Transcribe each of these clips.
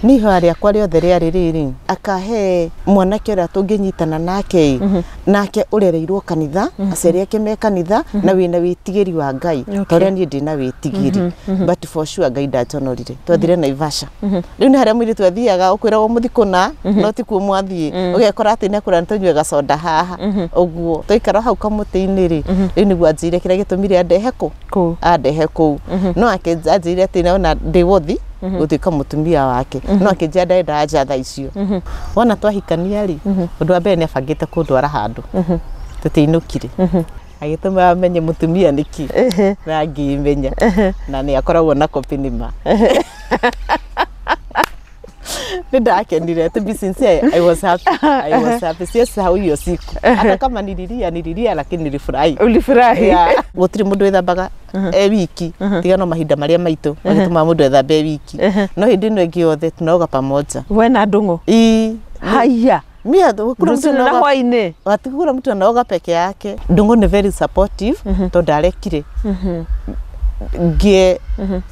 Niĩ ihoya rĩakwa rĩothe rĩarĩ rĩrĩ, akahe mwanake ũrĩa tũngĩnyitana nake ĩ, nake ũrereirwo kanitha, aciari ake me kanitha, na wĩna wĩtigĩri wa Ngai, ta ũrĩa niĩ ndĩna wĩtigĩri. But for sure Ngai ndanjonorire. Twathire Naivasha. Rĩu nĩ harĩa mũirĩtu athiaga ũkwĩragwo mũthi kũna, no ti kuo mwathiĩ. Ũgekora atĩ nĩ akwĩra nĩ tũnyue gacoda haha. Ũguo twaikara hau kamũtĩ-inĩ rĩ, rĩu nĩguo anjĩire kĩrĩa gĩtũmire andehe kũ? Kũu. Andehe kũu. No anjĩire atĩ ona ndĩ wothi gũtuĩka mũtumia wake. No akĩnjĩra ndarenda nja thaa icio. Wona twahikania rĩ, ũndũ wa mbere nĩ abangĩte kũndwara handũ. Tũtiainũkire. Agĩtũma amenye mũtumia nĩkĩ. Na ngĩmenya. Na nĩ akoragwo na kopi nĩma. Nĩ ndakenire, to be sincere, I was happy. I was happy. Siwezi hiyo siku. Hata kama nililia, nililia lakini nilifurahi. Ulifurahi? Yeah. Gũtirĩ mũndũ wĩthambaga e wiki, tiga no mahinda marĩa maitũ magĩtũmaga mũndũ ethambe e wiki. No hĩndĩ ĩno ĩngĩ yothe tunaoga pamoja. We na Ndung'u? Ii. Haya. Mimi hakuna mtu Rũcinĩ na anaoga. hwainĩ. Hakuna mtu anaoga peke yake. Ndung'u ni very supportive tondũ ndarekire ngĩe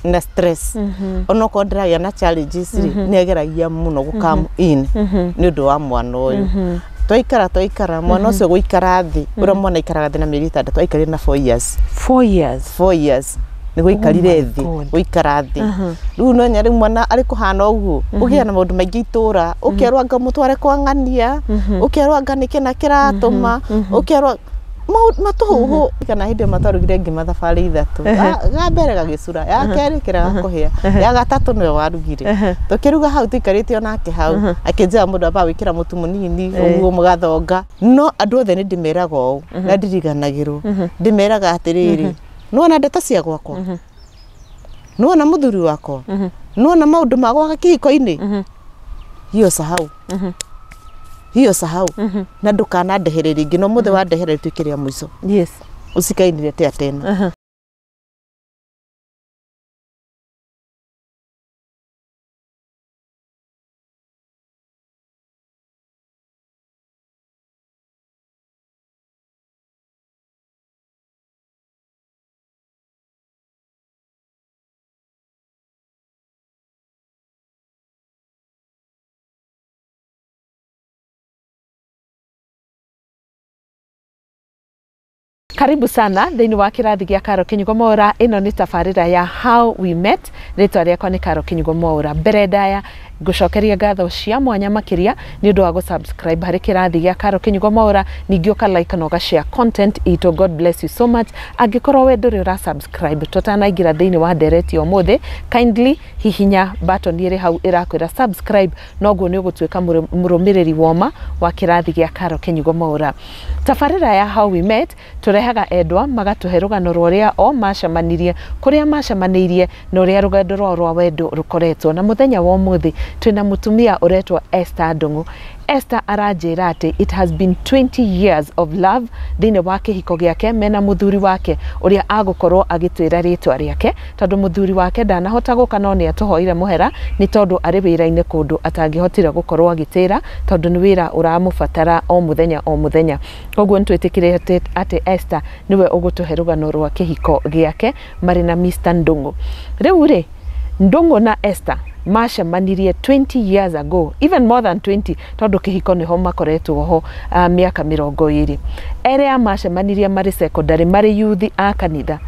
na stress. Onokorwo ndĩragĩa na challenges rĩ, nĩ ageragia mũno gũ come in nĩ ũndũ wa mwana ũyũ. Twaikara mwana ũcio gũikara thĩ, ũrĩa mwana aikaraga thĩ na mĩeri 6, aikarire na 4 years. 4 years. 4 years nĩ gũikarire Oh my thĩ, God. gũikara thĩ. Rĩu no nya rĩu mwana arĩ kũhana ũguo, ũgĩa na maũndũ maingĩ itũra, ũkerwo anga mũtware kwa ng'ania, ũkerwo anga nĩkĩ na kĩratũma, ũkerwo matũhũhũ. Kana hĩndĩ ĩyo matwarugire ngima thabarĩ 3. Ga mbere gagĩcura, ya kerĩ kĩrega kũhĩa, ya gatatũ nĩwe warugire. Tũkĩruga hau tũikarĩte onake hau, akĩnjĩra mũndũ ambaga gwĩkĩra mũtu mũnini, ũguo mũgathonga. No andũ othe nĩ ndĩmeraga ũũ, na ndiriganagĩrwo. Ndĩmeraga atĩrĩrĩ, nĩwona ndeto cia gwakwa? Nĩwona mũthuri wakwa? Nĩwona maũndũ ma gwaka kĩhiko-inĩ? Hiyo sahau. Hiyo sahau. Na ndũkanandehere rĩngĩ, no mũthĩ wandehere rĩtuĩke rĩa mũico. Yes. Ũcikainiretea tena. Karibu sana thĩinĩ wa kĩrathi gĩa Karo Kinyugo Mwaura. Ĩno nĩ tabarĩra ya How We Met. Rĩtwa rĩakwa nĩ Karo Kinyugo Mwaura. Mbere ndaya ngũcokeria ngatho cia mwanya makĩria nĩ ũndũ wa gũ-subscribe harĩ kĩrathi gĩa Karo Kinyugo Mwaura, ningĩ ũka like na ũga-share content itũ. God bless you so much. Angĩkorwo we ndũrĩ ũra subscribe, tũtanaingĩra thĩinĩ wa ndereti ũmũthĩ, kindly hihinya button ĩrĩ hau ĩrakwĩra subscribe, noguo nĩ ũgũtuĩka mũrũmĩrĩri woma wa kĩrathi gĩa Karo Kinyugo Mwaura. Tabarĩra ya How We Met tũrehaga endwa magatũhe rũgano rwa ũrĩa o macemanirie, kũrĩa macemanĩirie na ũrĩa rũgendo rwao rwa wendo rũkoretwo. Na mũthenya wa ũmũthĩ twĩna mũtumia ũretwo Esther Ndung'u. Esther aranjĩra atĩ it has been 20 years of love thĩinĩ wa kĩhiko gĩake mena mũthuri wake ũrĩa agũkorwo agĩtwĩra rĩtwa rĩake, tondũ mũthuri wake ndanahota gũka no nĩ atũhoire mũhera nĩ tondũ arĩ wĩra-inĩ kũndũ atangĩhotire gũkorwo agĩtĩra, tondũ nĩ wĩra ũramũbatara o mũthenya o mũthenya. Koguo nĩ twĩtĩkĩrĩte atĩ Esther nĩwe ũgũtũhe rũgano rwa kĩhiko gĩake marĩ na Mr. Ndung'u. Rĩu rĩ, Ndung'u na Esther macemanirie 20 years ago, even more than 20, tondũ kĩhiko nĩho makoretwo ho mĩaka 20. Erĩ a macemanirie marĩ secondary, marĩ youth a kanitha,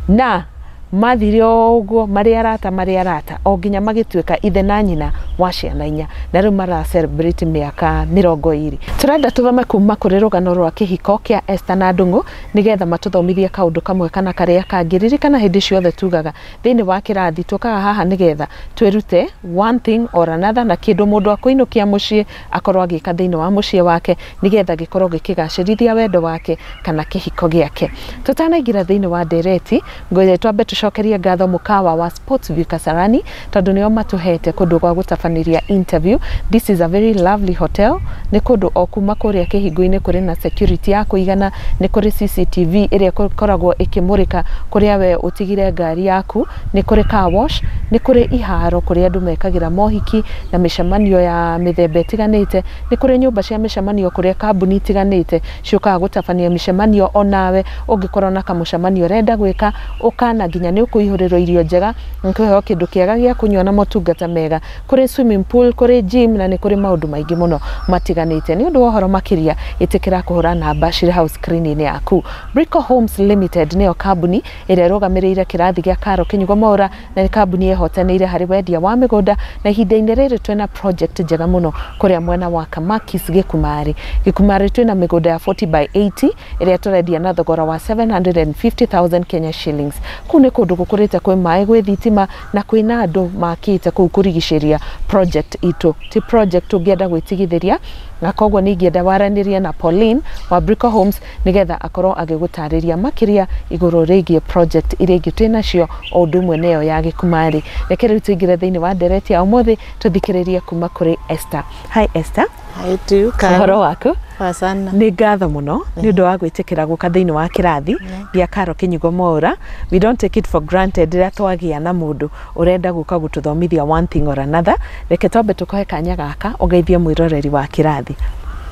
na mathire o ũguo marĩ arata, marĩ arata o nginya magĩtuĩka ithe na nyina wa ciana 4, na rĩu mara celebrate mĩaka 20. Tũrenda tũthome kuma kũrĩ rũgano rwa kĩhiko kĩa Esther na Ndung'u nĩgetha matũthomithie kaũndũ kamwe kana karĩa kangĩ. Ririkana hĩndĩ ciothe tugaga thĩinĩ wa kĩrathi tũkaga haha nĩgetha twĩrute one thing or another, na kĩndũ mũndũ akũinũkia mũciĩ akorwo agĩka thĩinĩ wa mũciĩ wake nĩgetha gĩkorwo gĩkĩgacĩrithia wendo wake kana kĩhiko gĩake. Tũtanaingĩra thĩinĩ wa ndereti, ngoja twambe tũcokerie ngatho mũkawa wa Sports View Kasarani tondũ nĩo matũhete kũndũ gwa gũtabanĩria interview. This is a very lovely hotel. Nĩ kũndũ o kuma kũrĩa kĩhingo-inĩ kũrĩ na security ya kũigana, nĩ kũrĩ CCTV ĩrĩa ĩkoragwo ĩkĩmũrĩka kũrĩa we ũtigire ngari yaku, nĩ kũrĩ car wash, nĩ kũrĩ iharo kũrĩa andũ mekagĩra mohiki na mĩcemanio ya mĩthemba ĩtiganĩte, nĩ kũrĩ nyũmba cia mĩcemanio kũrĩa kambuni itiganĩte ciũkaga gũtabania mĩcemanio. Onawe ũngĩkorwo na kamũcemanio ũrenda gwĩka ũkana nginya Nĩ ũkũihũrĩrwo irio njega, nĩ kũheo kĩndũ kĩega gĩa kũnyua na motungata mega. Kũrĩ swimming pool, kũrĩ gym na nĩ kũrĩ maũndũ maingĩ mũno matiganĩte. Nĩ ũndũ wa ũhoro makĩria, ĩtĩkĩra kũhũra namba cirĩ hau screen-inĩ yaku. Brico Homes Limited nĩyo kambuni ĩrĩa ĩrũgamĩrĩire kĩrathi gĩa Karo Kĩnyugo Mwaũra, na nĩ kambuni ĩhotanĩire harĩ wendia wa mĩgũnda, na ihinda-inĩ rĩrĩ twĩna project njega mũno kũrĩa mwena wa Kamakis Gĩkumarĩ. Gĩkumarĩ twĩna mĩgũnda ya 40 by 80 ĩrĩa tũrendia na thogora wa 750,000 Kenya shillings. Kũu nĩ kũndũ gũkũrĩte, kwĩ maĩ, gwĩ thitima na kwĩna andũ makĩte kũu kũrigicĩria project itũ. Ti project ũngĩenda gwĩtigithĩria, na koguo nĩ ingĩenda waranĩrie na Pauline wa Brico Homes nĩgetha akorwo agĩgũtarĩria makĩria igũrũ rĩgiĩ project iria ingĩ twĩ nacio, o ũndũ ũmwe na ĩyo ya Gĩkumarĩ. Reke rĩu tũingĩre thĩinĩ wa ndereti ya ũmũthĩ, tũthikĩrĩrie kuma kũrĩ Esther. Hi Esther. Hi tu. Ũhoro waku? Poa sana. Nĩ ngatho mũno nĩ ũndũ wa gwĩtĩkĩra gũka thĩinĩ wa kĩrathi gĩa Karo Kĩnyugo Mwaũra. We don't take it for granted rĩrĩa twagĩa na mũndũ ũrenda gũka gũtũthomithia one thing or another. Reke twambe tũkũhe kanya gaka ũgeithie mwĩroreri wa kĩrathi.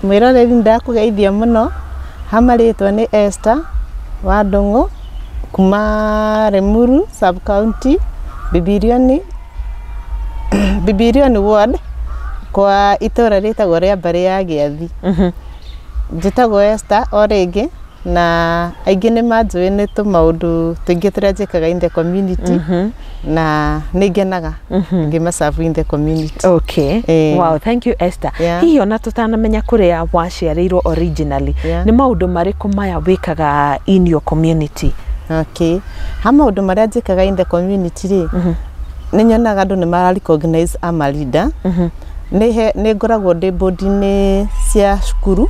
Mwĩroreri, ndakũgeithia mũno. Hama rĩtwa nĩ Esther wa Ndũng'ũ kuma Limuru sub county, Bibirioni ward, kwa itũra rĩtagwo rĩa mbarĩ ya Gĩathi. Njĩtagwo Esther o rĩngĩ, na aingĩ nĩ manjũĩ nĩ tũmaũndũ tũingĩ tũrĩa njĩkaga in the community, na nĩ ngenaga ngĩmaserve in the community. Okay. Wow, thank you Esther. Hihi ona tũtanamenya kũrĩa waciarĩirwo originally, nĩ maũndũ marĩkũ maya wĩkaga in your community? Okay. Ha maũndũ marĩa njĩkaga in the community rĩ, nĩ nyonaga andũ nĩ mara recognize I'm a leader. Nĩ ngoragwo ndĩ board-inĩ cia cukuru,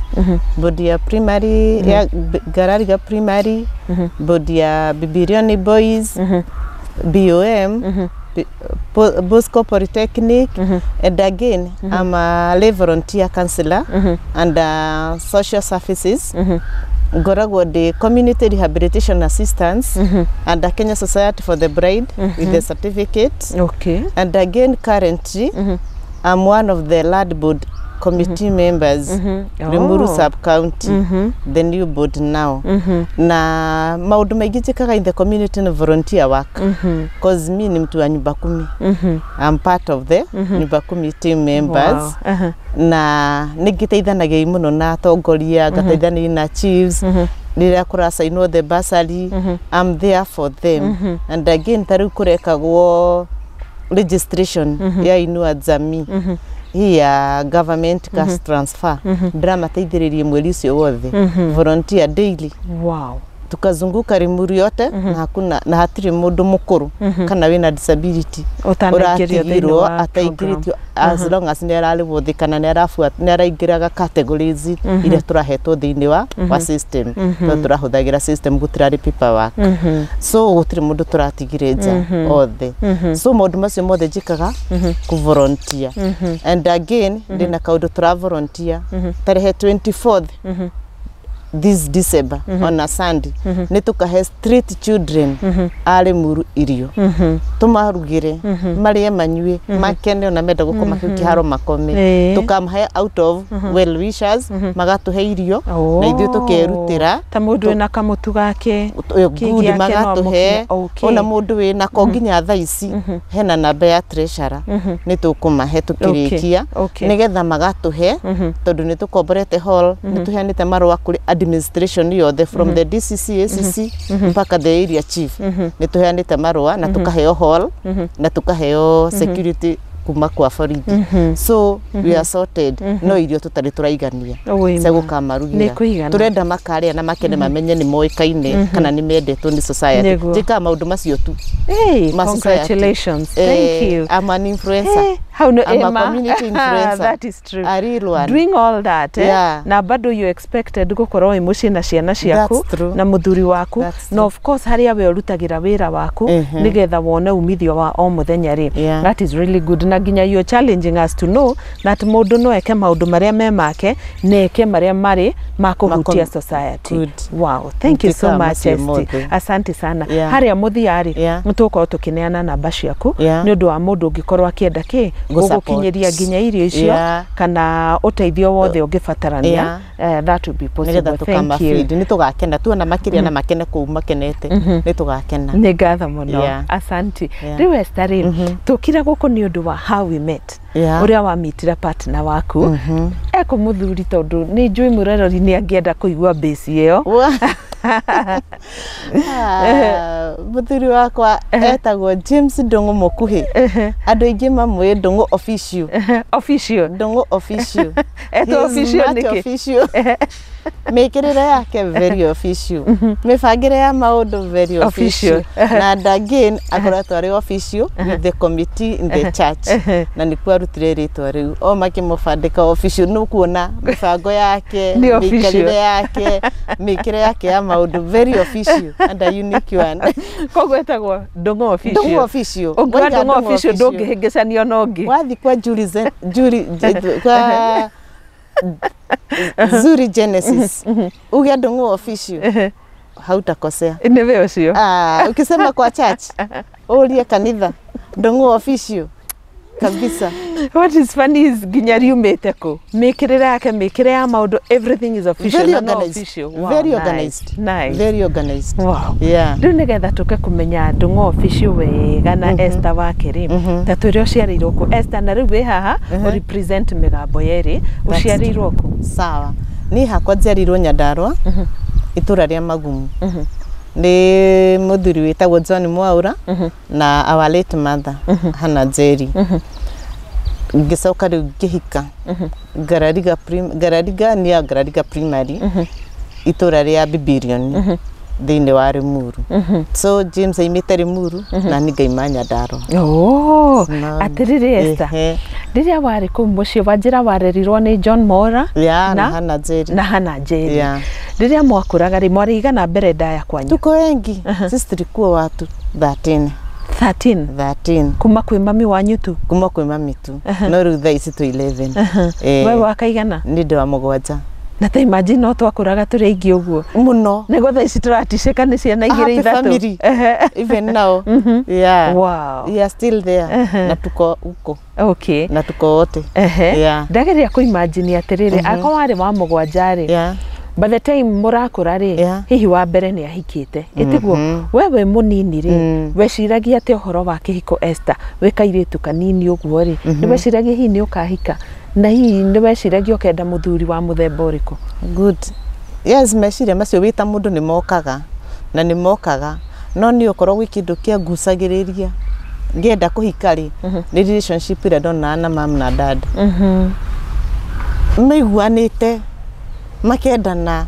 board ya primary ya Ngarariga Primary, board ya Bibirioni Boys, BOM, Bosco Polytechnic, and again I'm a lay volunteer counselor and social services. Ngoragwo ndĩ community rehabilitation assistance and a Kenya Society for the Blind with the certificate. And again, currently I'm one of the land board committee members, Limuru sub county, the new board now. Na maũndũ maingĩ njĩkaga in the community ni volunteer work, cause mi ni mtu wa nyumba kumi. I'm part of the nyumba kumi team members. Na nĩ ngĩteithanagia mũno na atongoria, ngateithania na chiefs rĩrĩa kũracainwo the bursary. I'm there for them. And again, ta rĩu kũrekagwo registration ya Inua Jamii hii ya government cash transfer, ndĩramateithĩrĩrie mweri ũcio wothe, volunteer daily. Tukazunguka Limuru yote na hakuna na hatirĩ mũndũ mũkũrũ kana wĩna disability ũtanaingĩrio thĩinĩ ũratigirwo wa ataingĩrĩtio, as long as nĩ ararĩhwo thĩ kana nĩ araingĩraga categories iria tũrahetwo thĩinĩ wa system, tondũ tũrahũthagĩra system, gũtirarĩ paperwork. So gũtirĩ mũndũ tũratigire nja, othe. So maũndũ macio mothe njĩkaga ku volunteer. And again, ndĩna kaũndũ tũra volunteer tarehe 24th this December, on a Sunday, nĩ tũkahe street children a Limuru irio, tũmarugĩre, marĩe, manyue, makene, ona menda gũkoma kĩu kĩharo makome. Tũkamahe out of well wishers, magatũhe irio na ithuĩ tũkerutĩra. Ta mũndũ wĩna kamũtu gake good kĩgĩake no magatũhe. amũkinya. Okay. Ona mũndũ wĩna ko nginya thaa ici hena namba ya treasurer, nĩ tũkũmahe tũkĩrĩkia, nĩgetha magatũhe, tondũ nĩ tũkomborete hall, nĩ tũheanĩte marũa kũrĩ administration yothe from the DCC, ACC mpaka the area chief. Nĩ tũheanĩte marũa na tũkaheo hall na tũkaheo security kuma kwa borithi, so we are sorted. No irio tũtarĩ tũraigania Oi, cia ma. gũkamarugĩra. Nĩ kũigana. Tũrenda makarĩa na makene, mamenye nĩ moĩkaine kana nĩ mendetwo nĩ society. Njĩkaga maũndũ macio tu Hey, ma society. congratulations. Thank you. I'm an influencer. Hey, how no, I'm a Emma. community influencer. That is true. A real one. Doing all that, eh? Yeah. Na bado you expected gukorwo wĩ mũciĩ na ciana ciaku That's true. na mũthuri waku, That's na of course harĩa we ũrutagĩra wĩra waku nĩgetha wone umithio wa o mũthenya rĩ. That is really good, na nginya you're challenging us to know that mũndũ no eke maũndũ marĩa me make na eke marĩa marĩ ma kũhutia society. Good. Wow, thank you so Njĩkaga much, macio Esti. mothe. Asante sana. Harĩa mũthia rĩ, nĩ tũgũkorwo tũkĩneana namba ciaku nĩ ũndũ wa mũndũ ũngĩkorwo akĩenda kĩ Gũgũkinyĩria nginya irio icio kana ũteithio wothe ũngĩbatarania, that will be possible. Thank you. Nĩ tũgakena tuona makĩria na makene kũu makenete, nĩ tũgakena. Nĩ ngatho mũno, asante. Rĩu Esther rĩ, tũkire gũkũ nĩ ũndũ wa how we met, ũrĩa wamitire partner waku eko mũthuri, tondũ nĩ njũĩ mũrerori nĩ angĩenda kũigua base ĩyo. Mũthuri wakwa etagwo James Ndung'u Mũkuhĩ, andũ aingĩ mamũĩ Ndung'u Official. Official Ndung'u Official. Etwo official nĩkĩ? Official. Mĩkĩrĩre yake very official, mĩbangĩre ya maũndũ very official, na and again akoretwo arĩ official with the committee in the church, na nĩkuo arutire rĩtwa rĩu o makĩmũbandĩka official. Nĩ ũkuona mĩbango yake, mĩikarĩre yake, mĩkĩre yake ya maũndũ very official and a unique one. Koguo etagwo Ndung'u Official. Ndung'u Official. Ũngiuga Ndung'u Official ndũngĩhĩngĩcanio na ũngĩ. Wathiĩ kwa Julie kwa Zuri Genesis uge Ndung'u Official hautakosea. Nĩwe ũcio. Ukisema kwa church urie kanitha Ndung'u Official kabisa. What is funny is nginya riumĩte kũ, mĩkĩrĩre yake, mĩkĩre ya maũndũ, everything is official. Very na no organized. Official. Wow, very nice. Organized. Nice. Very organized. Wow. Yeah. Rĩu nĩgetha tũke kũmenya Ndung'u Official wega na Esther wake rĩ, ta twĩre ũciarĩirwo kũ Esther, na rĩu wĩ haha ũrepresent mĩgambo yerĩ, ũciarĩirwo kũ? Sawa, niĩ hakwa njiarĩirwo Nyandarua, itũra rĩa Magumu, nĩ mũthuri wĩtagwo John Mwaura na our late mother Hannah Njeri. Ngĩcoka rĩu ngĩhika Ngarariga Ngarariga nĩ ya Ngarariga Primary, itũra rĩa Bibirioni thĩinĩ wa Limuru. So James aimĩte Limuru na niĩ ngaima Nyandarua. Oh, atĩrĩrĩ Esther, rĩrĩa warĩ kũu mũciĩ wanjĩra warerirwo nĩ John Mwaura na Hannah Njeri. Na Hannah Njeri. Rĩrĩa mwakũraga rĩ, mwarĩ igana mbere ndaya kwanyu? Tuko wengi. Sisi tulikuwa watu 13. 13? 13. Kuma kwĩ mami wanyu tu? Kuma kwĩ mami tu. No rĩu thaa ici twĩ 11. We wakaigana? Nĩ ndĩ wa mũgwanja. Na ta imagine no twakũraga tũrĩ aingĩ ũguo. Mũno. Nĩguo thaa ici tũraticĩka nĩ ciana igĩrĩ Happy ithatũ. family. Even now. Yeah. Wow. We are still there. Na tuko huko. Okay. Na tuko wote. Yeah. Ndageria kũ imagine atĩrĩrĩ, akorwo warĩ wa mũgwanja rĩ, Yeah. by the time mũrakũra rĩ, hihi wa mbere nĩ ahikĩte, ĩtiguo we wĩ mũnini rĩ, weciragia atĩ ũhoro wa kĩhiko Esther, wĩ kairĩtu kanini ũguo rĩ, nĩ weciragia hihi nĩ ũkahika, na hihi nĩ weciragia ũkenda mũthuri wa mũthemba ũrĩkũ? Good. Yes, meciria macio wĩ ta mũndũ nĩ mokaga na nĩ mokaga, no nĩ ũkorwo gwĩ kĩndũ kĩangucagĩrĩria ngĩenda kũhika rĩ, nĩ relationship ĩrĩa ndonaga na mam na dad. Maiguanĩte makendana,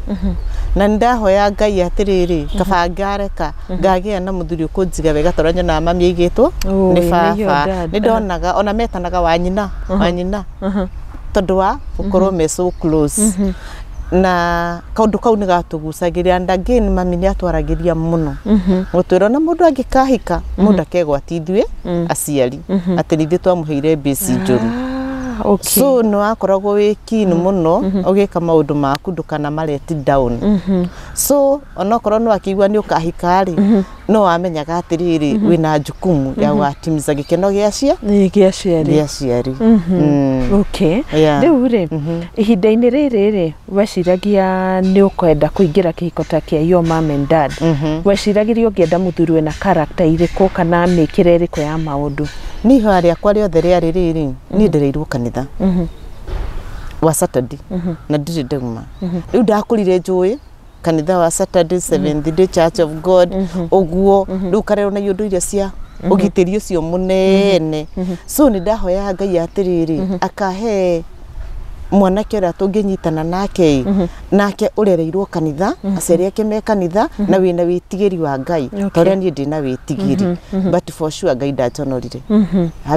na nĩndahoya Ngai atĩrĩrĩ, kaba ngareka ngagĩa na mũthuri ũkũnjiga wega tondũ nyonaga mami aigĩtwo nĩ baba. Nĩ ndonaga ona metanaga wanyina wanyina tondũ wa gũkorwo me so close, na kaũndũ kau nĩ gatũgucagĩrĩria. And again mami nĩ atwaragĩria mũno gũtwĩra ona mũndũ angĩkahika mũndũ akegwati ithuĩ aciari atĩ nĩ ithuĩ twamũheire mbĩci njũru. Okay. So nĩ wakoragwo wĩ keen mũno ũgĩka maũndũ maku ndũkana ma let down. So onokorwo nĩ wakĩigua nĩ ũkahika rĩ, no wamenyaga atĩrĩrĩ wĩna jukumu ya gũgatimiza gĩkeno gĩa Gĩa aciari. Gĩa aciari. Okay. Rĩu rĩ, ihinda-inĩ rĩrĩ rĩ, weciragia nĩ ũkwenda kũingĩra kĩhiko ta kĩa your mom and dad, weciragĩria ũngĩenda mũthuri wĩna character irĩkũ kana mĩkĩre ĩrĩkũ ya maũndũ? Niĩ ihoya rĩakwa rĩothe rĩarĩ rĩrĩ, niĩ ndereirwo kanitha wa Saturday na ndirĩ ndauma. Rĩu ndakũrire njũĩ kanitha wa Saturday, Seventh Day Church of God, ũguo rĩu karerwo na iũndũ iria cia ũgitĩri ũcio mũnene. So nĩ ndahoyaga Ngai atĩrĩrĩ, akahe mwanake ũrĩa tũngĩnyitana nake, nake ũrereirwo kanitha, aciari ake me kanitha, na wĩna wĩtigĩri wa Ngai ta ũrĩa niĩ ndĩna wĩtigĩri. But for sure Ngai ndanjonorire,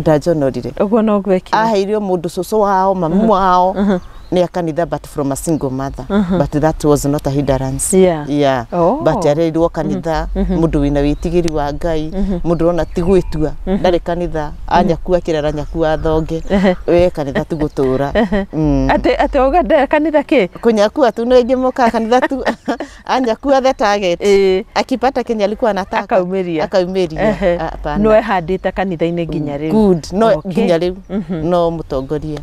ndanjonorire. Ũguo noguo ekire. Aheire mũndũ cũcũ wao, mamu wao, Nĩ a kanitha but from a single mother, but that was not a hindrance. Yeah. Oh. But arerirwo kanitha, mũndũ wĩna wĩtigĩri wa Ngai, mũndũ ũrona ti gwĩtua ndarĩ kanitha, anyakua kĩrara nyakua thonge, we kanitha ti gũtũra. Atĩ auga ndarĩ kanitha kĩ? Kunyakua tu, no ingĩ mokaga kanitha tu, anyakua the target. Akipata kenye alikuwa anataka, Akaumiria. Akaumiria. Hapana. No ehandĩte kanitha-inĩ nginya rĩu. Good, no nginya rĩu no mũtongoria.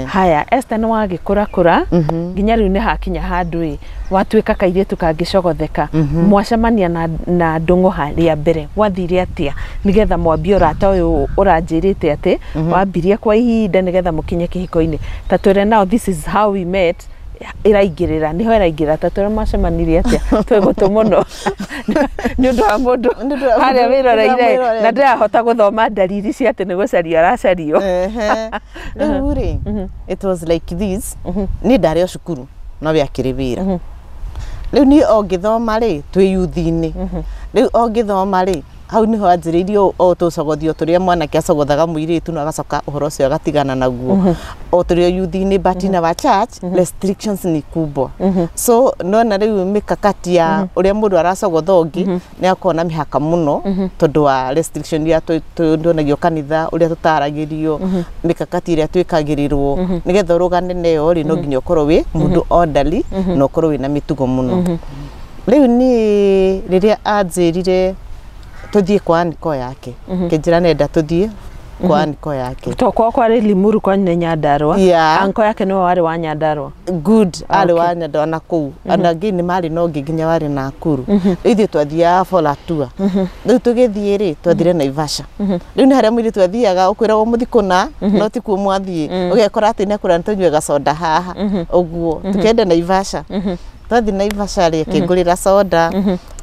Haya, Esther, nĩ wagĩkũra kũra nginya rĩu nĩ hakinya handũ ĩ watuĩka kairĩtu kangĩcogotheka. Mwacemania na Ndũng'ũha rĩa mbere gwathire atĩa nĩgetha mwambie ũrata ũyũ ũranjĩrĩte atĩ wambirie kwa ihinda nĩgetha mũkinye kĩhiko-inĩ? Ta twĩre now, this is how we met ĩraingĩrĩra, nĩho ĩraingĩrĩra. Ta twĩre mwacemanirie atĩa, twĩ gũtũ mũno nĩ ũndũ wa mũndũ Nĩ ũndũ wa harĩa mũndũ wĩroreire wĩroreire. Na ndĩrahota gũthoma ndariri cia atĩ nĩ gũcario aracario. Ehe. Rĩu rĩ, it was like this: niĩ ndarĩ o cukuru, no we akĩrĩ wĩra. Rĩu niĩ o ngĩthoma rĩ, twĩ yuthi-inĩ, rĩu o ngĩthoma rĩ, hau nĩho anjĩrĩirie o tũcogothio tũrĩa mwanake acogothaga mũirĩtu na agacoka ũhoro ũcio agatigana naguo, o tũrĩ o yuthi-inĩ. But in our church restrictions ni kubwa, so nona rĩu mikakati ya ũrĩa mũndũ aracogotha ũngĩ nĩ akorwo na mĩhaka mũno tondũ wa restriction iria tuonagio kanitha, ũrĩa tũtaragĩrio, mikakati ĩrĩa twĩkagĩrĩrwo nĩgetha ũrũgane nayo rĩ, no nginya ũkorwo wĩ mũndũ orderly na ũkorwo wĩna mĩtugo mũno. Rĩu niĩ rĩrĩa anjĩrire tũthiĩ kwa aniko yake, kĩnjĩra nenda tũthiĩ kwa aniko yake. To kwao kwarĩ Limuru, kwanyu nĩ Nyandarũa. Yeah. Anko yake nĩwe warĩ wa Nyandarũa? Good, arĩ wa Nyandarũa na kũu ona angĩ nĩ marĩ na ũngĩ nginya warĩ Nakuru. Rĩu ithuĩ twathiaga for a tour. Rĩu tũgĩthiĩ rĩ, twathire Naivasha. Rĩu nĩ harĩa mũirĩtu athiaga ũkwĩragwo mũthi kũna, no ti kuo mwathiĩ, ũgekora atĩ nĩ akwĩra nĩ tũnyue gacoda haha ũguo. Tũkĩenda Naivasha, twathiĩ Naivasha rĩ, akĩngũrĩra soda,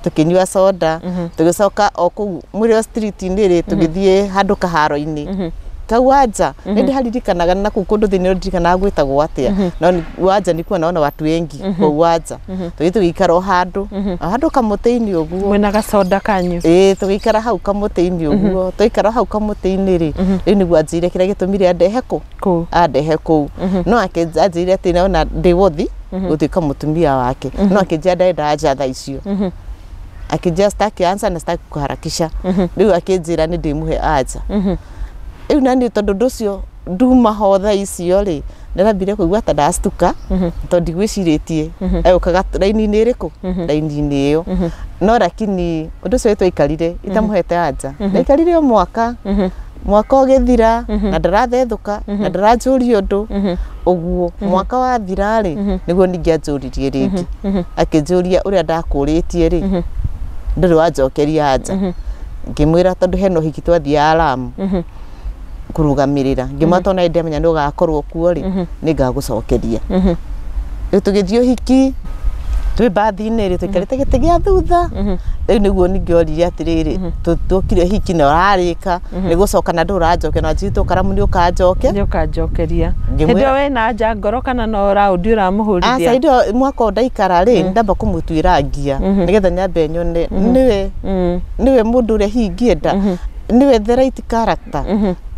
tũkĩnyua soda, tũgĩcoka o kũu mũrĩo street-inĩ rĩ, tũgĩthiĩ handũ kaharo-inĩ kau wanja. Nĩ ndĩharirikanaga na kũu kũndũ thĩinĩ ndirikanaga gwĩtagwo atĩa, no wanja nikuwa naona watu wengi kũu wanja. Tũgĩthiĩ tũgĩikara o handũ kamũtĩ-inĩ ũguo. Mwĩna gacoda kanyu. Ĩĩ, tũgĩikara hau kamũtĩ-inĩ ũguo. Twaikara hau kamũtĩ-inĩ rĩ, rĩu nĩguo anjĩire kĩrĩa gĩtũmire andehe kũ kũu. Andehe kũu, no anjĩire atĩ naona ndĩ wothi gũtuĩka mũtumia wake, no akĩnjĩra ndarenda anja thaa icio. Akĩnjĩra sitaki answer na sitaki kuharakisha. Rĩu akĩnjĩra nĩ ndĩmũhe anja rĩu. Na niĩ tondũ ũndũ ũcio nduma ho thaa icio rĩ, ndĩrambire kũigua ta ndastuka tondũ ndigwĩcirĩtie egũkaga raini-inĩ ĩrĩkũ, raini-inĩ ĩyo. No lakini ũndũ ũcio twaikarire itamũhete anja, ndaikarire o mwaka, mwaka ũgĩthira na ndarathethũka na ndaranjũria ũndũ ũguo. Mwaka wathira rĩ, nĩguo ningĩ anjũririe rĩngĩ, akĩnjũria ũrĩa ndakũrĩtie rĩ, ndũrĩ wanjokeria anja. Ngĩmwĩra tondũ hena ũhiki twathiaga Lamu kũrũgamĩrĩra, ngĩmwĩra tondũ nĩ ndamenya nĩ ũgakorwo kuo rĩ, nĩ ngagũcokeria. Rĩu tũgĩthiĩ ũhiki, twĩ mbathi-inĩ rĩ, tũikarĩte gĩtĩ gĩa thutha. Rĩu nĩguo ningĩ oririe atĩrĩrĩ, tũkire ũhiki na ũrarĩka nĩ gũcoka na ndũranjoke na njitũ karamu nĩ ũkanjoke. Nĩ ũkanjokeria. Ngĩmwĩra- Hĩndĩ ĩyo wĩna anja ngoro kana no raũndi ũramũhũrithia? Aca, hĩndĩ ĩyo mwaka ũyũ ndaikara rĩ, ndamba kũmũtuĩra ngia nĩgetha nyambe nyone nĩwe nĩwe mũndũ ũrĩa hihi ingĩenda, nĩwe the right character,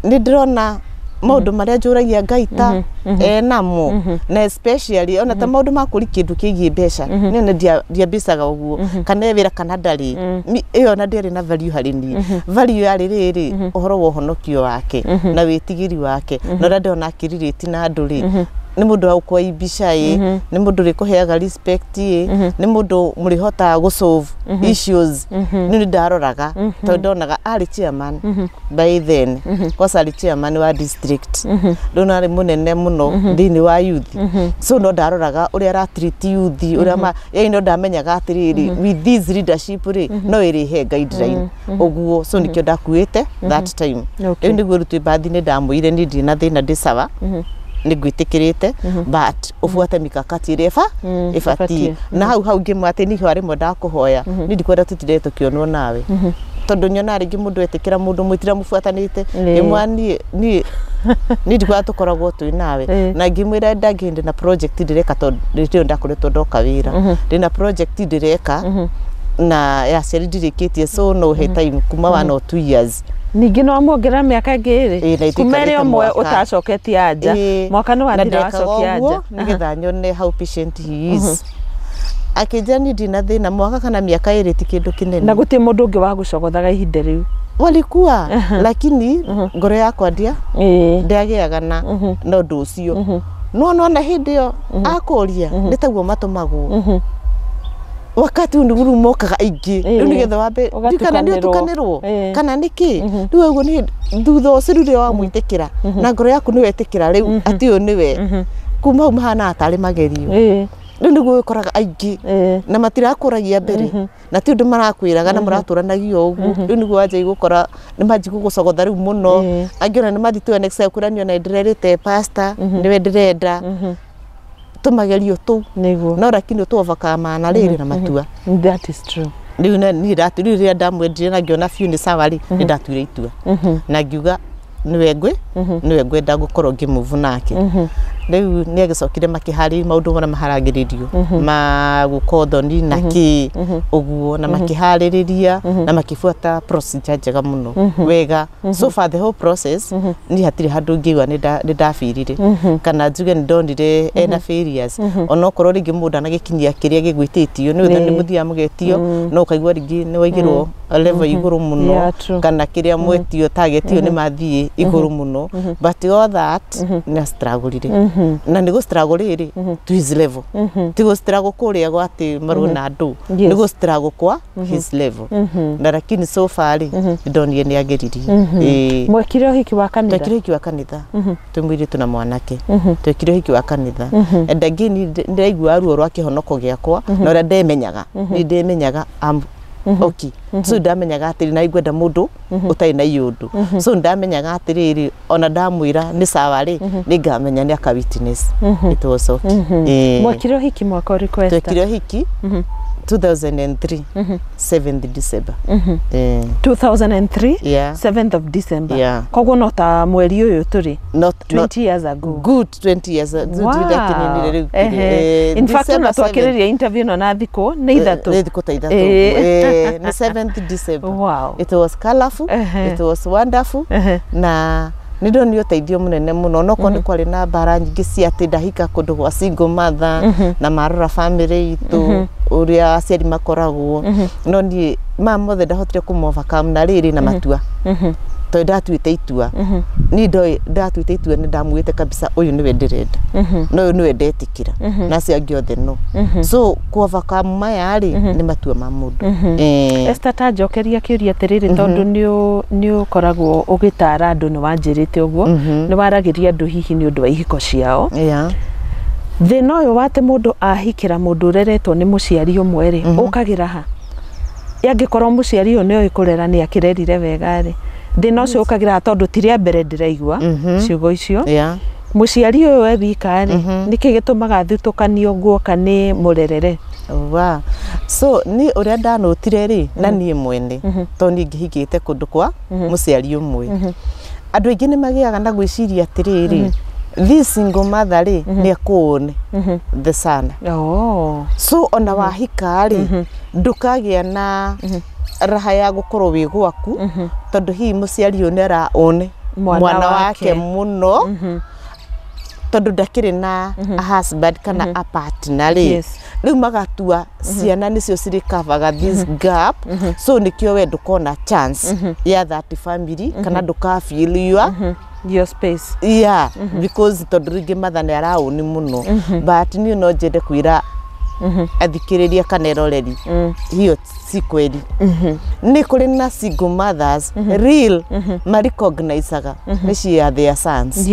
nĩ ndĩrona maũndũ marĩa njũragia Ngai ta enamo, na especially ona ta maũndũ ma kũri kĩndũ kĩgiĩ mbeca. Niĩ nĩ ndiambicaga ũguo kana e wĩra kana ndarĩ. Ĩyo ona ndĩarĩ na value harĩ niĩ. Value yarĩ rĩrĩ ũhoro wa ũhonokio wake na wĩtigĩri wake na ũrĩa ndĩrona akĩrirĩti na andũ rĩ, nĩ mũndũ wa gũkwaibisha ĩ, nĩ mũndũ ũrĩkũheaga respect ĩ, nĩ mũndũ mũrĩhotaga gũ solve issues. Nĩ ndaroraga tondũ ndonaga arĩ chairman by then, kwanza arĩ chairman wa district, rĩu arĩ mũnene mũno thĩinĩ wa youth. So no ndaroraga ũrĩa aratreat youth, ũrĩa ma yani, no ndamenyaga atĩrĩrĩ, with this leadership rĩ, no ĩrĩhe guideline ũguo. So nĩkĩo ndakuĩte that time. Rĩu nĩguo rĩu twĩ mbathi-inĩ ndamwĩrire niĩ ndirĩ na thĩna, ndĩ sawa, nĩ ngwĩtĩkĩrĩte, but ũbuate mikakati ĩrĩa ĩbatiĩ. Ĩbatiĩ. Na hau hau ngĩmwĩra atĩ niho rĩmwe ndakũhoya, niĩ ndikwenda tũtinde tũkĩonwo nawe tondũ nyonaga rĩngĩ mũndũ etĩkĩra mũndũ mwĩtira mũbuatanĩte. Ngĩmwĩra niĩ ndikwenda tũkoragwo twĩ nawe. Na ngĩmwĩra ndangĩ na project ndĩreka tondũ rĩrĩ ndakoretwo ndoka wĩra, ndĩna project ndĩreka na ya aciari ndirĩkĩtie, so no he time kuma 1 or 2 years. Ningĩ no amuongerera mĩaka ĩngĩ Ĩĩ, na ĩrĩ kuma ĩrĩ itikarĩte ũmwe mwaka. ũtacoketie anja Ĩĩ, mwaka nĩ na wathira ndekaga wacokia ũguo anja. nĩgetha nyone how patient he is. Akĩnjĩra niĩ ndina thĩna, mwaka kana mĩaka 2 ti kĩndũ kĩnene. Na gũtirĩ mũndũ ũngĩ wa gũcogothaga ihinda rĩu. Walikuwa, lakini ngoro yakwa ndia ndĩagĩaga na ũndũ ũcio. No nona hĩndĩ ĩyo akũria nĩ taguo matũmagwo wakati ũyũ nĩguo rĩu mokaga aingĩ rĩu nĩgetha wambe kana nĩ ũtukanĩrwo kana nĩ kĩ. Rĩu ũguo nĩ thutha ũcio rĩu rĩrĩa wamwĩtĩkĩra na ngoro yaku nĩ wetĩkĩra rĩu atĩ ũyũ nĩwe, kuma hau mahanaga tarĩ magerio. Rĩu nĩguo ũkoraga aingĩ na matirakũragia mbere na ti ũndũ marakwĩraga na mũratũranagia o ũguo. Rĩu nĩguo wanjia gũkora nĩ manji gũgũcogotha rĩu mũno. Angĩ ona nĩ mathi tu next kwĩra niĩ ona ndĩrerĩte pastor nĩwe ndĩrenda tũmagerio tũu. Nĩguo. No lakini tũ overcome na rĩrĩ na matua. That is true. Rĩu niĩ rĩu rĩrĩa ndamwendire na ngĩona biũ nĩ sawa rĩ, nĩ ndatuire itua na ngiuga nĩwe nĩwe ngwenda gũkorwo ngĩmove nake. Rĩu nĩ agĩcokire makĩharĩria maũndũ marĩa maharagĩrĩrio ma gũka ũthoni na kĩ ũguo, na makĩharĩrĩria na makĩbuata procedure njega mũno wega. So far the whole process niĩ hatirĩ handũ ngĩigua nĩ ndabirire kana njuge nĩ ndonire ena failures, onokorwo rĩngĩ mũndũ anagĩkinyia kĩrĩa gĩgwĩtĩtio nĩ ũthoni mũthiaga mũgetio no ũkaigua rĩngĩ nĩ waigĩrwo level igũrũ mũno kana kĩrĩa mwetio target ĩyo nĩ mathiĩ igũrũ mũno, but all that nĩ astruggle na nĩ gũ struggle rĩrĩ to his level, ti gũ struggle kũrĩa gwa atĩ marũe na andũ, nĩ gũ struggle kwa his level. Na lakini so far rĩ, nĩ ndonire nĩ ageririe. Ĩĩ. Mwekire ũhiki wa kanitha? Twekire ũhiki wa kanitha twĩ mũirĩtu na mwanake, twekire ũhiki wa kanitha. And again ndĩraigua ruo rwa kĩhonoko gĩakwa na ũrĩa ndemenyaga, niĩ ndemenyaga am okay, so ndamenyaga atĩrĩ na ingwenda mũndũ ũtarĩ na iũndũ, so ndamenyaga atĩrĩrĩ ona ndamwĩra nĩ sawa rĩ, nĩ ngamenya nĩ aka witness it was okay. Ĩĩ. Mwekire ũhiki mwaka ũrĩkũ, Esther? Twekire ũhiki 2003 7th December. 2003? Yeah. 7th of December. Yeah. Koguo no ta mweri ũyũ tũrĩ Not, 20 years ago. Good 20 years. Wow. Ehe. In fact ona twakĩrĩria interview ĩno na thikũ nĩ 3. Nĩ thikũ ta 3. Nĩ 7th December. Wow. It was colorful. It was wonderful. Na nĩ ndonire ũteithio mũnene mũno onokorwo nĩ kwarĩ na mbara nyingĩ cia atĩ ndahika kũndũ gwa single mother na marora family itũ ũrĩa aciari makoragwo, no niĩ maya mothe ndahotire kũma overcome na rĩrĩ na matua tondũ ndatuĩte itua. Niĩ ndoĩ ndatuĩte itua nĩ ndamwĩte kabisa ũyũ nĩwe ndĩrenda na ũyũ nĩwe ndetĩkĩra na acio angĩ othe no. So kũ overcome maya rĩ nĩ matua ma mũndũ. Esther, ta njokeria kĩũria atĩrĩrĩ, tondũ nĩ ũkoragwo ũgĩtara andũ, nĩ wanjĩrĩte ũguo nĩ waragĩria andũ hihi nĩ ũndũ wa ihiko ciao. Thĩna ũyũ wa atĩ mũndũ ahikĩra mũndũ ũreretwo nĩ mũciari ũmwe rĩ, ũkagĩra ha? Angĩkorwo mũciari ũyũ nĩoĩ kũrera nĩ akĩrerire wega rĩ, thĩna ũcio ũkagĩra ha? Tondũ ti rĩa mbere ndĩraigua ciugo icio. Mũciari ũyũ we wika rĩ, nĩkĩ gĩtũmaga thutũkanio guoka nĩ mũrerere? Wa so niĩ ũrĩa ndanũtire rĩ, na niĩ mwene tondũ niĩ ngĩhikĩte kũndũ kwa mũciari ũmwe, andũ aingĩ nĩ magĩaga na gwĩciria atĩrĩrĩ, this single mother rĩ nĩ ekũũne the son. So ona wahika rĩ, ndũkagĩa na raha ya gũkorwo wĩ gwaku tondũ hihi mũciari ũyũ nĩ araone mwana wake wake mũno tondũ ndakĩrĩ na a husband kana a partner rĩ. Rĩu magatua ciana nĩcio cirĩkavaga this gap, so nĩkĩo we ndũkona chance ya that family kana ndũka feel your your space. Yeah, because tondũ rĩngĩ mother nĩ araũni mũno, but niĩ no nyende kwĩra athikĩrĩria kana eroreri hiyo si kweli. Nĩ kũrĩ na single mothers real marecognizaga nĩ cia their sons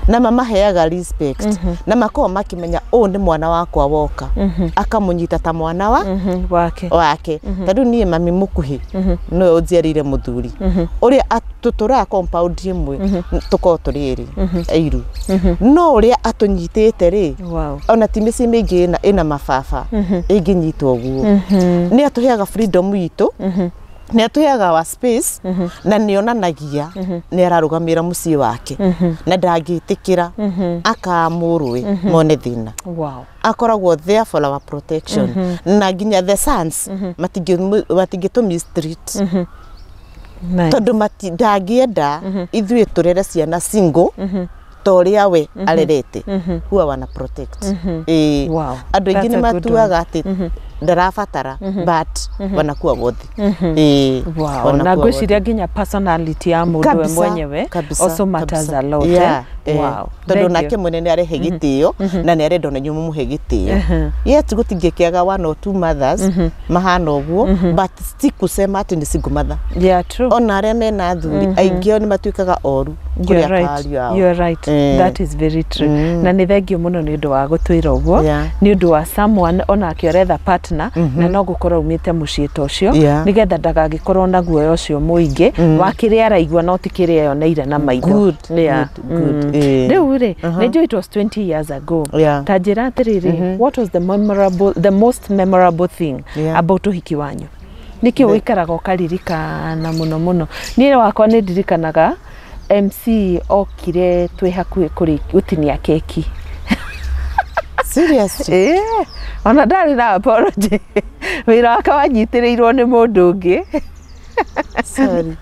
na mamaheaga respect na makoragwo makĩmenya ũyũ nĩ mwana wakwa woka, akamũnyita ta mwana wa wake wake. Ta rĩu niĩ mami mũkuhĩ nĩwe ũnjiarĩire mũthuri ũrĩa tũtũraga compound ĩmwe, tũkorwo tũrĩ erĩ airu, no ũrĩa atũnyitĩte rĩ, ona ti mĩciĩ mĩingĩ ĩna mababa ĩngĩnyitwo ũguo. Nĩ atũheaga freedom itũ, nĩ atũheaga our space, na nĩ onanagia nĩ ararũgamĩra mũciĩ wake na ndangĩtĩkĩra akamũrũĩ mone thĩna. Akoragwo there for our protection na nginya the sons matingĩtũ mistreat. Nice. Tondũ ndangĩenda ithuĩ tũrere ciana single ta ũrĩa we arerete, huwa wana protect. Ĩĩ. Andũ aingĩ nĩ matuaga atĩ ndarabatara, but wanakuwa wothi. Ĩĩ. Wow. Na ngwĩciria nginya personality ya mũndũ we mwenyewe also matters a lot. Yeah. Eh? Wow. Tondũ nake mwene nĩ arehe gĩtĩo na nĩ arenda ona inyuĩ mũmũhe gĩtĩo. Yet gũtingĩkĩaga one or two mothers mahana ũguo, but ti kusema atĩ nĩ single mother. Yeah, true. Ona arĩa mena athuri aingĩ ao nĩ matuĩkaga oru kũrĩ ariũ ao. You're right. That is very true. Na nĩ thengio mũno nĩ ũndũ wa gũtwĩra ũguo, nĩ ũndũ wa someone onake ũretha partner na no gũkorwo umĩte mũciĩ ta ũcio, nĩgetha ndagagĩkorwo na guoya ũcio mũingĩ wa kĩrĩa araigua no ti kĩrĩa eyoneire na maitho. Good, good, good. Rĩu rĩ, nĩ njũĩ it was 20 years ago. Ta njĩra atĩrĩrĩ, what was the most memorable thing about ũhiki wanyu? Nĩkĩ ũikaraga ũkaririkana mũno mũno? Niĩ wakwa nĩ ndirikanaga MC okire twĩ hakuhĩ gũtinia keki. Seriously? Ona ndarĩ na apology. Wĩra wake wanyitĩrĩirwo nĩ mũndũ ũngĩ. Sorry.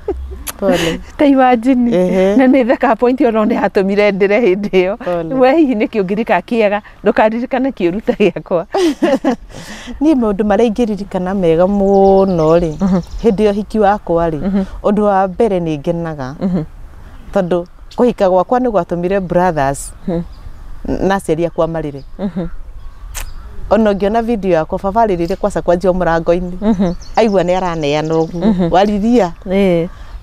Pole. Ta imagine. Na nĩ theka point ĩyo no nĩ yatũmire ndĩre hĩndĩ ĩyo. We hihi nĩkĩ ũngĩririkana kĩega? Ndũkaririkane kĩũru ta gĩakwa. Niĩ maũndũ marĩa ingĩririkana mega mũno rĩ, hĩndĩ ya ũhiki wakwa rĩ, ũndũ wa mbere nĩ ngenaga. Tondũ kũhika gwakwa nĩ gwatũmire brothers na aciari akwa marĩre. Ona ũngĩona video yakwa, baba arĩrĩire kwaca kwanjia mũrango-inĩ. Aigua nĩ araneana ũguo. Wariria.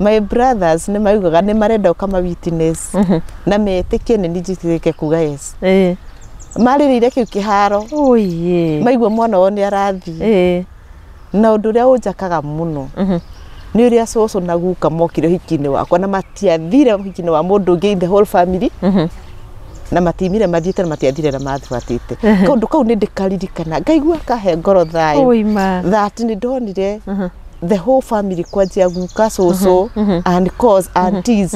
My brothers nĩ maugaga nĩ marenda ũkama witness na metĩkie nĩ niĩ njĩtĩkĩrĩke kuga yes. Marĩrĩire kĩu kĩharo. Maigua mwana wao nĩ arathiĩ. Na ũndũ ũrĩa ũnjakaga mũno nĩ ũrĩa cũcũ na guka mokire ũhiki-inĩ wakwa na matiathire ũhiki-inĩ wa mũndũ ũngĩ in the whole family, na matimire mathiĩte na matiathire na mathuatĩte. Kaũndũ kau nĩ ndĩkaririkana ngaigua kahe ngoro thayũ that nĩ ndonire the whole family kwanjia guka, cũcũ and cause aunties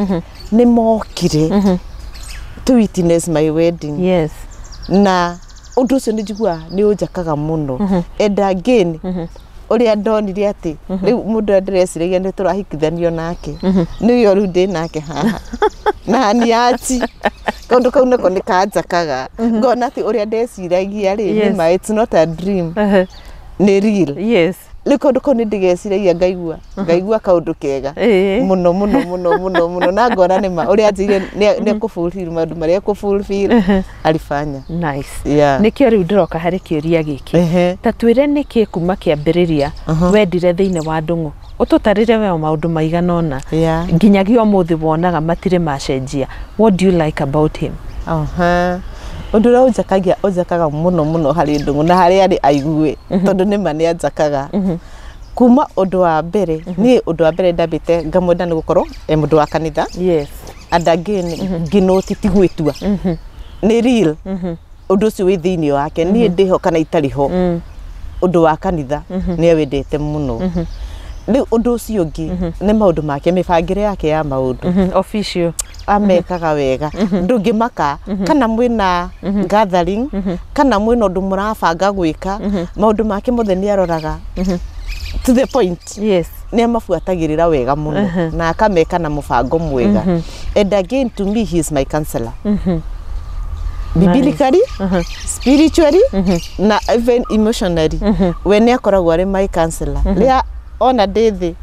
nĩ mokire to witness my wedding. Yes. Na ũndũ ũcio nĩ njiguaga nĩ ũnjakaga mũno. And again, ũrĩa ndonire atĩ rĩu mũndũ ũrĩa ndĩreciragia nĩ tũrahikithanio nake nĩwe rĩu ndĩ nake haha na niachi. Kaũndũ kau nako nĩ kanjakaga ngona atĩ ũrĩa ndeciragia rĩ nĩ ma, it's not a dream, nĩ real. Yes. Rĩu kaũndũ kau nĩ ndĩgeciragia ngaigua kaũndũ kega mũno mũno mũno mũno mũno na ngona nĩ ma ũrĩa anjĩire nĩ ekũfulfill maũndũ marĩa ekũfulfill alifanya. Nice. Yeah. Nĩkĩo rĩu ndĩroka harĩ kĩũria gĩkĩ. Ta twĩre nĩkĩ kuma kĩambĩrĩria wendire thĩinĩ wa Ndung'u? Ũtũtarĩre we maũndũ maigana ũna nginyagia ũmũthĩ wonaga matirĩ macenjia. What do you like about him? Ũndũ ũrĩa ũnjakaga mũno mũno harĩ Ndung'u na harĩa arĩ aigue tondũ nĩ ma nĩ anjakaga. Kuma ũndũ wa mbere, niĩ ũndũ wa mbere ndambĩte ngamwenda nĩ gũkorwo e mũndũ wa kanitha. Yes. And again ngĩnoti ti gwĩtua. Nĩ real. Ũndũ ũcio wĩ thĩinĩ wake, niĩ ndĩho kana itarĩ ho. Ũndũ wa kanitha nĩ awendete mũno. Rĩu ũndũ ũcio ũngĩ nĩ maũndũ make, mĩbangĩre yake ya maũndũ. Official. Amekaga wega. Ndũngĩmaka kana mwĩna gathering kana mwĩna ũndũ mũrabanga gwĩka, maũndũ make mothe nĩ aroraga to the point. Yes. Nĩ amabuatagĩrĩra wega mũno na akameka na mũbango mwega. And again to me he is my counselor. Biblically, spiritually na even emotionally. We nĩ akoragwo arĩ my counselor. Rĩrĩa ona ndĩ thĩ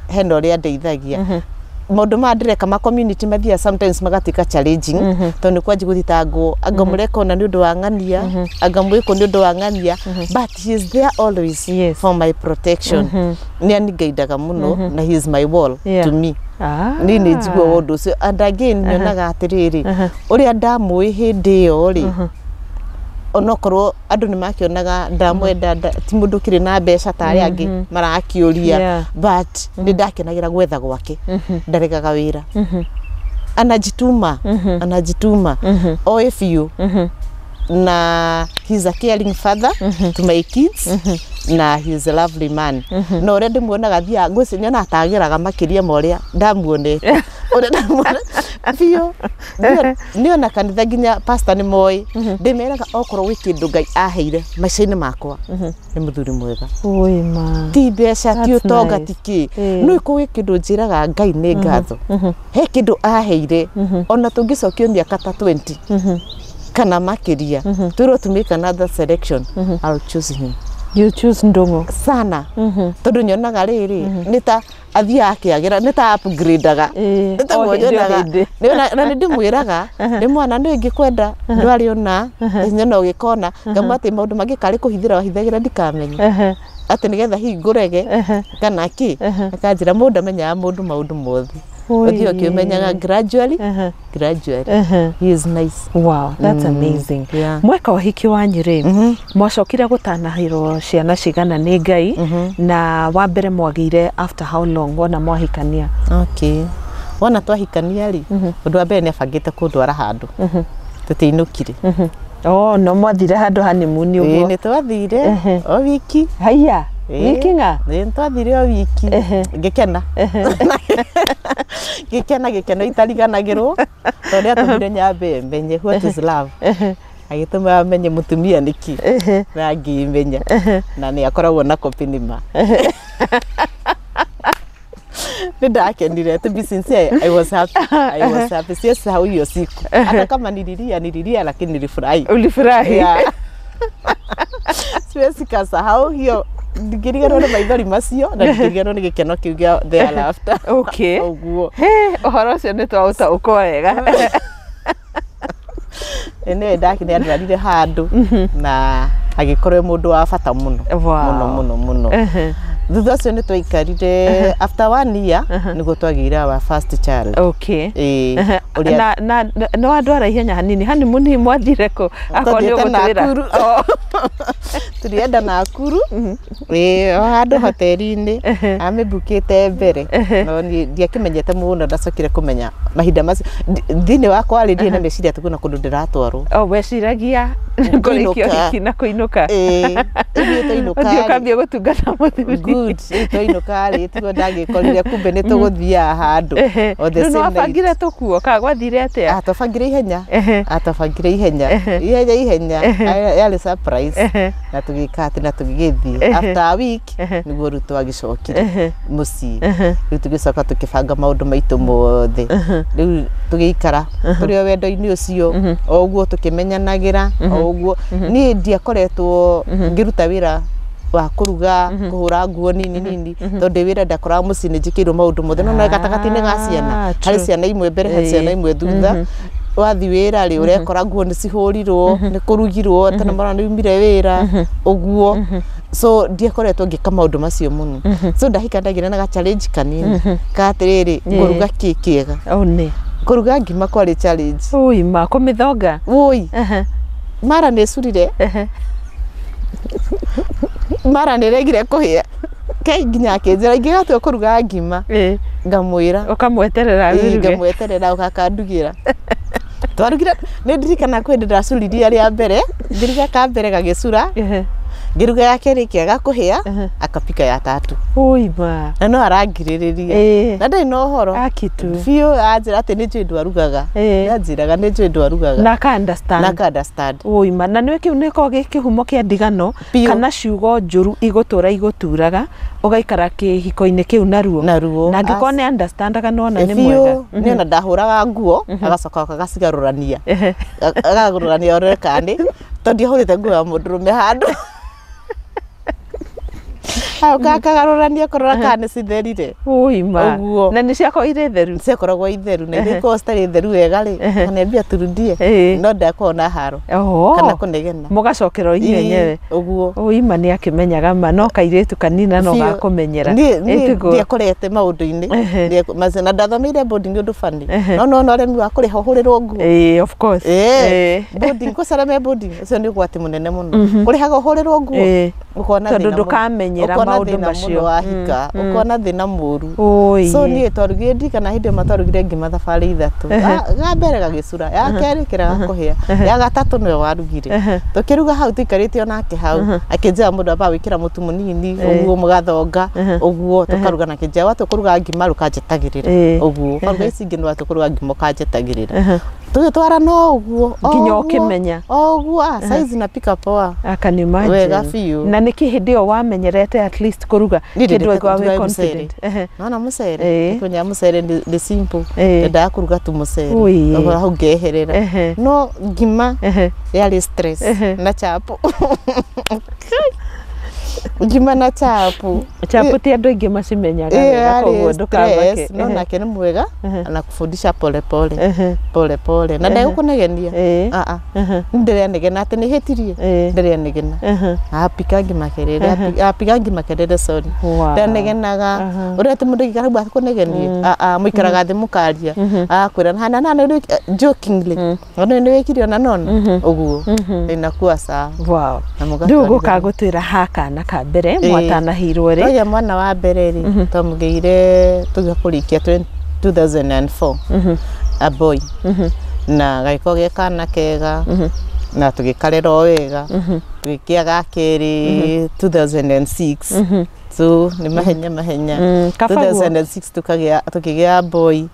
hena ũrĩa andeithagia. Maũndũ maya ndĩreka ma community mathiaga sometimes magatuĩka challenging tondũ nĩ kwanjia gũthitangwo anga mũreka ũna nĩ ũndũ wa ng'ania, anga mwĩkwo nĩ ũndũ wa ng'ania, but he is there always for my protection. Nĩ aningaidaga mũno na he is my wall to me. Niĩ nĩ njiguaga ũndũ ũcio. And again nyonaga atĩrĩrĩ, ũrĩa ndamũĩ hĩndĩ ĩyo rĩ, onokorwo andũ nĩ makĩonaga ndamwenda ti mũndũ ũkĩrĩ na mbeca ta arĩa angĩ marakĩũria, but nĩ ndakenagĩra gwetha gwake, ndaregaga wĩra, anajituma, anajituma oĩ biũ, na he's a caring father to my kids. Na he is a lovely man. Na ũrĩa ndĩmuonaga thiaga ngwĩciria nyonaga atagĩraga makĩria ma ũrĩa ndamuonete, ũrĩa ndamuona biũ. Niĩ ona kanitha nginya pastor nĩ moĩ, ndĩmeraga okorwo gwĩ kĩndũ Ngai aheire maica-inĩ makwa nĩ mũthuri mwega. Oi ma. Ti mbeca, ti That's ũtonga, nice. ti kĩ. No ĩkorwo gwĩ kĩndũ njĩraga Ngai nĩ ngatho, he kĩndũ aheire, ona tũngĩcokio mĩaka ta 20 kana makĩria twĩrwo to make another selection, I'll choose him. You choose Ndung'u. Sana, tondũ nyonaga rĩrĩ nĩ ta athiaga akĩagĩra, nĩ ta upgrade-aga. Nĩ ta O hĩndĩ, o nyonaga. hĩndĩ. Na nĩ ndĩmwĩraga nĩ mwana nĩ ingĩkwenda ndwarĩ ona nyona ũgĩkona ngamwĩra atĩ maũndũ mangĩ karĩ kũhithĩra wahithagĩra ndikamenye, atĩ nĩgetha hihi ngũrege kana kĩ. Akanjĩra mũndũ amenyaga mũndũ maũndũ mothe, ũthiĩ ũkĩũmenyaga gradually, gradually. He is nice. Wow, that's amazing. Mweka ũhiki wanyu rĩ, mwacokire gũtanahĩrwo ciana cigana nĩ Ngai, na wa mbere mwagĩire after how long wona mwahikania? Okay, wona twahikania rĩ, ũndũ wa mbere nĩ abangĩte kũndwara handũ, tũtiinũkire. Oh, no mwathire handũ honeymoon Ĩĩ, ũguo? nĩ twathire o wiki. Haiya. Ĩĩ, wiki ng'a? Ĩĩ, nĩ twathire o wiki, ngĩkena ngĩkena gĩkeno itariganagĩrwo, tondũ nĩ atũmire nyambe menye what is love, agĩtũma menye mũtumia nĩkĩ, na ngĩmenya na nĩ akoragwo na kopi nĩma. Nĩ ndakenire. To be sincere, I was happy, I was happy. Siwezi hiyo siku, hata kama nililia, nililia, lakini nilifurahi. Ulifurahi. Yeah. Siwezi kasahau hiyo, ndingĩriganĩrwo nĩ maithori macio na ndingĩriganĩrwo nĩ gĩkeno kĩu gĩa thereafter. Ũguo. He, ũhoro ũcio nĩ twaũtaũkwo wega. Nĩ ndaki nĩ andwarire handũ na agĩkorwo e mũndũ wa bata mũno. Mũno mũno mũno. Thutha ũcio nĩ twaikarire, after one year nĩguo twagĩire our first child. Ĩĩ, ũrĩa Na no andwara ihenya hanini, honeymoon mwathire kũ akorwo nĩ Twathiĩte ũgũtwĩra? Nakuru. Tũrĩenda Nakuru. Ĩĩ, o handũ hoteri-inĩ amĩmbukĩte mbere, no niĩ ndiakĩmenyete mũno, ndacokire kũmenya mahinda macio. Thĩinĩ wakwa rĩ, ndirĩ na meciria atĩ kwĩna kũndũ ndĩratwarwo. Oh, weciragia kũrĩkia Kũinũka. ũhiki na kũinũka. Ĩĩ, ithuĩ twainũka ũthiĩ rĩ, ũkambia gũtungata mũthuri. Good, rĩu twainũka rĩ, tiguo ndagĩkorire kumbe nĩ tũgũthiaga handũ o the Rĩu nĩ same night. wabangire tũkuo kana gwathire atĩa? Ah, twabangire ihenya. Ah, twabangire ihenya ihenya ihenya. Yarĩ surprise. Na tũgĩka atĩ na tũgĩgĩthiĩ after a week nĩguo rĩu twagĩcokire mũciĩ. Rĩu tũgĩcoka tũkĩbanga maũndũ maitũ mothe, rĩu tũgĩikara tũrĩ o wendo-inĩ ũcio o ũguo, tũkĩmenyanagĩra o ũguo. Niĩ ndiakoretwo ngĩruta wĩra wa kũruga, kũhũra nguo nini nini, tondũ ndĩ wĩra ndakoraga mũciĩ nĩ njĩkĩirwo maũndũ mothe, no gatagatĩ-inĩ ga ciana, harĩ ciana imwe mbere, harĩ ciana imwe thutha. Wathi wĩra rĩ, ũrekora nguo nĩ cihũrirwo, nĩ kũrugirwo tena mwana nĩ umire wĩra ũguo. So ndiakoretwo ngĩka maũndũ macio mũno. So ndahika ndagĩra na ga challenge kanini ka atĩrĩrĩ, ngũruga kĩ kĩega? Oh, nĩ Kũruga ngima kwarĩ challenge. Ui ma, kũmĩthonga. Woi, mara nĩ curire, mara nĩ regire kũhĩa ke, nginya akĩnjĩra ingĩgatua kũruga ngima, ngamwĩra. Ũkamweterera Ĩĩ, aruge. Ngamweterera ũgakandugĩra. Twarugire, nĩ ndirikana kwĩ hĩndĩ ndacuririe rĩa mbere, ngĩruga ka mbere gagĩcura, ngĩruga ya kerĩ kĩaga kũhĩa, akapika ya tatu. Ui ma. Na no arangirĩrĩria na ndarĩ na ũhoro. Akitu. Biũ, anjĩra atĩ nĩ njũĩ ndwarugaga. Anjĩraga nĩ njũĩ ndwarugaga. Na aka understand. Na aka understand. Ui ma, na nĩ kĩu nĩko gĩ kĩhumo kĩa ndigano. Biũ. Kana ciugo njũru igũtũra igũturaga, ũgaikara kĩhiko-inĩ kĩu na ruo. Na ruo. Na angĩkorwo nĩ understandaga nona nĩ mwega. Biũ, nĩ ona ndahũraga nguo agacoka agacigarũrania, agagarũrania orore kana nĩ tondũ ndiahũrĩte nguo ya mũndũrũme handũ, agoka akagarũrania kũrora kana nĩ citherire. Ui ma. Ũguo. Na nĩ ciakorwo irĩ theru. Ciakoragwo itheru, na iria ikoragwo citarĩ theru wega rĩ, kaniambia turudie. No ndakoragwo na haro Oho. kana kũnegena. Mũgacokera o inyuĩ enyewe. Ũguo. Ui ma, nĩ akĩmenyaga ma no kairĩtu kanina no Biũ. gakũmenyera. Niĩ Ĩ, tiguo? ndiakorete maũndũ-inĩ. Na ndathomeire boarding ũndũ bani, no nona ũremi wa kũrĩha ũhũrĩrwo nguo. Ĩĩ, of course. Ĩĩ, boarding gũcarame boarding ũcio nĩ ũgwati mũnene mũno, kũrĩhaga ũhũrĩrwo nguo, ũkona Tondũ thĩna mũno. ndũkamenyera Ũkona Maũndũ thĩna macio. Mũno wahika ũkona thĩna mũru. Oi. So niĩ twarugire, ndirikana hĩndĩ ĩyo twarugire ngima thabarĩ ithatũ. Ga mbere gagĩcura, ya kerĩ kĩrega kũhĩa, ya gatatũ nĩwe warugire. Tũkĩruga hau tũikarĩte onake hau, akĩnjĩra mũndũ amba gwĩkĩra mũtu mũnini ũguo, mũgathonga ũguo, tũkaruga. Na akĩnjĩra watua kũruga ngima rũkanjetagĩrĩra ũguo, ũkaruga ici ingĩ, nĩ watua kũruga ngima ũkanjetagĩrĩra. Tũgĩtwara no ũguo o Nginya ũguo, ũkĩmenya. o ũguo, ah, saizi napika poa. I can imagine. Wega biũ. Na nĩkĩ hĩndĩ ĩyo wamenyerete at least kũruga? Niĩ Kĩndũ ndendete waigua kũruga wĩ mũcere. confident. Nona mũcere, kũnya mũcere nĩ simple. Ndendaga kũruga tu mũcere. Ui. Ũguo hau ngeherera. No ngima yarĩ stress. Na chapo, ngima na chapo. Chapo ti andũ aingĩ macimenyaga Ĩyo wega, yarĩ koguo ndũkamake. stress, no nake nĩ mwega, anakufundisha pole pole pole pole na ndegũkũnegenia. Ah ah, ndĩrenegena atĩ nĩ hĩtirie? Ndĩrenegena apikangi makerere, apikangi makerere, sorry. Ndanegenaga ũrĩa atĩ mũndũ aikara hau akũnegenie. Ah ah, mũikaraga thĩ mũkaria, akwĩra hana na jokingly, ona nĩ wĩkire ona nona ũguo, inakuwa sawa. Na Rĩu mũgatwarithania. gũka gũtwĩra ha kana ka mbere mwatanahirwo rĩ? Twagĩa mwana wa mbere rĩ, twamũgĩire tũgĩa kũrĩkia 2004, a boy, na gagĩkorwo ge kana kega na tũgĩkarera o wega. Tũgĩkĩa ga kerĩ 2006, so nĩ mahenya mahenya. Kaba guo. 2006 tukagĩa, tukĩgĩa boy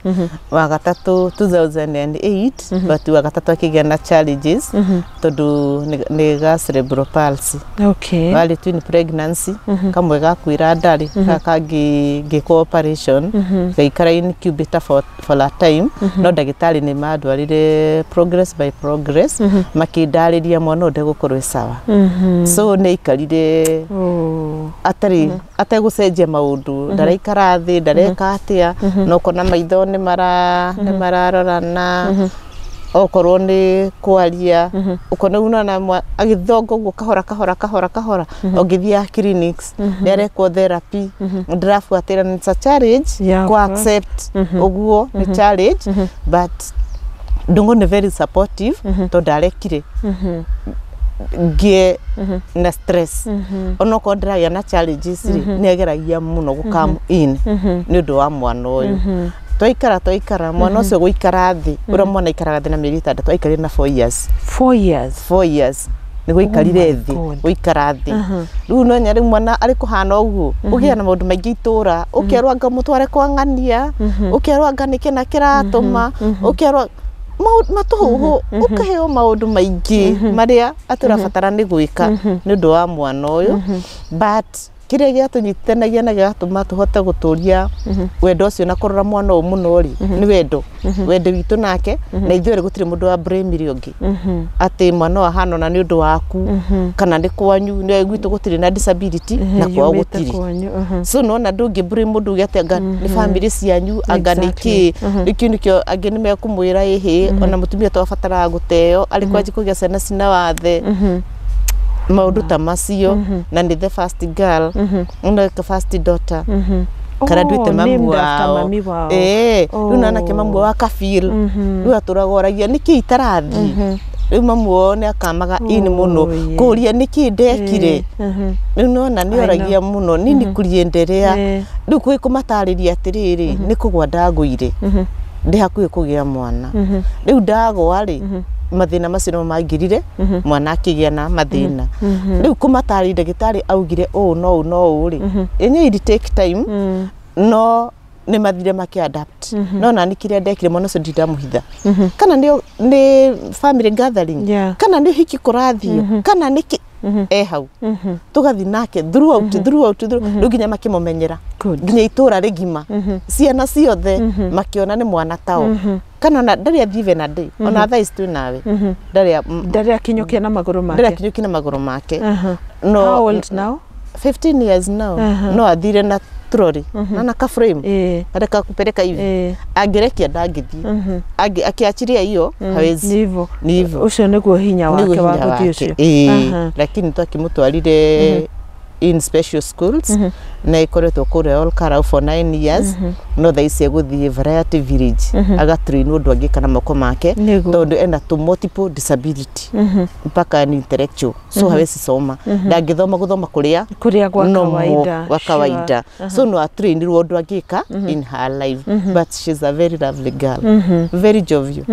wa gatatũ 2008, but wa gatatũ akĩgĩa na challenges tondũ nĩ ga cerebral palsy. Warĩ twin pregnancy, kamwe gakuĩra ndarĩ, gaka kangĩ ngĩkwo operation, gaikara incubator for a time. No ndagĩtarĩ nĩ mandwarire progress by progress, makĩndarĩria mwana ũyũ ndegũkorwo e sawa. So nĩ aikarire atarĩ ategũcenjia maũndũ, ndaraikara thĩ, ndareka atĩa, no kona maitho nĩ mara nĩ mararorana, okorwo nĩ kwaria ũkona ũnona agĩthonga ũguo kahora kahora kahora kahora. Ũngĩthiĩ clinics nĩ arekwo therapy, ndĩrabuatĩra. It's a challenge Yeah, of ku course. accept ũguo nĩ challenge, but Ndung'u nĩ very supportive tondũ arekire ngĩe na stress. Onokorwo ndĩragĩa na challenges rĩ, nĩ ageragia mũno gũ come in nĩ ũndũ wa mwana ũyũ. Twaikara twaikara, mwana ũcio gũikara thĩ, ũrĩa mwana aikaraga thĩ na mĩeri 6, aikarire na 4 years. 4 years? 4 years nĩ gũikarire Oh my thĩ. God. Gũikara thĩ rĩu no rĩu mwana arĩ kũhana ũguo, ũgĩa na maũndũ maingĩ itũra, ũkerwo anga mũtware kwa ng'ania, ũkerwo anga nĩkĩ na kĩratũma, ũkerwo matũhũhũ, ũkaheo maũndũ maingĩ marĩa atĩ ũrabatara nĩ gwĩka nĩ ũndũ wa mwana ũyũ. But kĩrĩa gĩatũnyitithanagia na gĩgatũma tũhote gũtũria wendo ũcio na kũrora mwana ũyũ mũno rĩ, nĩ wendo, wendo witũ nake na ithuĩ erĩ. Gũtirĩ mũndũ wa blame ũngĩ atĩ mwana ũyũ ahana ona nĩ ũndũ waku kana nĩ kwanyu. Nĩ gwitũ gũtirĩ na disability na kwao Yumĩte gũtirĩ. kwanyu. So nona ndũngĩ blame mũndũ uge atĩ anga nĩ family cianyu, anga nĩ kĩ. Nĩkĩo nĩkĩo angĩ nĩ mekũmwĩra ĩhĩ, ona mũtumia twabataraga gũteo arĩ kwanji kũgĩa ciana cina wathe, maũndũ ta macio. Na nĩ the first girl, na the first daughter kana Oh, nduĩte mamu named after wao. mami wao. Ĩĩ, rĩu na anake Oh. mamu wao akafeel rĩu atũraga oragia nĩkĩ itarathiĩ. Rĩu mamu wao nĩ akamaga in mũno kũria nĩkĩ ndekire. Rĩu nona nĩ oragia mũno nini kuliendelea. Rĩu kwĩ kũmatarĩria atĩrĩrĩ, nĩ kũgwa ndagũire ndĩ hakuhĩ kũgĩa mwana, rĩu ndagwa rĩ, mathĩna macio nĩmo mangirire mwana akĩgĩa na mathĩna. Rĩu kũmatarĩria ndagĩtarĩ augire ũũ no ũũ no ũũ rĩ, yenyewe it take time, no nĩ mathire makĩ adapt. No nani kĩrĩa ndekire mwana ũcio ndindamũhitha, kana nĩ family gathering, kana nĩ hiki kũrathiĩ, kana nĩ kĩ, e hau tũgathiĩ nake throughout, throughout, rĩu nginya makĩmũmenyera. Nginya itũra rĩgima, ciana ciothe makĩona nĩ mwana tao, kana ona ndarĩ athiĩ even a day, ona thaa ici twĩ nawe ndarĩ Ndarĩ akinyũkia na magũrũ ndarĩ make. akinyũkia na magũrũ make. No. How old now? 15 years now. No athire na trolley na ka frame karĩa kakupeleka hivi. Angĩrekia ndangĩthiĩ. Akiachiria hiyo hawezi. Ni hivyo. Ni hivyo. Ũcio nĩguo hinya Nĩguo wake wa hinya gũthiĩ wake. ũcio. Ĩĩ, lakini twakĩmũtwarire in special schools na ikoretwo kũrĩa Olkarau for 9 years, no thaa ici egũthiĩ Variety Village agatrainwo ũndũ angĩka na moko make, Nĩguo. tondũ ena to multiple disability mpaka ni intellectual, so hawezi soma, ndangĩthoma gũthoma kũrĩa Kũrĩa gwa normal, kawaida. gwa kawaida. So no atrainirwo ũndũ angĩka in her life, but she's a very lovely girl, very jovial.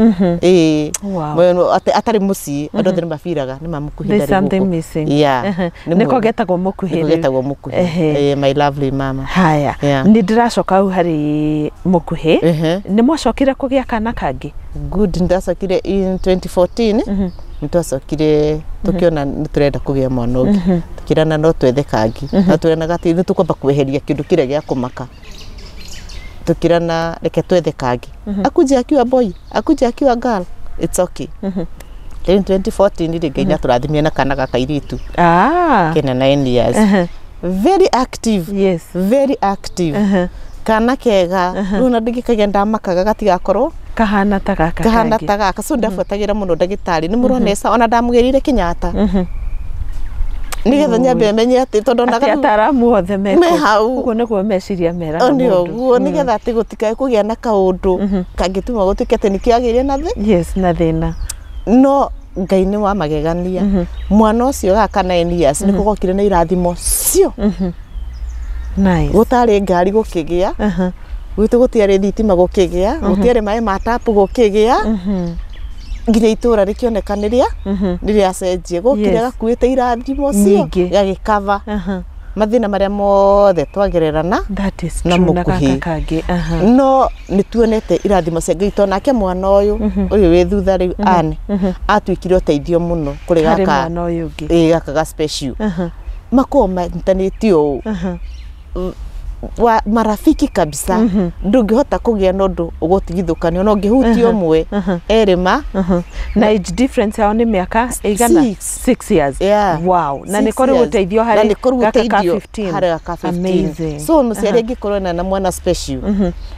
Ĩĩ. Wow. Atarĩ mũciĩ andũ othe nĩ mabiraga nĩ mamũkuhĩ. There's something missing. Yeah. Nĩ Nĩko mwega. getagwo mũkuhĩ Nĩko rĩu. getagwo mũkuhĩ. Ehe. Eh, my lovely mama. Haya, Yeah. nĩ ndĩracoka hau harĩ mũkuhĩ. Nĩ mwacokire kũgĩa kana kangĩ? Good, ndacokire in 2014. Nĩ twacokire tũkĩona nĩ tũrenda kũgĩa mwana ũngĩ, tũkĩrana no twethe kangĩ, na tũrenaga atĩ nĩ tũkwamba kweheria kĩndũ kĩrĩa gĩa kũmaka. Tũkĩrana reke twethe kangĩ, akuje akiwa boy, akuje akiwa girl, it's okay. Then 2014 rĩ, Ngai nĩatũrathimire na kana gaka kairĩtu kena 9 years, very active. Very active. Kana kega rĩu na ndingĩkagĩa ndamakaga gatigakorwo Kahana ta gaka kahana kangĩ. Ta gaka. So ndabuatagĩra mũno ndagĩtarĩ nĩ mũronesa, ona ndamũgĩrĩire Kenyatta nĩgetha nyambe menye atĩ tondũ Atĩ onaga rĩu ataaramu othe me meko hau. Ũguo nĩguo meciria meraga Nĩ mũndũ. ũguo, nĩgetha atĩ gũtikae kũgĩa na kaũndũ kangĩtũma gũtuĩke atĩ nĩkĩo agĩire na thĩ. Yes, na thĩna. No Ngai nĩ wa magegania, mwana ũcio gaka 9 years nĩko gokire na irathimo cio. Nice. Gũtarĩ ngari gũkĩgĩa, gwitũ gũtiarĩ thitima gũkĩgĩa, gũtiarĩ maĩ ma tapu gũkĩgĩa, nginya itũra rĩkĩoneka nĩrĩa nĩrĩacenjie gũkire. Gakuĩte irathimo cio, Nyingĩ. gagĩkava mathĩna marĩa mothe twagererana That is na true, na mũkuhĩ. gaka kangĩ. No nĩ tuonete irathimo cia Ngai, tondũ nake mwana ũyũ ũyũ wĩ thutha rĩu ane atuĩkire ũteithio mũno kũrĩ Harĩ gaka. mwana ũyũ ũngĩ. Ĩĩ, gaka ga special makoragwo manyitanĩte ũũ wa marafiki kabisa. Ndũngĩhota kũgĩa na ũndũ ũgũtigithũkanio na ũngĩhutia ũmwe erĩ ma. Na age difference yao nĩ mĩaka ĩigana? Six. 6 years. Yeah. Wow, na Six nĩ kũrĩ years. ũteithio Na harĩ nĩ kũrĩ gaka ka ũteithio 15. harĩ gaka 15. Amazing. So mũciari angĩkorwo ena na mwana special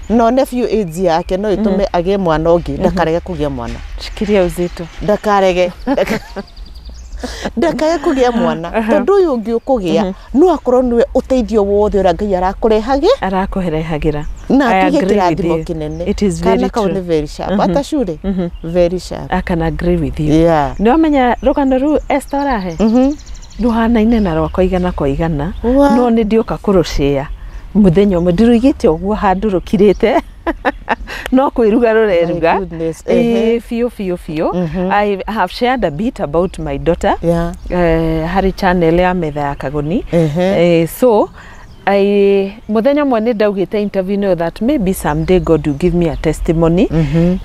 no nephew age yake no ĩtũme agĩe mwana ũngĩ, ndakarege kũgĩa mwana. Shikilia uzito. Ndakarege, ndakage kũgĩa mwana, tondũ ũyũ ũngĩ ũkũgĩa no akorwo nĩwe ũteithio wothe ũrĩa Ngai arakũrehage Arakũrehagĩra. Na I atuĩke agree with kĩrathimo you. kĩnene. It is very Kana kau true. nĩ very sharp, hata cure very sharp. I can agree with you. Nĩ wamenya rũgano rũu Esther ũrahe rũhanaine na rwakwa igana kwa igana. No nĩ ndioka kũrũcĩa mũthenya ũmwe, ndĩrũigĩte ũguo handũ rũkirĩte no kwĩruga rũreruga. My goodness, Ĩĩ, ehe. biũ biũ biũ. I have shared a bit about my daughter harĩ channel ya metha ya Kagoni. So I, mũthenya ũmwe nĩ ndaugĩte interview ĩyo that maybe someday God will give me a testimony.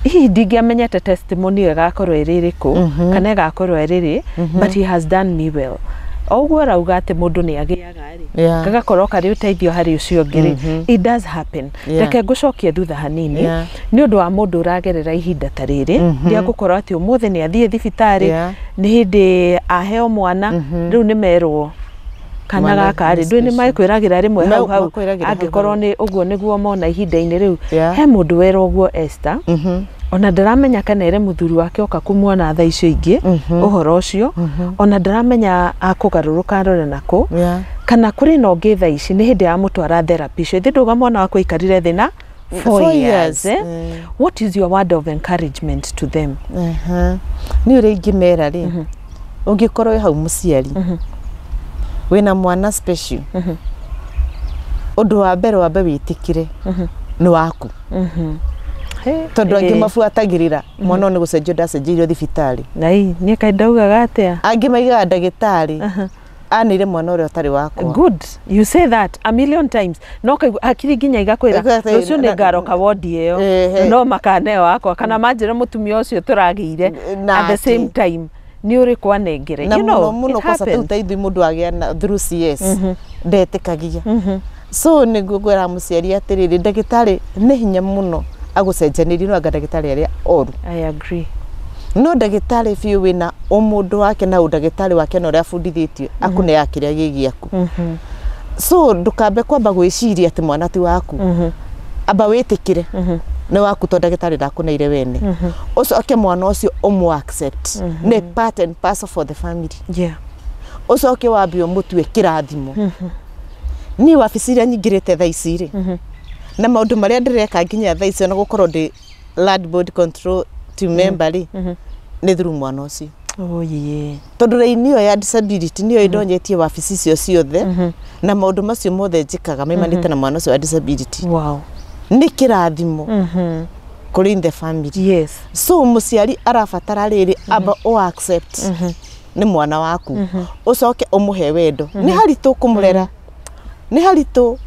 Hihi ndingĩamenyete testimony ĩyo ĩgakorwo ĩrĩ ĩrĩkũ kana ĩgakorwo ĩrĩ rĩ, but he has done me well. O ũguo ũrauga atĩ mũndũ nĩ agĩaga rĩ, gagakorwo karĩ ũteithio harĩ ũcio ũngĩ rĩ, it does happen. Reke ngũcokie thutha hanini. Nĩ ũndũ wa mũndũ ũragerera ihinda ta rĩrĩ rĩa gũkorwo atĩ ũmũthĩ nĩ athiĩ thibitarĩ, nĩ hĩndĩ aheo mwana, rĩu nĩ merwo kana Mwana gaka rĩ, nĩ ndũĩ nĩ special. makwĩragĩra rĩmwe hau hau Makwĩragĩra hau angĩkorwo hau. nĩ ũguo nĩguo mona ihinda-inĩ rĩu. He mũndũ werwo ũguo, Esther, ona ndaramenya kana ere mũthuri wake oka kũmuona thaa icio ingĩ ũhoro ũcio, ona ndaramenya akũgarũrũka arore nakũ, kana kũrĩ na ũngĩ thaa ici nĩ hĩndĩ ya mũtwara therapy icio ithĩ ndũga mwana wakwa aikarire thĩ na 4 Four years, years, eh? What is your word of encouragement to them? Aha. Nĩ ũrĩa ingĩmera rĩ, ũngĩkorwo wĩ hau mũciari wĩna mwana special, ũndũ wa mbere wambe wĩtĩkĩre nĩ waku, tondũ angĩ mabuatagĩrĩra mwana ũyũ nĩ gũcenjio ndacenjeirio thibitarĩ. Nai niĩ kaĩ ndaugaga atĩa? Angĩ maigaga ndagĩtarĩ anĩire mwana ũrĩa ũtarĩ wakwa. Good, you say that a million times, no kaigua hakiri nginya igakwĩra rũciũ nĩ ngaroka wodi ĩyo, no makaneo wakwa kana manjĩre mũtumia ũcio tũragĩire at the same time nĩ ũrĩkũ anengere. Na You know, mũno mũno it kwanza happens. ta ithuĩ mũndũ agĩa na through CS ndetĩkagia, so nĩguo ngwĩra mũciari atĩrĩrĩ, ndagĩtarĩ nĩ hinya mũno agũcenjanĩrie, no anga ndagĩtarĩ arĩa oru. I agree. No ndagĩtarĩ biũ wĩna ũmũndũ wake na ũndagĩtarĩ wake na ũrĩa abundithĩtio akũneaga kĩrĩa gĩ gĩaku, so ndũkambe kwamba gwĩciria atĩ mwana ti waku. Amba wĩtĩkĩre nĩ waku tondũ ndagĩtarĩ ndakũneire wene. Ũcoke mwana ũcio ũmũ accept nĩ part and parcel for the family. Ũcoke wambe ũmũtue kĩrathimo. Niĩ wabici iria nyingĩrĩte thaa ici rĩ, na maũndũ marĩa ndĩreka nginya thaa ici, ona gũkorwo ndĩ land board control team member rĩ, nĩ through mwana ũcio. Oh yeah. Tondũ raini ĩyo ya disability nĩyo ĩndonyetie wabici icio ciothe, na maũndũ macio mothe njĩkaga maimanĩte na mwana ũcio wa disability. Nĩ kĩrathimo kũrĩ in the family. So mũciari arabatara rĩrĩ, amba o accept nĩ mwana waku, ũcoke ũmũhe wendo. Nĩ haritũ kũmũrera, nĩ haritũ,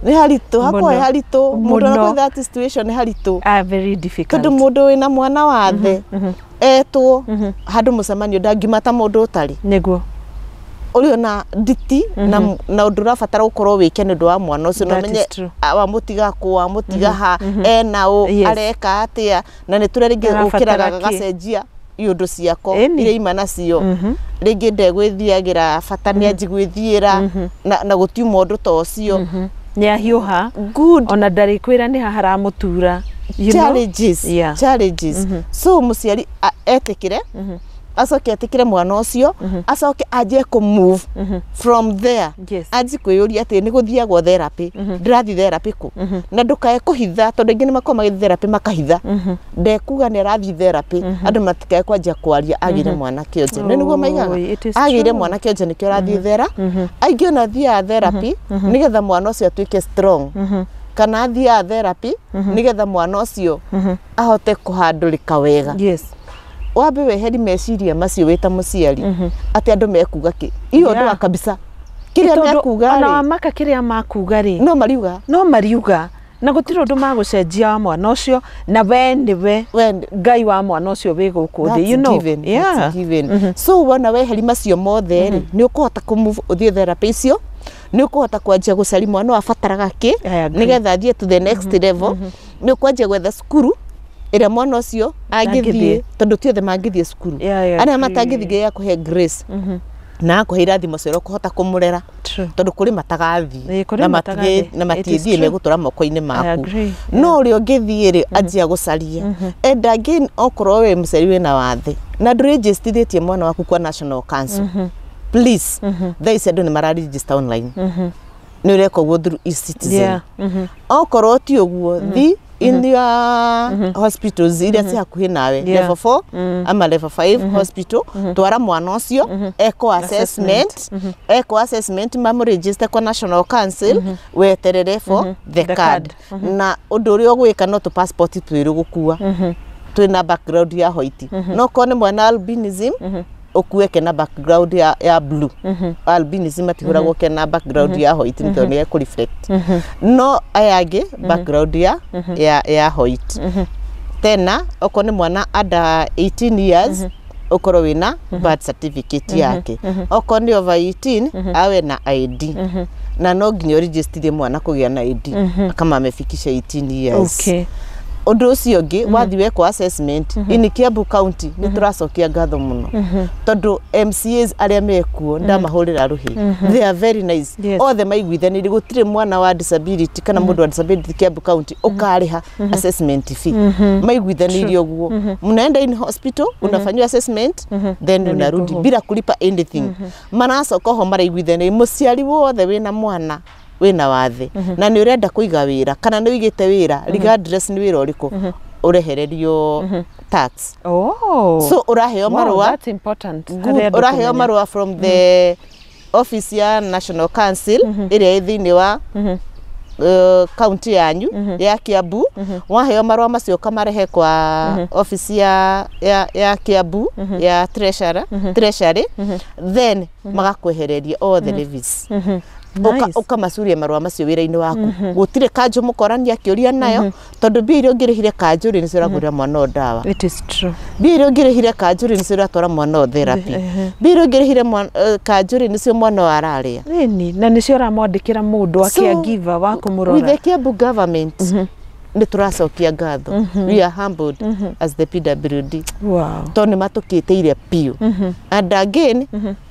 nĩ haritũ hakwa. Mũno. Haritũ mũndũ Mũno. arakwĩ that situation nĩ haritũ. Ah, very difficult. Tondũ mũndũ wĩna mwana wathe etwo handũ mũcemanio ndangiuma ta mũndũ ũtarĩ ũrĩ ona nditi na ũndũ ũrabatara gũkorwo wĩke nĩ ũndũ wa mwana ũcio, na That ũmenye is true. wamũtiga kũ, wamũtiga ha, ena ũ, areka atĩa, na nĩ tũrĩa rĩngĩ Arabatara ũkĩraga kĩ? gagacenjia iũndũ ciako iria ima nacio, rĩngĩ ndegwĩthiagĩra bata nĩ anji gwĩthiĩra na gũtiuma ũndũ ta ũcio. Nĩ ahiũha. Good. Ona ndarĩkwĩra nĩ haha haramũtura. You know? Challenges. Challenges. So mũciari etĩkĩre, acoke etĩkĩre mwana ũcio, acoke anjie kũ move from there. Anji kwĩyũria atĩ nĩ gũthiagwo therapy, ndĩrathiĩ therapy kũ, na ndũkae kũhitha, tondũ aingĩ nĩ makoragwo magĩthiĩ therapy makahitha, ndekuga nĩ arathiĩ therapy, andũ matikae kwanjia kwaria agĩire mwana kĩonje, nĩ nĩguo maigaga. Oh, it is Agĩire true. mwana kĩonje nĩkĩo arathiĩ thera. Aingĩ ona athiaga therapy nĩgetha mwana ũcio atuĩke strong, kana athiaga therapy nĩgetha mwana ũcio ahote kũhandũrĩka wega. Wambe weheri meciria macio wĩ ta mũciari atĩ andũ mekuga kĩ iyo ũndũ wa kabisa kĩrĩa Tondũ mekuga ona rĩ, wamaka kĩrĩa makuga rĩ, no mariuga. No mariuga na gũtirĩ ũndũ magũcenjia wa mwana ũcio, na we nĩwe We Ngai wa mwana ũcio wĩ gũkũ thĩ. That's You know? given, that's given. So wona weheri macio mothe rĩ, nĩ ũkũhota kũ-move ũthiĩ therapy icio, nĩ ũkũhota kwanjia gũcaria mwana ũyũ abataraga kĩ I agree. nĩgetha athiĩ to the next level. Nĩ ũkwanjia gwetha cukuru ĩrĩa mwana ũcio angĩthiĩ, Angĩthiĩ. tondũ ti othe mangĩthiĩ cukuru. Yeah, I Arĩa agree. matangĩthiĩ, Ngai akũhe grace na akũhe irathimo cia ũrĩa ũkũhota kũmũrera, tondũ kũrĩ matagathiĩ Ĩĩ, kũrĩ na matagathiĩ. na It is matingĩthiĩ, true. megũtũra moko-inĩ I maku. agree. No ũrĩa ũngĩthiĩ rĩ, anjia gũcaria. And again, okorwo wĩ mũciari wĩna wathe na ndũrĩnjĩstithĩtie mwana waku kwa National Council, please, thaa ici andũ nĩ mararegister online, nĩ ũreka ũguo through eCitizen. Okorwo ti ũguo, thi in your hospitals iria ci hakuhĩ nawe, level 4 ama level 5 hospital, twara mwana ũcio eko assessment, eko assessment, mamũregister kwa National Council, weterere for the The card. Na ũndũ ũrĩa ũgwĩka, no tũ passport twĩrĩ gũkua twĩna background ya white, no korwo nĩ mwana albinism, ũkue kena background ya blue. Albinism matihũragwo kena background ya white nĩ tondũ nĩ ekũ reflect, no aya angĩ background ya white. Tena okorwo nĩ mwana under 18 years, ũkorwo wĩna birth certificate yake, okorwo nĩ over 18, awe na ID, na no nginya ũregistithie mwana kũgĩa na ID kama amefikisha 18 years. Ũndũ ũcio ũngĩ, wathiĩ wekwo assessment in Kiambu County, nĩ tũracokia ngatho mũno tondũ MCAs arĩa mekuo ndamahũrĩra rũhĩ, they are very nice. Othe maiguithanĩirie gũtirĩ mwana wa disability kana mũndũ wa disability Kiambu County ũkarĩha assessment fee. Maiguithanĩirie ũguo, mnaenda in hospital, unafanyiwa assessment, then you unarudi go home. bila kulipa anything. Maracoka ho maraiguithanĩirie mũciari wothe wĩna mwana wĩna wathe na nĩ ũrenda kũiga wĩra kana nĩ ũigĩte wĩra, regardless nĩ wĩra ũrĩkũ, ũrehererio tax. So ũraheo Wow, marũa. that's important. Good. Harĩ andũ Ũraheo kũmenya. marũa from the office ya National Council ĩrĩa ĩ thĩinĩ wa kaunti yanyu ya Kiambu. Waheo marũa macio, ũkamarehe kwa office ya Kiambu ya treasury, then magakwehereria all the levies. Nice. Ũkamacuria marũa macio wĩra-inĩ waku, gũtirĩ kanjũ mũkorania akĩũria nayo, tondũ mbia iria ũngĩrĩhire kanjũ rĩ, nĩcio ũragũrĩra mwana ũyũ ndawa. It is true. Mbia iria ũngĩrĩhire kanjũ rĩ, nĩcio ũratwara mwana ũyũ therapy. Mbia iria ũngĩrĩhire kanjũ rĩ, nĩcio mwana ũyũ ararĩa. Ĩni, na nĩcio ũramwandĩkĩra mũndũ wa So, caregiver wa kũmũrora. with the Kiambu government nĩ tũracokia ngatho. We are humbled as the PWD tondũ nĩ matũkĩtĩire biũ. And again,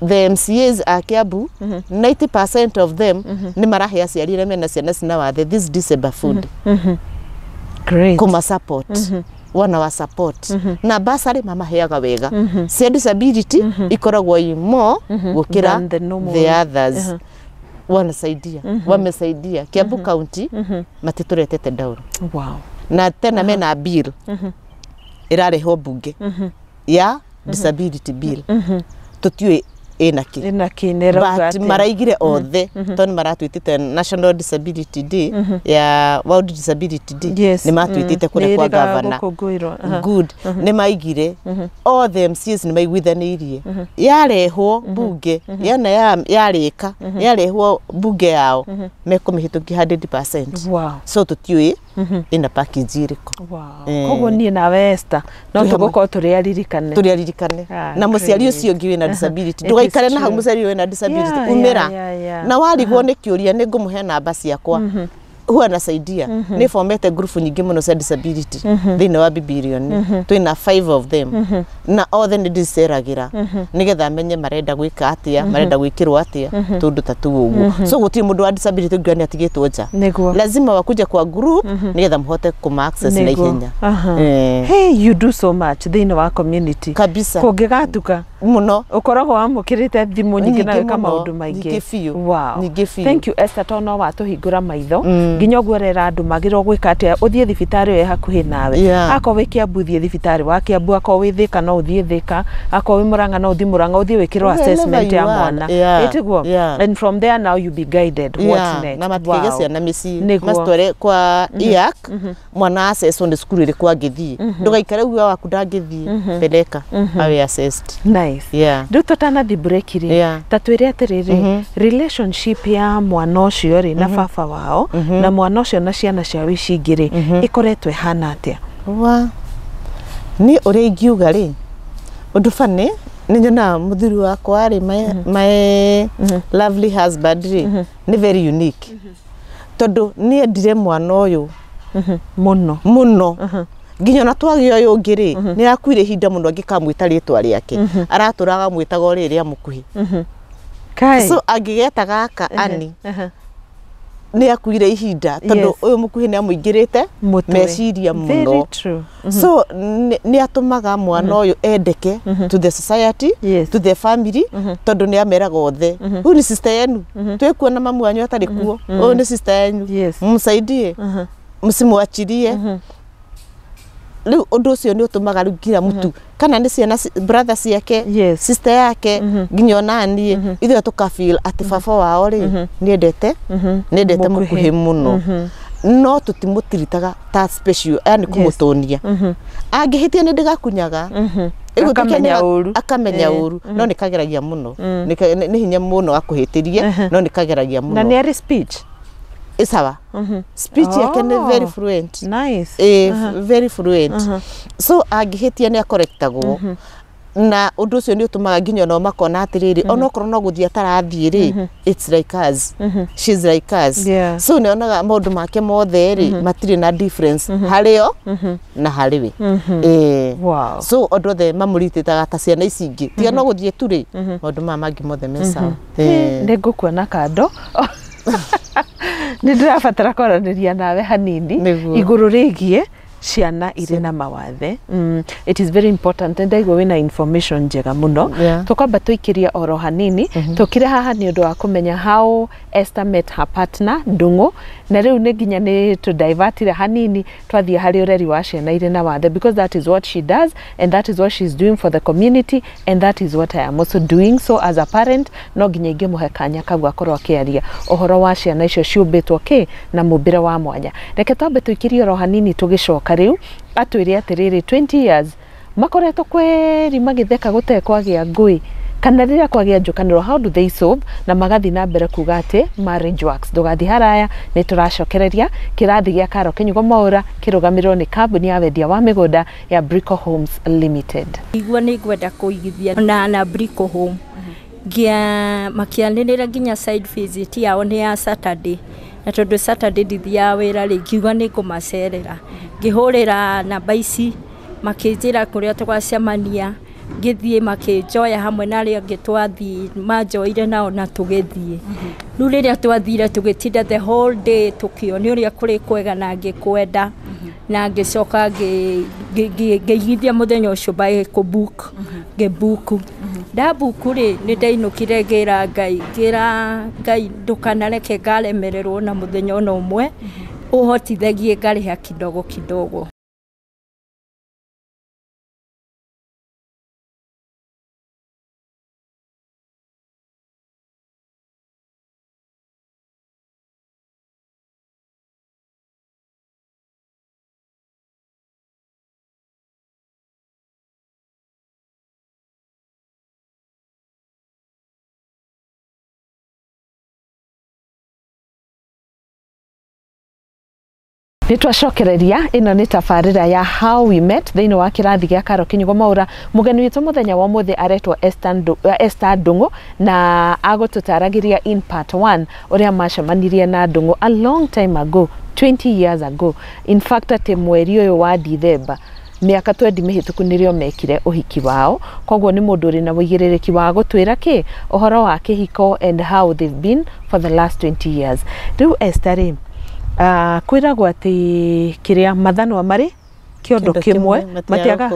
the MCAs a Kiambu, 90% of them nĩ marahe aciari arĩa mena ciana cina wathe this December food. Great. Kũma support. Wana support na basarĩ mamaheaga wega. Cia disability ikoragwo i more gũkĩra Than the normal. The others. Wanasaidia, wamesaidia Kiambu County, matitũretete down. Na tena mena bill ĩrarehwo bunge ya disability bill, tũtiũĩ ĩna kĩ. Ĩna kĩ nĩ ĩrauga But atĩa? Maraigire othe tondũ nĩ maratwĩtĩte National Disability Day ya World Disability Day. Nĩ matwĩtĩte kũrĩa kwa Nĩ ĩrĩga gavana. gũkũngũĩrwo. Aha. Good, nĩ maigire othe MCAs nĩ maiguithanĩirie yarehwo bunge yana yarĩka yarehwo bunge yao mekũmĩhĩtũkia 100%. So tũtiũĩ ĩna package ĩrĩkũ. Koguo niĩ nawe Esther no Twĩ hamwe. tũgũkorwo tũrĩ aririkane. Tũrĩ aririkane. Ah, Na mũciari great. ũcio ũngĩ wĩna disability, It is ndũgaikare na hau. true. Mũciari wĩna disability, umĩra na warigwo nĩ kĩũria, nĩ ngũmũhe namba ciakwa. Huwa nasaidia, nĩ formete group nyingĩ mũno cia disability thĩinĩ wa Bibilioni. Twĩna five of them na othe nĩ ndĩceragĩra nĩgetha menye marenda gwĩka atĩa, marenda gwĩkĩrwo atĩa, tũndũ ta tũu ũguo. So gũtirĩ mũndũ wa disability ũngiuga nĩ atigĩtwo nja. Lazima wakuja kwa group nĩgetha mũhote kũma access na ihenya. Hey, you do so much thĩinĩ wa community. Kabisa. Kũngĩgatuka Mũno. Ũkoragwo wamũkĩrĩte thimũ nyingĩ na Nyingĩ wĩka mũno, maũndũ maingĩ. Nyingĩ biũ, nyingĩ biũ. Thank you, Esther, tondũ no watũhingũra maitho nginya ũguo ũrera andũ magĩrĩirwo gwĩka atĩa. Ũthiĩ thibitarĩ ĩyo ĩ hakuhĩ nawe. Akorwo wĩ Kiambu, thiĩ thibitarĩ wa Kiambu. Akorwo wĩ Thĩka, no ũthiĩ Thĩka. Akorwo wĩ Mũrang'a, no ũthiĩ Mũrang'a, ũthiĩ wĩkĩrwo Wherever assessment you ya are. mwana. Ĩtiguo? And from there now you be guided what next. Na matikige ciana mĩciĩ. Macitware kwa IAC, mwana accesswo nĩ cukuru ĩrĩkũ angĩthiĩ. Ndũgaikare uga waku ndangĩthiĩ, peleka awe assessed. Nice. Rĩu tũtanathi break rĩ, ta twĩre atĩrĩrĩ, relationship ya mwana ũcio rĩ na baba wao na mwana ũcio na ciana ciao ici ingĩ rĩ, ĩkoretwo ĩhana atĩa? Wa niĩ ũrĩa ingiuga rĩ, ũndũ bani nĩ nyonaga mũthuri wakwa rĩ, my lovely husband rĩ, nĩ very unique tondũ nĩ endire mwana ũyũ mũno. Mũno, nginya ona twagĩa ũyũ ũngĩ rĩ, nĩ arakuire ihinda mũno angĩkamwĩta rĩtwa rĩake, aratũraga amwĩtaga o rĩrĩa mũkuhĩ. Kai. So angĩgeta gaka ani, nĩ akuire ihinda tondũ ũyũ mũkuhĩ nĩ amũingĩrĩte Mũtwe. meciria Very mũno. true. So nĩ atũmaga mwana ũyũ endeke to the society, to the family, tondũ nĩ ameraga othe, huyu ni sister yenu, twĩkuo na mamu wanyu atarĩ kuo, ũyũ nĩ sister yenyu, msaidie, msimwachilie. Rĩu ũndũ ũcio nĩ ũtũmaga rĩu nginya mũtu kana nĩ ciana brother ciake, sister yake, nginya ona niĩ, ithuĩ tũka feel atĩ baba wao rĩ, nĩendete nĩendete Mũkuhĩ. Mũkuhĩ mũno, no tũtimũtiritaga ta special, yani kũmũtũnia. Angĩhĩtia nĩ ndĩgakunyaga. Ĩgũtuĩka Akamenya ũru. Akamenya ũru, no nĩ kageragia mũno. Nĩ hinya mũno akũhĩtĩrie, no nĩ kageragia Na mũno. nĩ arĩ speech? Ĩ sawa, speech yake nĩ very fluent. Nice. Very fluent. So angĩhĩtia nĩ akorektagwo, na ũndũ ũcio nĩ ũtũmaga nginya onao makona atĩrĩrĩ, onokorwo no gũthiĩ atarathiĩ rĩ, it's like us, she's like us. So nĩ onaga maũndũ make mothe rĩ, matirĩ na difference harĩ o na harĩ we. So andũ othe mamũritĩtaga ta ciana ici ingĩ, tiga no gũthiĩ tu rĩ, maũndũ maya mangĩ mothe me sawa. Nĩ ngũkuona kando, nĩ ndĩrabatara kwaranĩria nawe hanini igũrũ rĩgiĩ ciana irĩ na mawathe. It is very important. Nĩ ndaigua wĩna information njega mũno. Tũkwamba tũikĩrie oro hanini. Tũkire haha nĩ ũndũ wa kũmenya how Esther met her partner Ndung'u, na rĩu nĩ nginya nĩ tũdivertire hanini twathiĩ harĩ ũreri wa ciana irĩ na wathe, because that is what she does and that is what she's doing for the community and that is what I am also doing. So as a parent, no nginya ingĩmũhe kanya kau akorwo akĩaria ũhoro wa ciana icio ciũmbĩtwo kĩ na mũmbĩre wa mwanya. Reke twambe tũikĩrie oro hanini, tũgĩcoka rĩu atwĩre atĩrĩrĩ, 20 years makoretwo kweri magĩtheka gũtekwagĩa ngũĩ, kana rĩrĩa kwagĩa njũkanĩro, how do they solve, na magathiĩ na mbere kuga atĩ marriage works. Ndũgathiĩ haraya, nĩ tũracokereria kĩrathi gĩa Karo Kĩnyugo Mwaũra kĩrũgamĩrĩrwo nĩ kambuni ya wendia wa mĩgũnda ya Brico Homes Limited. Igua nĩ ngwenda kũigithia na Brico Home, ngia makĩanĩrĩra nginya side visit yao nĩ ya Saturday, na tondũ Saturday ndithiaga wĩra rĩ, ngiuga nĩ ngũmacerera. Ngĩhũrĩra namba ici, makĩnjĩra kũrĩa tũgacemania. Ngĩthiĩ, makĩnjoya hamwe na arĩa angĩ twathiĩ, manjoire nao na tũgĩthiĩ. Rĩu rĩrĩa twathire, tũgĩtinda the whole day tũkĩonio ũrĩa kũrĩ kwega na ngĩkwenda. Na ngĩcoka ngĩigithia mũthenya ũcio by kũbook, ngĩbuku. Ndabuku rĩ, nĩ ndainũkire ngĩra Ngai, ngĩra Ngai ndũkanareke ngaremererwo na mũthenya ona ũmwe, ũhotithagie ngarĩha kidogo kidogo. Nĩ twacokereria ĩno nĩ tabarĩra ya How We Met thĩinĩ wa kĩrathi gĩa Karo Kinyugo Mwaura. Mũgeni witũ mũthenya wa ũmũthĩ aretwo Esther Ndung'u na agũtũtaragĩria in part 1 ũrĩa macemanirie na Ndung'u a long time ago, 20 years ago. In fact atĩ mweri ũyũ wa Dithemba mĩaka 20 mĩhĩtũku nĩrĩo mekire ũhiki wao. Koguo nĩ mũndũ ũrĩ na ũigĩrĩrĩki wa gũtwĩra kĩ ũhoro wa kĩhiko and how they've been for the last 20 years. Rĩu Esther rĩ, kwĩragwo atĩ kĩrĩa mathanwa marĩ kĩondo kĩmwe matiaga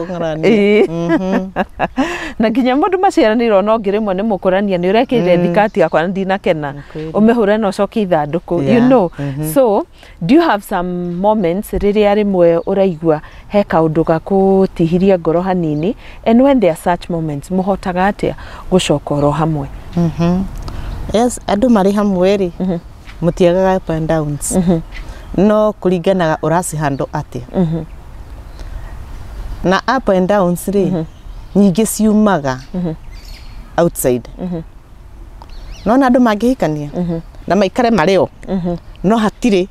na nginya mũndũ maciaranĩirwo no ngĩ rĩmwe nĩ mũkũrania nĩ ũrekĩrire thikati yakwa na ndinakena ũmĩhũre na ũcoke ithandũkũ, you know. So do you have some moments rĩrĩa rĩmwe ũraigua he kaũndũ gakũtihirie ngoro hanini, and when there are such moments mũhotaga atĩa gũcoka oro hamwe? Yes, andũ marĩ hamwe rĩ, mũtiagaga up and downs, no kũringanaga ũracihandle atĩa. Na up and downs rĩ, nyingĩ ciumaga outside. Nona andũ mangĩhikania na maikare marĩ o no hatirĩ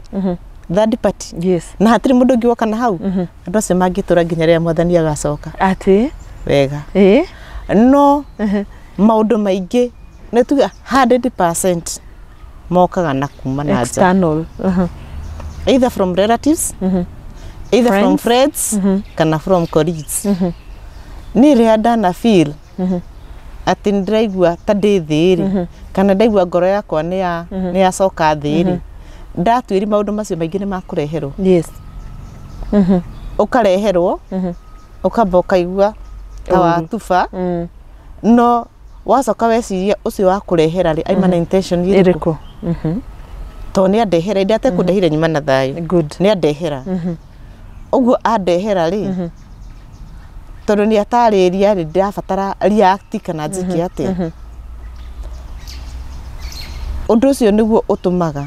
third party, na hatirĩ mũndũ ũngĩ woka na hau, andũ acio mangĩtũra nginya rĩrĩa mwathani agacoka. Atĩ wega. No maũndũ maingĩ nĩ tuga 100% mokaga na kuma na nja. External. Either from relatives, either from friends kana from colleagues. Niĩ rĩrĩa ndana feel atĩ nĩ ndĩraigua ta ndĩ thĩ rĩ, kana ndaigua ngoro yakwa nĩ yacoka thĩ rĩ, ndatuĩri maũndũ macio maingĩ nĩ makũreherwo. Ũkareherwo, ũkamba ũkaigua ta watuba, no wacoka weciria ũcio wa kũrehera rĩ, aima na intention ĩrĩkũ? Ĩrĩkũ? Tondũ nĩ andehera, inde atekũndehire nyuma na thayũ. Nĩ andehera ũguo andehera rĩ, tondũ nĩ atarĩria rĩ, ndĩrabatara react kana njĩke atĩa. Ũndũ ũcio nĩguo ũtũmaga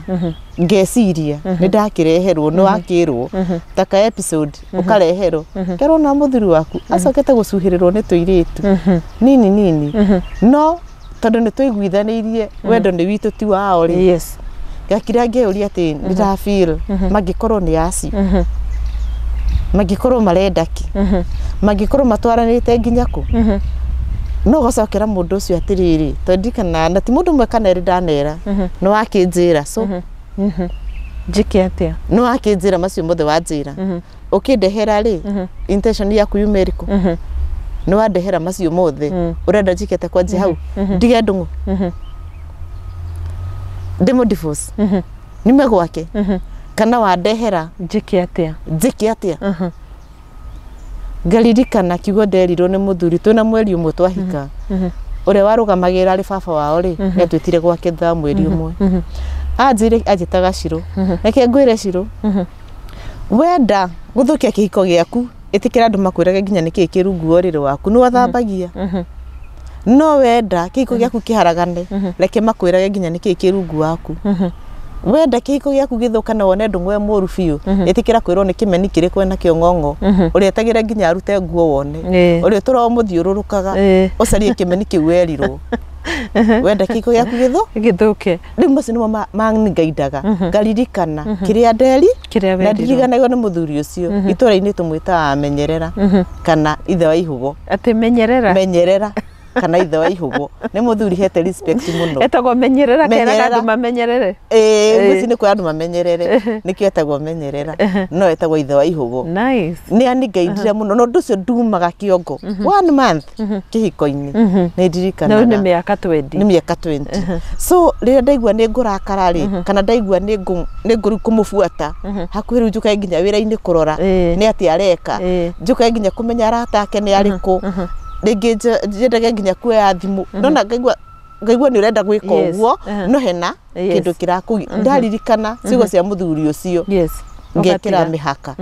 ngeciria nĩ ndakĩreherwo, nĩ wakĩrwo ta ka episode ũkareherwo, kerwo na mũthuri waku acokete gũcuhĩrĩrwo nĩ tũirĩtu nini nini, no tondũ nĩ tũiguithanĩirie wendo nĩ witũ ti wao rĩ, ngakira ngeyũria atĩ nĩ nda feel mangĩkorwo nĩ acio, mangĩkorwo marenda kĩ, mangĩkorwo matwaranĩte nginya kũ. No ũgacokera mũndũ ũcio atĩrĩrĩ, tondũ ndirikana na ti mũndũ ũmwe kana erĩ ndanera, nĩ wakĩnjĩra so Njĩke atĩa? Nĩ wakĩnjĩra macio mothe wanjĩra, ũkĩndehera rĩ, intention yaku yuma ĩrĩkũ? Nĩ wandehera macio mothe, ũrenda njĩke atĩa? Kwanjia hau ndige ndũng'ũ, ndĩmũ divorce, nyume gwake, kana wandehera Njĩke atĩa? Njĩke atĩa? Ngaririkana kiugo nderirwo nĩ mũthuri twĩna mweri ũmwe twahika. Ũrĩa warũgamagĩrĩra arĩ baba wao rĩ, nĩ atwĩtire gwake thutha wa mweri ũmwe. Anjĩre, anjĩtaga Cirũ, reke ngwĩre Cirũ, wenda gũthũkia kĩhiko gĩaku, ĩtĩkĩra andũ makwĩrage nginya nĩkĩĩ kĩ rungu wa ũrĩrĩ waku nĩ wathambagia. No wenda kĩhiko gĩaku kĩharagane, reke makwĩrage nginya nĩkĩĩ kĩ rungu waku. Wenda kĩhiko gĩaku gĩthũka na wone ndũng'ũ e mũru biũ, ĩtĩkĩra kwĩrwo nĩ kĩmeni kĩrĩkũ enakĩo ng'ong'o, ũrĩa nginya arute nguo wone, ũrĩa ũtũraga mũthiũrũrũkaga, ũcarie kĩmeni kĩu werirwo. Wenda kĩhiko gĩaku gĩthũ Gĩthũke. Rĩu macio nĩmo mangaindaga ngaririkana kĩrĩa nderi Kĩrĩa na werirwo. ndiriganagio nĩ mũthuri ũcio. Itũra-inĩ tũmwĩtaga menyerera kana ithe wa ihugo. Atĩ menyerera. Menyerera. Kana ithe wa ihũgũ. Nĩ mũthuri hete respect mũno. Etagwo menyerera, keraga Menyerera. andũ mamenyerere. Ĩĩ, ngwĩci nĩ kwĩra andũ mamenyerere, nĩkĩo etagwo menyerera, no etagwo ithe wa ihũgũ. Nice. Nĩ anigaindire mũno, na ũndũ ũcio ndumaga kĩongo one month kĩhiko-inĩ, nĩ Na rĩu ndirikanaga. nĩ mĩaka 20. Nĩ mĩaka 20. So rĩrĩa ndaigua nĩ ngũrakara rĩ, kana ndaigua nĩ ngũrĩu kũmũbuata hakuhĩ, rĩu njũkae nginya wĩra-inĩ kũrora nĩ atĩa areka, njũkae nginya kũmenya arata ake nĩ arĩkũ, rĩngĩ nyendage nginya kuoya thimũ, nona ngaigua nĩ ũrenda gwĩka ũguo, no hena kĩndũ kĩrakũgi. Ndaririkana ciugo cia mũthuri ũcio, ngekĩra Ũgatiga. mĩhaka.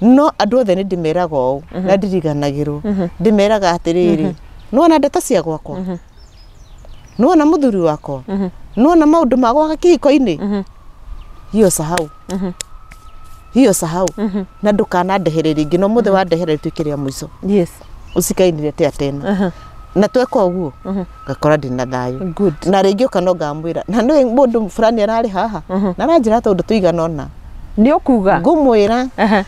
No andũ othe nĩ ndĩmeraga ũũ na ndiriganagĩrwo, ndĩmeraga atĩrĩrĩ, nĩwona ndeto cia gwakwa, nĩwona mũthuri wakwa, nĩwona maũndũ ma gwaka kĩhiko-inĩ, hiyo sahau, hiyo sahau, na ndũkanandehere rĩngĩ. No mũthĩ wandehere rĩtuĩke rĩa mũico. Ũcikainiretea tena. Na tweka ũguo ngakora ndĩna thayũ. Good. Na rĩngĩ ũka no ngamwĩra, na nĩ mũndũ fulani ararĩ haha na aranjĩra tũndũ tũigana ũna. Nĩ ũkuga. Ngũmwĩra,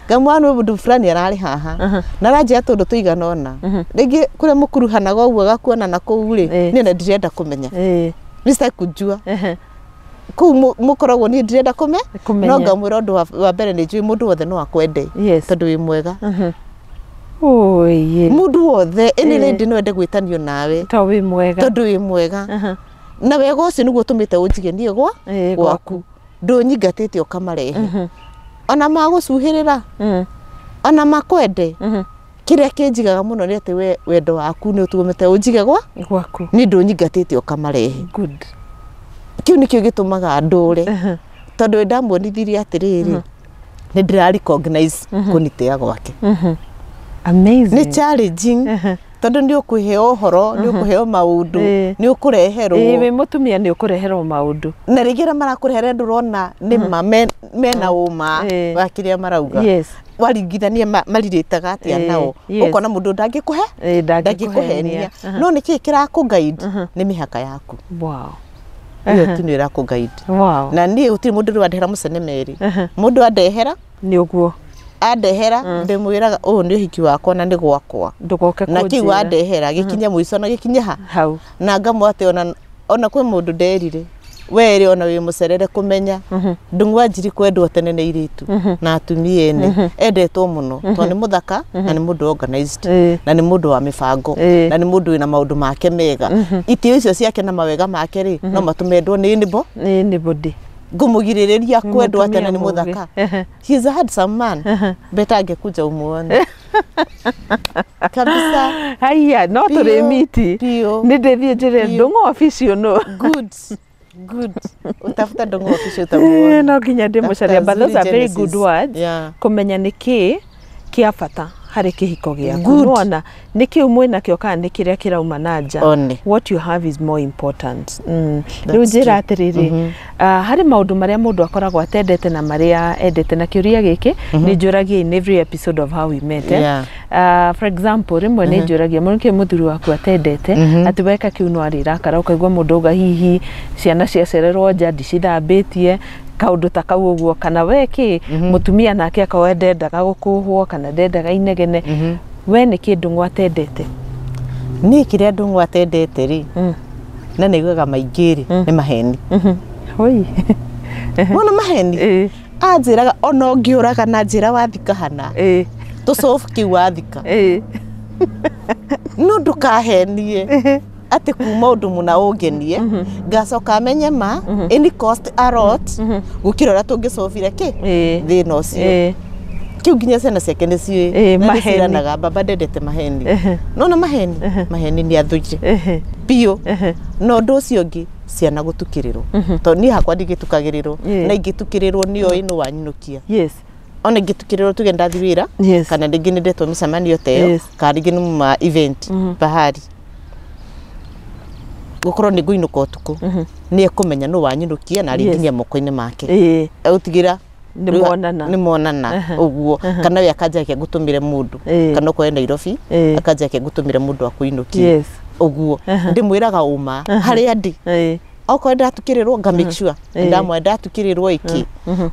ngamwĩra nĩ mũndũ fulani ararĩ haha na aranjĩra tũndũ tũigana ũna. Rĩngĩ kũrĩa mũkuruhanaga ũguo agakuona na kũu rĩ, niĩ na ndirenda kũmenya, niĩ sitaki kujua kũu mũkoragwo, niĩ ndirenda Kũmenya. No ngamwĩra ũndũ wa mbere, nĩ njũĩ mũndũ wothe no akwende tondũ wĩ mwega. Oye. Mũndũ wothe, any lady no ende gwĩtanio nawe To wĩ mwega. tondũ wĩ mwega, na wega ũcio nĩguo ũtũmĩte ũnjige niĩ gwa gwaku, ndũnyingatĩte ũkamarehe ona magũcuhĩrĩra, ona makwende. Kĩrĩa kĩnjigaga mũno nĩ atĩ we wendo waku nĩ ũtũmĩte ũnjige gwa Gwaku. nĩ ndũnyingatĩte ũkamarehe. Good. Kĩu nĩkĩo gĩtũmaga ndũre, tondũ nĩ ndamuonithirie atĩrĩrĩ, nĩ ndĩra recognize kũnitĩa gwake. Amazing. Nĩ challenging, tondũ nĩ ũkũheo ũhoro, nĩ ũkũheo maũndũ, nĩ ũkũreherwo. Wĩ mũtumia nĩ ũkũreherwo maũndũ. Na rĩngĩ arĩa marakũrehere ndũrona nĩ ma mena ũma wa kĩrĩa marauga. Waringithania marirĩtaga atĩa nao, ũkona mũndũ ndangĩkũhe ndangĩkũhenia. ndangĩkũhenia. No nĩ kĩĩ kĩrakũ-guide? Nĩ mĩhaka yaku. Ĩyo tu nĩ ĩrakũ-guide. Na niĩ gũtirĩ mũndũ ũrĩ wandehera mũcene merĩ. Mũndũ andehera, Nĩ ũguo. andehera ndĩmwĩraga ũyũ nĩ ũhiki wakwa na nĩ gwakwa, Ndũgoke na kĩu kũnjĩra. wandehera gĩkinye mũico na gĩkinye ha Hau. Na ngamũ atĩ ona kwĩ mũndũ nderire, werĩ ona wĩ mũcerere kũmenya Ndung'u wa Njiri kwendwo tene nĩ airĩtu na atumia ene, endetwo mũno tondũ nĩ mũthaka na nĩ mũndũ organized, na nĩ mũndũ wa mĩbango, na nĩ mũndũ wĩna maũndũ make mega. Itĩo icio ciake na mawega make rĩ, no matũme endwo nĩ nĩbo. Nĩ anybody. Ngũmũgirĩrĩria kwendwo atĩa na nĩ Mũtumia mũũgĩ. mũthaka? He is a handsome man, better angekuja umuone kabisa. Haiya, no Biũ, tũrĩ miti. Biũ. Nĩ ndĩthiĩ njĩre Biũ. Ndũng'ũ official no. Good, good, utafuta Ndung'u official utamuona. No nginya ndĩmũcaria, but those Zuri are very good Genesis. words. Kũmenya nĩ kĩĩ kĩa bata harĩ kĩhiko gĩaku. Good. Nĩwona nĩ kĩu mwĩna kĩo kana nĩ kĩrĩa kĩrauma na nja. One. What you have is more important. That's Rĩu njĩra atĩrĩrĩ, harĩ maũndũ marĩa mũndũ akoragwo atendete na marĩa endete, na kĩũria gĩkĩ nĩ njũragia in every episode of How We Met, eh? Yeah. For example, rĩmwe nĩ njũragia mũno kĩ mũthuri waku atendete, atĩ weka kĩu no arĩrakara, ũkaigua mũndũ auga hihi ciana ciacererwo nja ndicithambĩtie, kaũndũ ta kau ũguo, kana we kĩ mũtumia nake akorwo ndendaga gũkũhwo kana ndendaga inegene. We nĩ kĩ Ndung'u atendete? Niĩ kĩrĩa Ndung'u atendete rĩ, na nĩ iguaga maingĩ rĩ, nĩ maheni. Hoi. Wona maheni, anjĩraga ona ũngĩũraga na njĩra wathika hana tũcobu kĩu wathika, no ndũkahenie atĩ kuma ũndũ mũna ũngenie, ngacoka menye ma any cost a lot gũkĩra ũrĩa tũngĩcobire kĩ thĩna ũcio. Kĩu nginya ciana ciake nĩ ciũĩ na nĩ Maheni. ciranaga baba ndendete maheni. Nona maheni, maheni nĩ athũire biũ. Na ũndũ ũcio ũngĩ, ciana gũtukĩrĩrwo, tondũ niĩ hakwa ndingĩtukagĩrĩrwo, na ingĩtukĩrĩrwo nĩoĩ nĩ wanyinũkia. Ona ingĩtukĩrĩrwo, tuge ndathi wĩra, kana rĩngĩ nĩ ndetwo mĩcemanio ta ĩyo, kana rĩngĩ nĩ ma event bahari, gũkorwo nĩ ngũinũka ũtukũ, nĩ ekũmenya nũ wanyinũkia na arĩ nginya moko-inĩ make, egũtigĩra Nĩ monana. Nĩ monana ũguo, kana we akanja ake ngũtũmĩre mũndũ, kana okorwo e Nairobi, akanja ake ngũtũmĩre mũndũ akũinũkie. Ũguo ndĩmwĩraga ũma harĩa ndĩ. Okorwo ndatukĩrĩrwo, nga make sure ndamwe ndatukĩrĩrwo ĩkĩ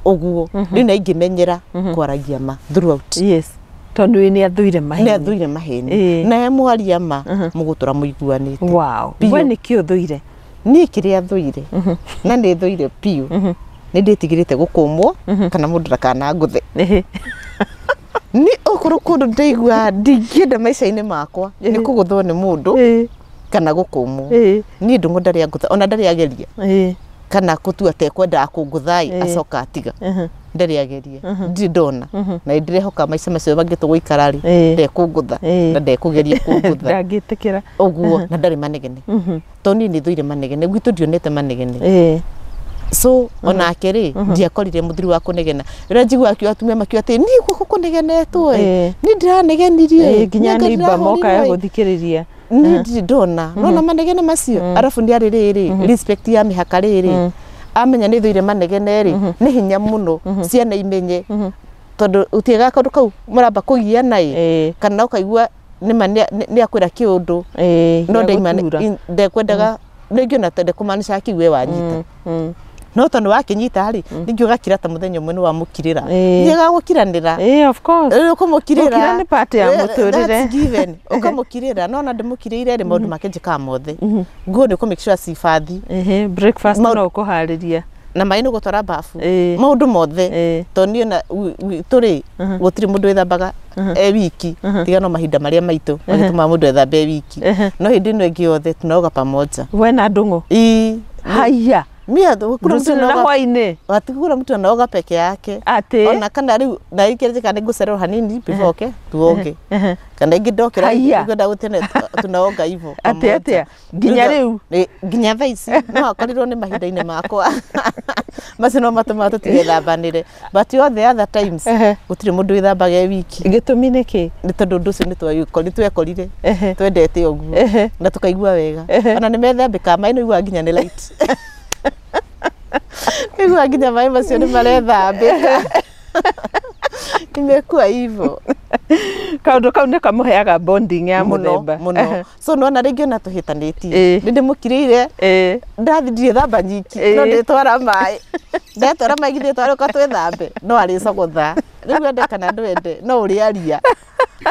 ũguo rĩu, na ingĩmenyera kwaragia ma throughout. Tondu nĩ athũire maheni. Nĩ athũire maheni. Ĩĩ. Na e mwaria ma mũgũtũra mũiguanĩte. Wow. Biũ. We nĩkĩ ũthũire? Niĩ kĩrĩa thũire na nĩ thũire biũ, nĩ ndĩtigĩrĩte gũkũmwo kana mũndũ ndakanangũthe. Ĩhĩ. Nĩ okorwo kũndũ ndaigua ndingĩenda maica-inĩ makwa nĩ kũgũthwo nĩ mũndũ Ĩĩ. kana gũkũmwo. Ĩĩ. Niĩ ndũng'ũ ndarĩ angũtha, ona ndarĩ ageria Ĩĩ. kana kũtua ta ekwendaga kũngũtha ĩ Ĩĩ. acoka atiga. Ndarĩ ageria, ndirĩ ndona, na nĩ ndĩrehoka maica macio mangĩ tũgũikara rĩ Ĩĩ. ndekũngũtha Ĩĩ. na ndekũgeria kũngũtha Ndangĩtĩkĩra. ũguo, na ndarĩ manegene, tondũ niĩ nĩ thũire manegene, gwitũ ndionete manegene. Ĩĩ. So onake rĩ ndiakorire mũthuri wa kũnegena. Rĩrĩa njiguaga akiuga atumia makiuga atĩ niĩ gũkũ kũnegenetwo ĩ, Ĩĩ. niĩ ndiranegenirie Ĩĩ, nginya nĩ anga neighbor moka ya ndĩrahũrirwo ĩ. gũthikĩrĩria. Niĩ ndirĩ ndona nona manegene macio, arabu nĩ arĩ rĩrĩ respect ya mĩhaka rĩrĩ, amenya nĩ thũire manegene rĩ, nĩ hinya mũno ciana imenye, tondũ ũtigaga kaũndũ kau mũramba kũgiana ĩ, Ĩĩ. kana ũkaigua nĩma nĩ akwĩra kĩũndũ Ĩĩ. no gĩa ndaima gũtura. ndekwendaga rĩngĩ ona ndekũmaanisha akiuge wanyita, no tondũ wakĩnyita rĩ, ningĩ ũgakira ta mũthenya ũmwe nĩ wamũkirĩra. Ĩĩ. Thiaga gũkiranĩra. Ĩĩ, of course. Rĩu ũkũmũkirĩra. Gũkira nĩ part ya mũtũrĩre. That's given. Ũkamũkirĩra, no ona ndĩmũkirĩire rĩ, maũndũ make njĩkaga mothe. Nguo nĩ ũkũ make sure cibathi. Ĩhĩ, breakfast no ũkũharĩria. Na maĩ nĩ ũgũtwara bafu. Ĩĩ. Maũndũ mothe. Ĩĩ. Tondũ niĩ ona gwitũ rĩ, gũtirĩ mũndũ wĩthambaga e wiki, tiga no mahinda marĩa maitũ magĩtũmaga mũndũ ethambe e wiki. No hĩndĩ ĩno ĩngĩ yothe tunaoga pamoja. We na Ndũng'ũ? Ĩĩ. Haya. Mimi hakuna mtu Rũcinĩ na anaoga, hwainĩ. hakuna mtu anaoga peke yake. Atĩ? Ona kana rĩu na ikĩrĩka nĩ ngũcererwo hanini before oke tuoge, kana ingĩ ndokĩra Haiya. ngwenda gũtene tunaoga hivyo. Atĩ atĩa? Nginya rĩu? Nginya thaa ici no akorirwo nĩ mahinda-inĩ makwa macio no matũmaga tũtigethambanĩre, but all the other times gũtirĩ mũndũ wĩthambaga e wiki. Gĩtũmi nĩ kĩ? Nĩ tondũ ũndũ ũcio nĩ twekorire Ehe. twendete ũguo Ehe. na tũkaigua wega. Ona nĩ methambĩkaga maĩ, nĩ ũiguaga nginya nĩ light, nĩiguaga nginya maĩ macio nĩ marethambĩka, imekuwa hivyo. Kaũndũ kau nĩ kamũheaga bonding ya Mũno mũthemba. mũno. So nona rĩngĩ ona tũhĩtanĩtie, Ĩĩ. nĩ ndĩmũkirĩire, Ĩĩ. ndathi ndirĩthamba nyiki, Ĩĩ. no ndĩtwara maĩ, ndetwara maĩ githĩ twarũka twĩthambe, no arĩcogotha rĩu, ende kana ndwende, no ũrĩaria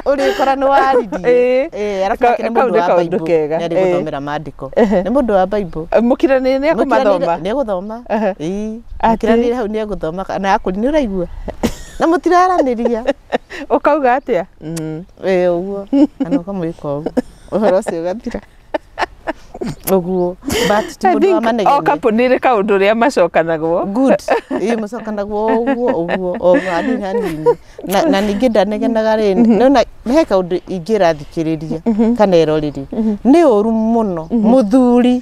ũrĩkora nĩ waririe. Ĩĩ. Ĩĩ, arabu nake nĩ Kau mũndũ nĩ wa kaũndũ Bible, kega. nĩ arĩ Ĩĩ. gũthomera maandĩko, nĩ mũndũ wa Bible. Mũkiranĩire nĩ ekũmathoma? Nĩ egũthoma. Ehe. Ĩĩ. Atĩ? Mũkiranĩire hau nĩ egũthoma na akũri nĩ ũraigua na mũtiraranĩria. Ũkauga atĩa? Ĩĩ, ũguo kana ũkamwĩka ũguo, ũhoro ũcio ũgathira ũguo, but ti I mũndũ wa think o manegene. couple nĩ ĩrĩ kaũndũ ũrĩa macokanagwo. Good, ĩĩ, mũcokanagwo ũguo ũguo o hanini hanini, na ningĩ ndanegenaga rĩ, nona he kaũndũ ingĩra thikĩrĩria kana eroreri, nĩ ũru mũno mũthuri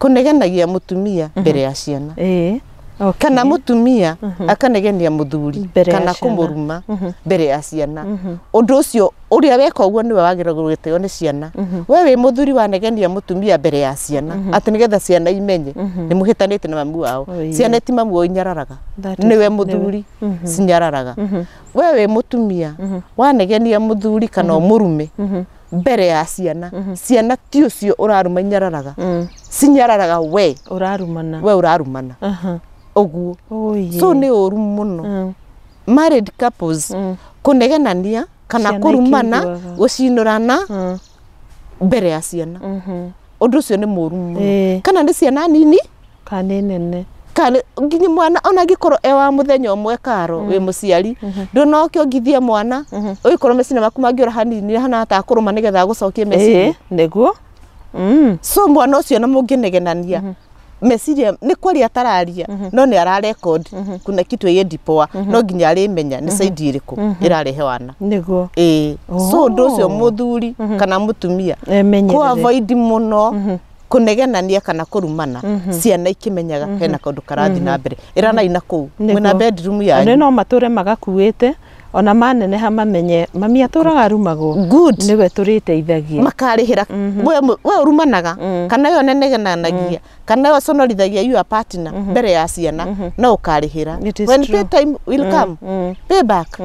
kũnegenagia mũtumia mbere ya ciana, Ĩĩ. Okay. kana mũtumia akanegenia mũthuri Mbere ya kana ciana. kũmũruma mbere ya ciana. Ũndũ ũcio ũrĩa weka ũguo nĩwe wagĩrĩirwo gũtĩo nĩ ciana. We wĩ mũthuri wanegenia mũtumia mbere ya ciana atĩ nĩgetha ciana imenye nĩ mũhĩtanĩte na mamu wao, Oh, yeah. ciana ti mamu wao inyararaga, That is- nĩwe mũthuri cinyararaga. We wĩ mũtumia wanegenia mũthuri kana ũmũrume mbere ya ciana, ciana ti ũcio ũraruma inyararaga, cinyararaga we. Ũrarumana. We ũrarumana. Aha. Ũguo. Oh, yeah. So nĩ ũru mũno married couples kũnegenania kana Ciana kũrumana, ikĩiguaga. gũcinũrana mbere ya ciana. Ũndũ ũcio nĩ mũru mũno. Ĩĩ. Kana nĩ ciana nini, Kana nĩ nene. Kana nginya mwana ona angĩkorwo e wa mũthenya ũmwe, karo wĩ mũciari ndũnoke ũngithie mwana ũgĩkorwo meciria maku mangĩũra hanini hana atakũrũma nĩgetha agũcokie meciria. Ĩĩ, nĩguo. So mwana ũcio na mũngĩnegenania meciria nĩ kwaria atararia, no nĩ ararecord kuna kitu ĩyendi poa, no nginya arĩmenya nĩ side ĩrĩkũ ĩrarehe wana. Nĩguo. Ĩĩ, so ũndũ ũcio Oh. mũthuri kana mũtumia Emenyerere. kũ avoid mũno kũnegenania kana kũrumana ciana ikĩmenyaga hena kaũndũ karathiĩ na mbere, ĩranai na kũu mwĩna Nĩguo. bedroom Ona yanyu. no matũre magakuĩte, ona maneneha mamenye mami atũraga arumagwo. Good. Nĩwe tũrĩteithagia. Makarĩhĩra we ũrumanaga kana we ũnenegenanagia kana we ũconorithagia your partner mbere ya ciana, no ũkarĩhĩra. It is When true. pay time will come, pay back,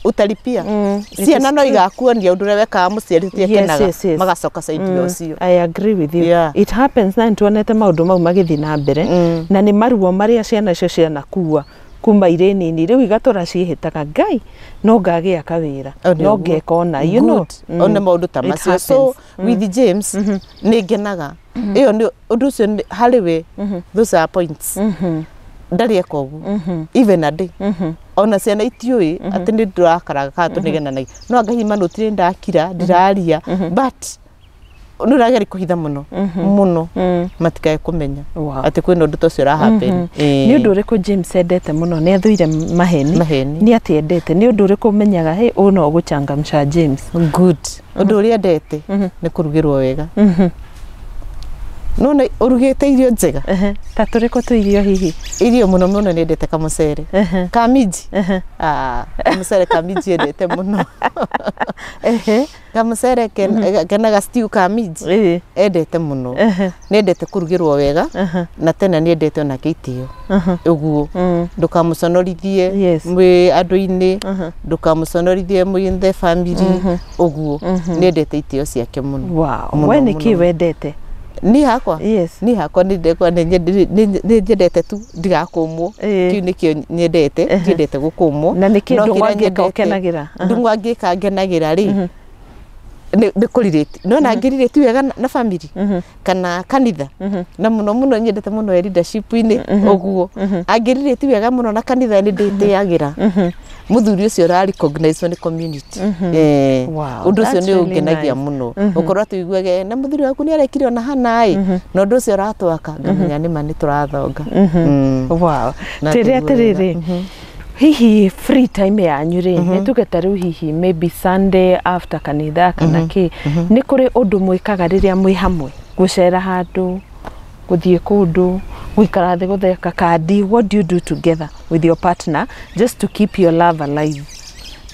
utalipia. It is Ciana no true. igakuonia ũndũ ũrĩa wekaga mũciari ũtiakenaga, Yes. magacoka side ũcio. I agree with you. Yeah. It happens, na nĩtuonete maũndũ mau magĩthiĩ na mbere, na nĩ maruo marĩa ciana icio cianakua Kuma irĩ nini rĩu igatũra ciĩhĩtaga Ngai no ngagĩa kawĩra, no ngeka ona, you know. One maũndũ ta macio. So with James nĩ ngenaga ĩyo nĩ ũndũ ũcio harĩ we, those are points. Ndarĩ eka ũguo even a day. Ona ciana itiũĩ atĩ nĩ ndĩrakaraga kana tũnegenanagia, no anga hihi manũtirĩ ndakira ndiraria, but nĩ ũrageria kũhitha mũno mũno matikae kũmenya atĩ kwĩna ũndũ ta ũcio ũrahappen. Nĩ ũndũ ũrĩkũ James endete mũno? Nĩ athũire maheni? Maheni. Nĩ atĩ endete? Nĩ ũndũ ũrĩkũ ũmenyaga hey, ũyũ no ũgũchangamsha James? Good. Ũndũ ũrĩa endete nĩ kũrugĩrwo wega. Nona ũrugĩte irio njega. Ta tũrĩkũ tũ irio hihi? Irio mũno mũno nĩ endete kamũcere ka minji. Kamũcere ka minji endete mũno. Kamũcere kenaga stew ka minji endete mũno. Nĩ endete kũrugĩrwo wega na tena nĩ endete onake itĩo ũguo. Ndũkamũconorithie mwĩ andũ-inĩ, ndũkamũconorithie mwĩ in the family ũguo. Nĩ endete itĩo ciake mũno. Wow. We nĩ kĩ wendete? Ni hakwa? Yes. Ni hakwa nĩ nyendete tu ndigakũmwo. Kĩu nĩkĩo nyendete, ndiendete gũkũmwo. Na nĩkĩ ndũng'ũ angĩka ũkenagĩra? Ndũng'ũ angĩka ngenagĩra rĩ, nĩ kũrirĩti. No na ngĩrirĩti wega na family kana kanitha. Na mũno mũno nyendete mũno leadership-inĩ ũguo. Angĩrirĩti wega mũno na kanitha nĩ ndĩtĩagĩra. Mũthuri ũcio ũra recognize nĩ community. Ũndũ ũcio nĩ ũngenagia mũno. Ũkorwo atĩ ũiguage na mũthuri waku nĩ arekire ona hana ĩ, na ũndũ ũcio ũratwaka ngamenya nĩ ma nĩ tũrathonga. Wow. Tĩrĩ atĩrĩrĩ, hihi free time yanyu rĩ, nĩ tuge ta rĩu hihi maybe Sunday after kanitha kana kĩ, nĩ kũrĩ ũndũ mwĩkaga rĩrĩa mwĩ hamwe? Gũcera handũ, gũthiĩ kũndũ, gũikara thĩ gũtheka kandi? What do you do together with your partner just to keep your love alive?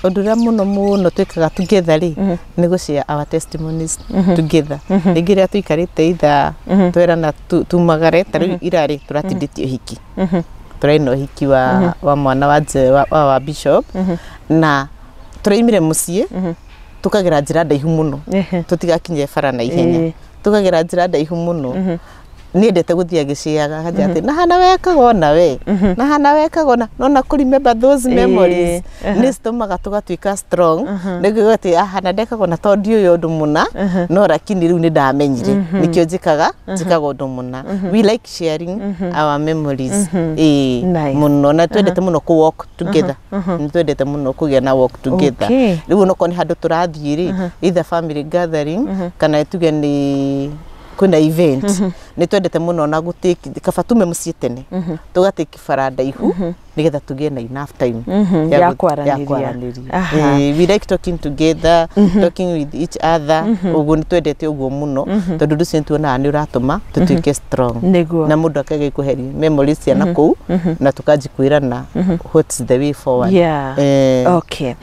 Ũndũ ũrĩa mũno mũno twĩkaga together rĩ, nĩ gũ share our testimonies together. Rĩngĩ rĩrĩa tũikarĩte ithaa twerana tumagare, ta rĩu ira rĩ tũratindĩtie ũhiki. Tũraina ũhiki wa mwana wa bishop, na tũraimire mũciĩ tũkagera njĩra ndaihu mũno, tũtigakinye bara na ihenya, tũkagera njĩra ndaihu mũno. Niendete gũthiĩ agĩciaga akanja atĩ na hana wekaga ona we, na hana wekaga ona, no na kũ remember those memories nĩ citũmaga tũgatuĩka strong. Nĩguo atĩ hana ndekaga ona tondũ ndiũĩ ũndũ mũna, no lakini rĩu nĩ ndamenyire nĩkĩo njĩkaga ũndũ mũna. We like sharing our memories mũno, na twendete mũno kũ walk together. Nĩ twendete mũno kũgĩa na walk together. Rĩu onokorwo nĩ handũ tũrathiĩ rĩ, either family gathering kana tuge nĩ kwĩna event, nĩ twendete mũno na gũtake kaba tume mũciĩ tene tũgatake bara ndaihu nĩgetha tũgĩe na enough time ya kwaranĩria. We like talking together, talking with each other. Ũguo nĩ twendete ũguo mũno tondũ ũndũ ũcio nĩ tuonaga nĩ ũratũma tũtuĩke strong, na mũndũ akage kweheria memories cia na kũu na tũkanji kwĩrana what's the way forward. Okay.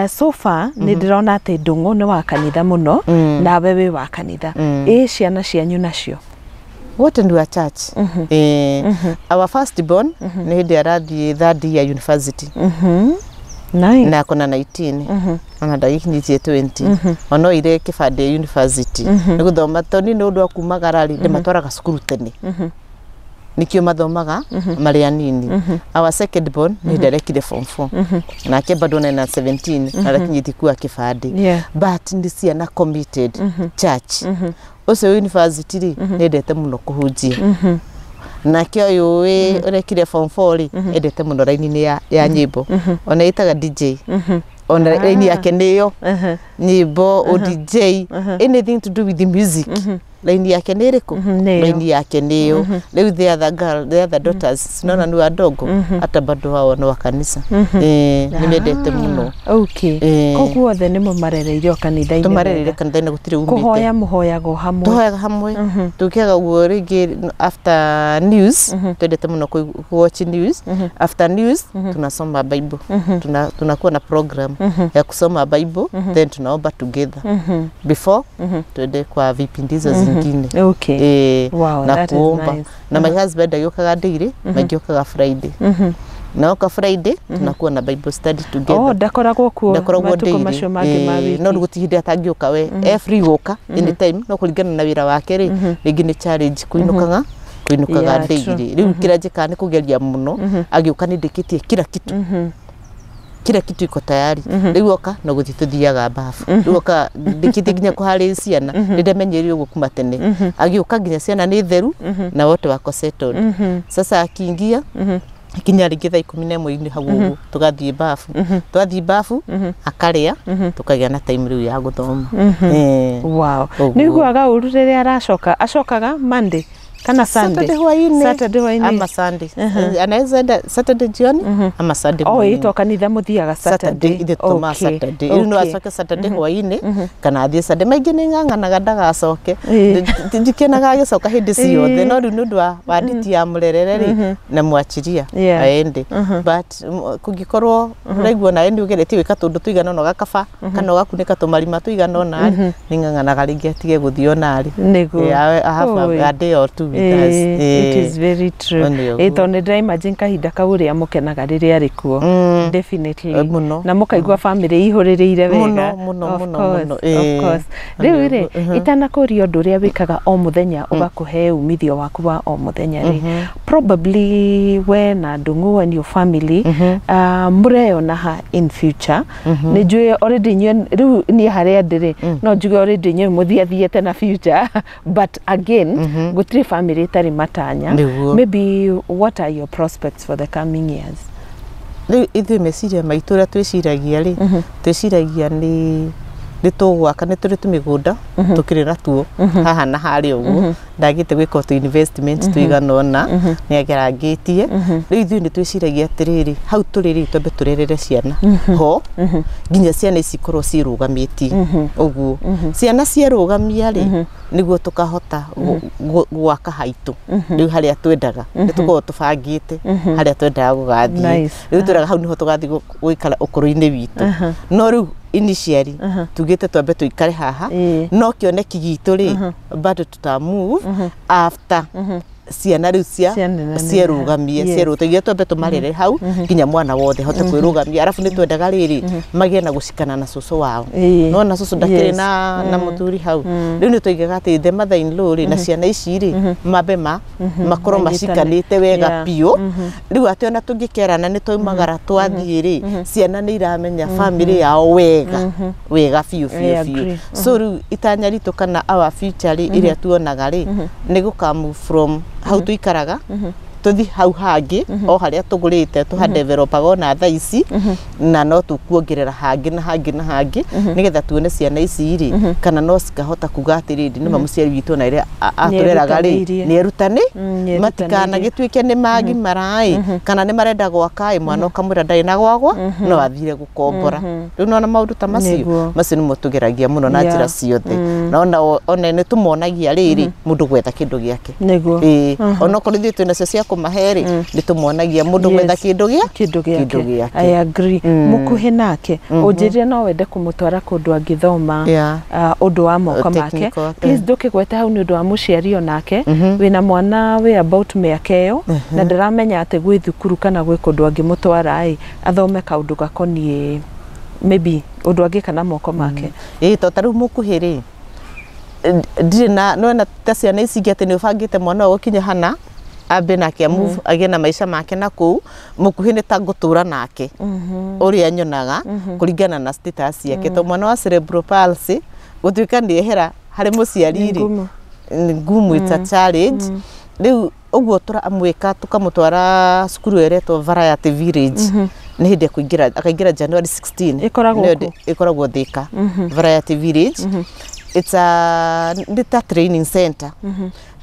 So far nĩ ndĩrona atĩ Ndũng'ũ nĩ wa kanitha mũno, nawe wĩ wa kanitha. Ĩ ciana cianyu nacio? Wote ni wa church. Our first born nĩ hĩndĩ arathiĩ third year university. Nice. Na akona 19. Ona ndagĩkinyĩtie 20. Ona oire kĩbandĩ university. Nĩ gũthoma tondũ nĩ ũndũ wa kumagara rĩ, ndĩmatwaraga cukuru tene. Nĩkĩo mathomaga marĩ anini. Our second born nĩ hĩndĩ arekire form 4. Nake bado na 17 arakinyĩtie kuoya kĩbandĩ. But nĩ ciana committed church. Ũcio university rĩ, nĩendete mũno kũhunjia. Nake ũyũ ũrekire form 4 rĩ, endete mũno raini-inĩ ya nyĩmbo. Ona ĩtaga DJ. Ona raini yake nĩyo nyĩmbo, o DJ, anything to do with the music. Raini yake nĩ ĩrĩkũ? Raini yake nĩyo. Rĩu the other girl, the other daughters, sinaona nĩ wadogo, hata bado wao nĩ wa kanitha. Nĩ mendete mũno. Okay. Koguo othe nĩmo marereirio kanitha-inĩ? Tũmarereire kanitha-inĩ, gũtirĩ umĩte. Kũhoya mũhoyaga hamwe? Tũhoyaga hamwe. Tũkĩaga ũguo rĩngĩ after news, twendete mũno watch news. After news, tunasoma Bible. Tunakuwa na program ya kusoma Bible, then tunaomba together. Before, tuende kwa vipindi hizo zingine. Okay. Wow, na that kuomba. Is nice. Na my husband agĩũkaga daily, magĩũkaga Friday. Na oka Friday tunakuwa na Bible study together. Oh, ndakoragwo kuo matukũ macio mangĩ ma wiki. No gũtirĩ hĩndĩ atangĩũka we. E free gũka anytime, no kũringana na wĩra wake rĩ, rĩngĩ nĩ challenge kũinũkaga Kũinũkaga Yeah, daily. Rĩu kĩrĩa njĩkaga nĩ kũgeria mũno agĩũka nĩ ndĩkĩtie kila kitu, kila kitu iko tayari. Rĩu oka no gũthiĩ tũthiaga bafu. Rĩu oka ndĩkĩtie nginya kũharĩria ciana, nĩ ndamenyeire ũguo kuma tene. Agĩũka nginya ciana nĩ theru na wote wako settled. Sasa akiingia kinya rĩngĩ thaa 11 hau ũguo tũgathiĩ bafu. Twathiĩ bafu akarĩa, tũkagĩa na time rĩu ya gũthoma. Wow. Ũguo. Nĩ iguaga ũru rĩrĩa aracoka? Acokaga Monday kana Sunday? Saturday hwainĩ. Saturday hwainĩ. Ama Sunday. Anaweza enda Saturday jioni ama Sunday Oh, morning. ĩtwo kanitha mũthiaga Saturday. Saturday? Ithuĩ tũtũmaga Saturday. Rĩu no acoke Saturday hwainĩ kana athiĩ Sunday. Maingĩ nĩ ng'ang'anaga ndagacoke. Ndikenaga agĩcoka hĩndĩ ciothe, no rĩu nĩ ũndũ wa nditi ya mũrerere rĩ, na mwachiria aende. But kũngĩkorwo ũraigua nawe nĩ ũgeretie gwĩka tũndũ tũigana ũna gakaba kana ũgakunĩka tũmarima tũigana ũna rĩ, nĩ ng'ang'anaga rĩngĩ atige gũthiĩ ona rĩ. Nĩguo. Yeah, I have a day or two with us. It is very true. Nĩ ũguo. Tondũ nĩ ndĩra imagine kahinda kau ũrĩa mũkenaga rĩrĩa arĩ kuo. Definitely. Mũno. Na mũkaigua family ihũrĩrĩire wega. Mũno, mũno, Of mũno, course, mũno. of course. Rĩu rĩ, itanakũria ũndũ ũrĩa wĩkaga o mũthenya ũgakũhe umithio waku wa o mũthenya rĩ, probably we na Ndung'u and your family mũreyona ha in future? Nĩ njũĩ already inyuĩ rĩu, niĩ harĩa ndĩrĩ no njuge already inyuĩ mũthiathiĩte na future, but again gũtirĩ family ĩtarĩ matanya. Nĩguo. Maybe what are your prospects for the coming years? Rĩu ithuĩ meciria maitũ ũrĩa twĩciragia rĩ, twĩciragia nĩ tũgwaka. Nĩ tũrĩ tũmĩgũnda tũkĩrĩ natuo haha na harĩa ũguo. Ndagĩte gwĩka tũ investment tũigana ũna nĩ agerangĩtie. Rĩu ithuĩ nĩ twĩciragia atĩrĩrĩ, hau tũrĩ rĩ, twambe tũrerere ciana ho nginya ciana ici ikorwo ciĩrũgamĩtie ũguo. Ciana cierũgamia rĩ, nĩguo tũkahota gwaka haitũ rĩu harĩa twendaga. Nĩ tũkoragwo tũbangĩte harĩa twendaga gũgathiĩ. Rĩu twĩraga hau nĩho tũgathiĩ gũikara ũkũrũ-inĩ witũ, no rĩu initially tugĩte twambe tũikare haha. No kĩoneki gitũ rĩ, bado tuta move after ciana rĩu cia Cianeneha. cierũgamie. Cierũgamie, twambe tũmarere hau nginya mwana wothe hote kwĩrũgamia. Arabu nĩ twendaga rĩrĩ magĩe na gũcikana na cũcũ wao. Nona cũcũ ndakĩrĩ na mũthuri hau. Rĩu nĩ tũigaga atĩ the mother in law rĩ na ciana ici rĩ mambe ma makorwo Manyitane. macikanĩte wega biũ. Rĩu atĩ ona tũngĩkerana nĩ twaumagara twathiĩ rĩ, ciana nĩ iramenya family yao wega wega biũ I biũ biũ. agree. So rĩu itanya ritũ kana our future rĩ, ĩrĩa tuonaga rĩ, nĩ gũka move from hau tũikaraga tũthi hau hangĩ o harĩa tũgũrĩte tũhadevelopaga ona thaa ici, na no tũkuongerera hangĩ na hangĩ na hangĩ, nĩgetha tuone ciana ici rĩ kana no cikahota kuga atĩrĩrĩ, nĩma mũciari witũ ona ĩrĩa atũreraga rĩ Nĩerutanĩirie. nĩ erutani. Nĩerutanĩirie. Matikanagĩtuĩke nĩ magimara ĩ kana nĩ marenda gwaka ĩ, mwana ũkamwĩra ndarĩ na gwagwa no athire gũkombora. Rĩu nona maũndũ ta macio, Nĩguo. macio nĩmo tũgeragia mũno na njĩra ciothe. Na ona nĩ tũmonagia rĩrĩ mũndũ gwetha kĩndũ gĩake. Ĩĩ, onokorwo ithuĩ twĩ nacio cia kũmahe rĩ, nĩ tũmonagia mũndũ gwetha kĩndũ gĩa kĩndũ kĩndũ gĩake. gĩake. I agree. Mũkuhĩ nake ũnjĩrire no wende kũmũtwara kũndũ angĩthoma ũndũ wa moko make. Technical, Please ndũkĩgwete hau nĩ ũndũ wa mũciari onake wĩna mwana wĩ about mĩaka ĩyo na ndaramenya atĩ gwĩ thukuru kana gwĩ kũndũ angĩmũtwara ĩ athome kaũndũ gakoniĩ maybe ũndũ angĩka na moko make. Ĩĩ, to ta rĩu mũkuhĩ rĩ, ndirĩ na nona ta ciana ici ingĩ atĩ nĩ ũbangĩte mwana ũyũ gũkinya hana ambe nake move agĩe na maica make na kũu. Mũkuhĩ nĩ ta ngũtũra nake ũrĩa nyonaga kũringana na status yake, to mwana wa cerebral palsy gũtuĩka nĩ ehera harĩ mũciari Nĩ rĩ, ngumu. Nĩ ngumu, it's a challenge. Rĩu ũguo tũramwĩka tũkamũtwara cukuru ĩrĩa ĩretwo Variety Village. Nĩ hĩndĩ ekũingĩra, akaingĩra January 16. Ĩkoragwo Nĩyo kũ? Ĩkoragwo Thika, Variety Village. It's a nĩ ta training center.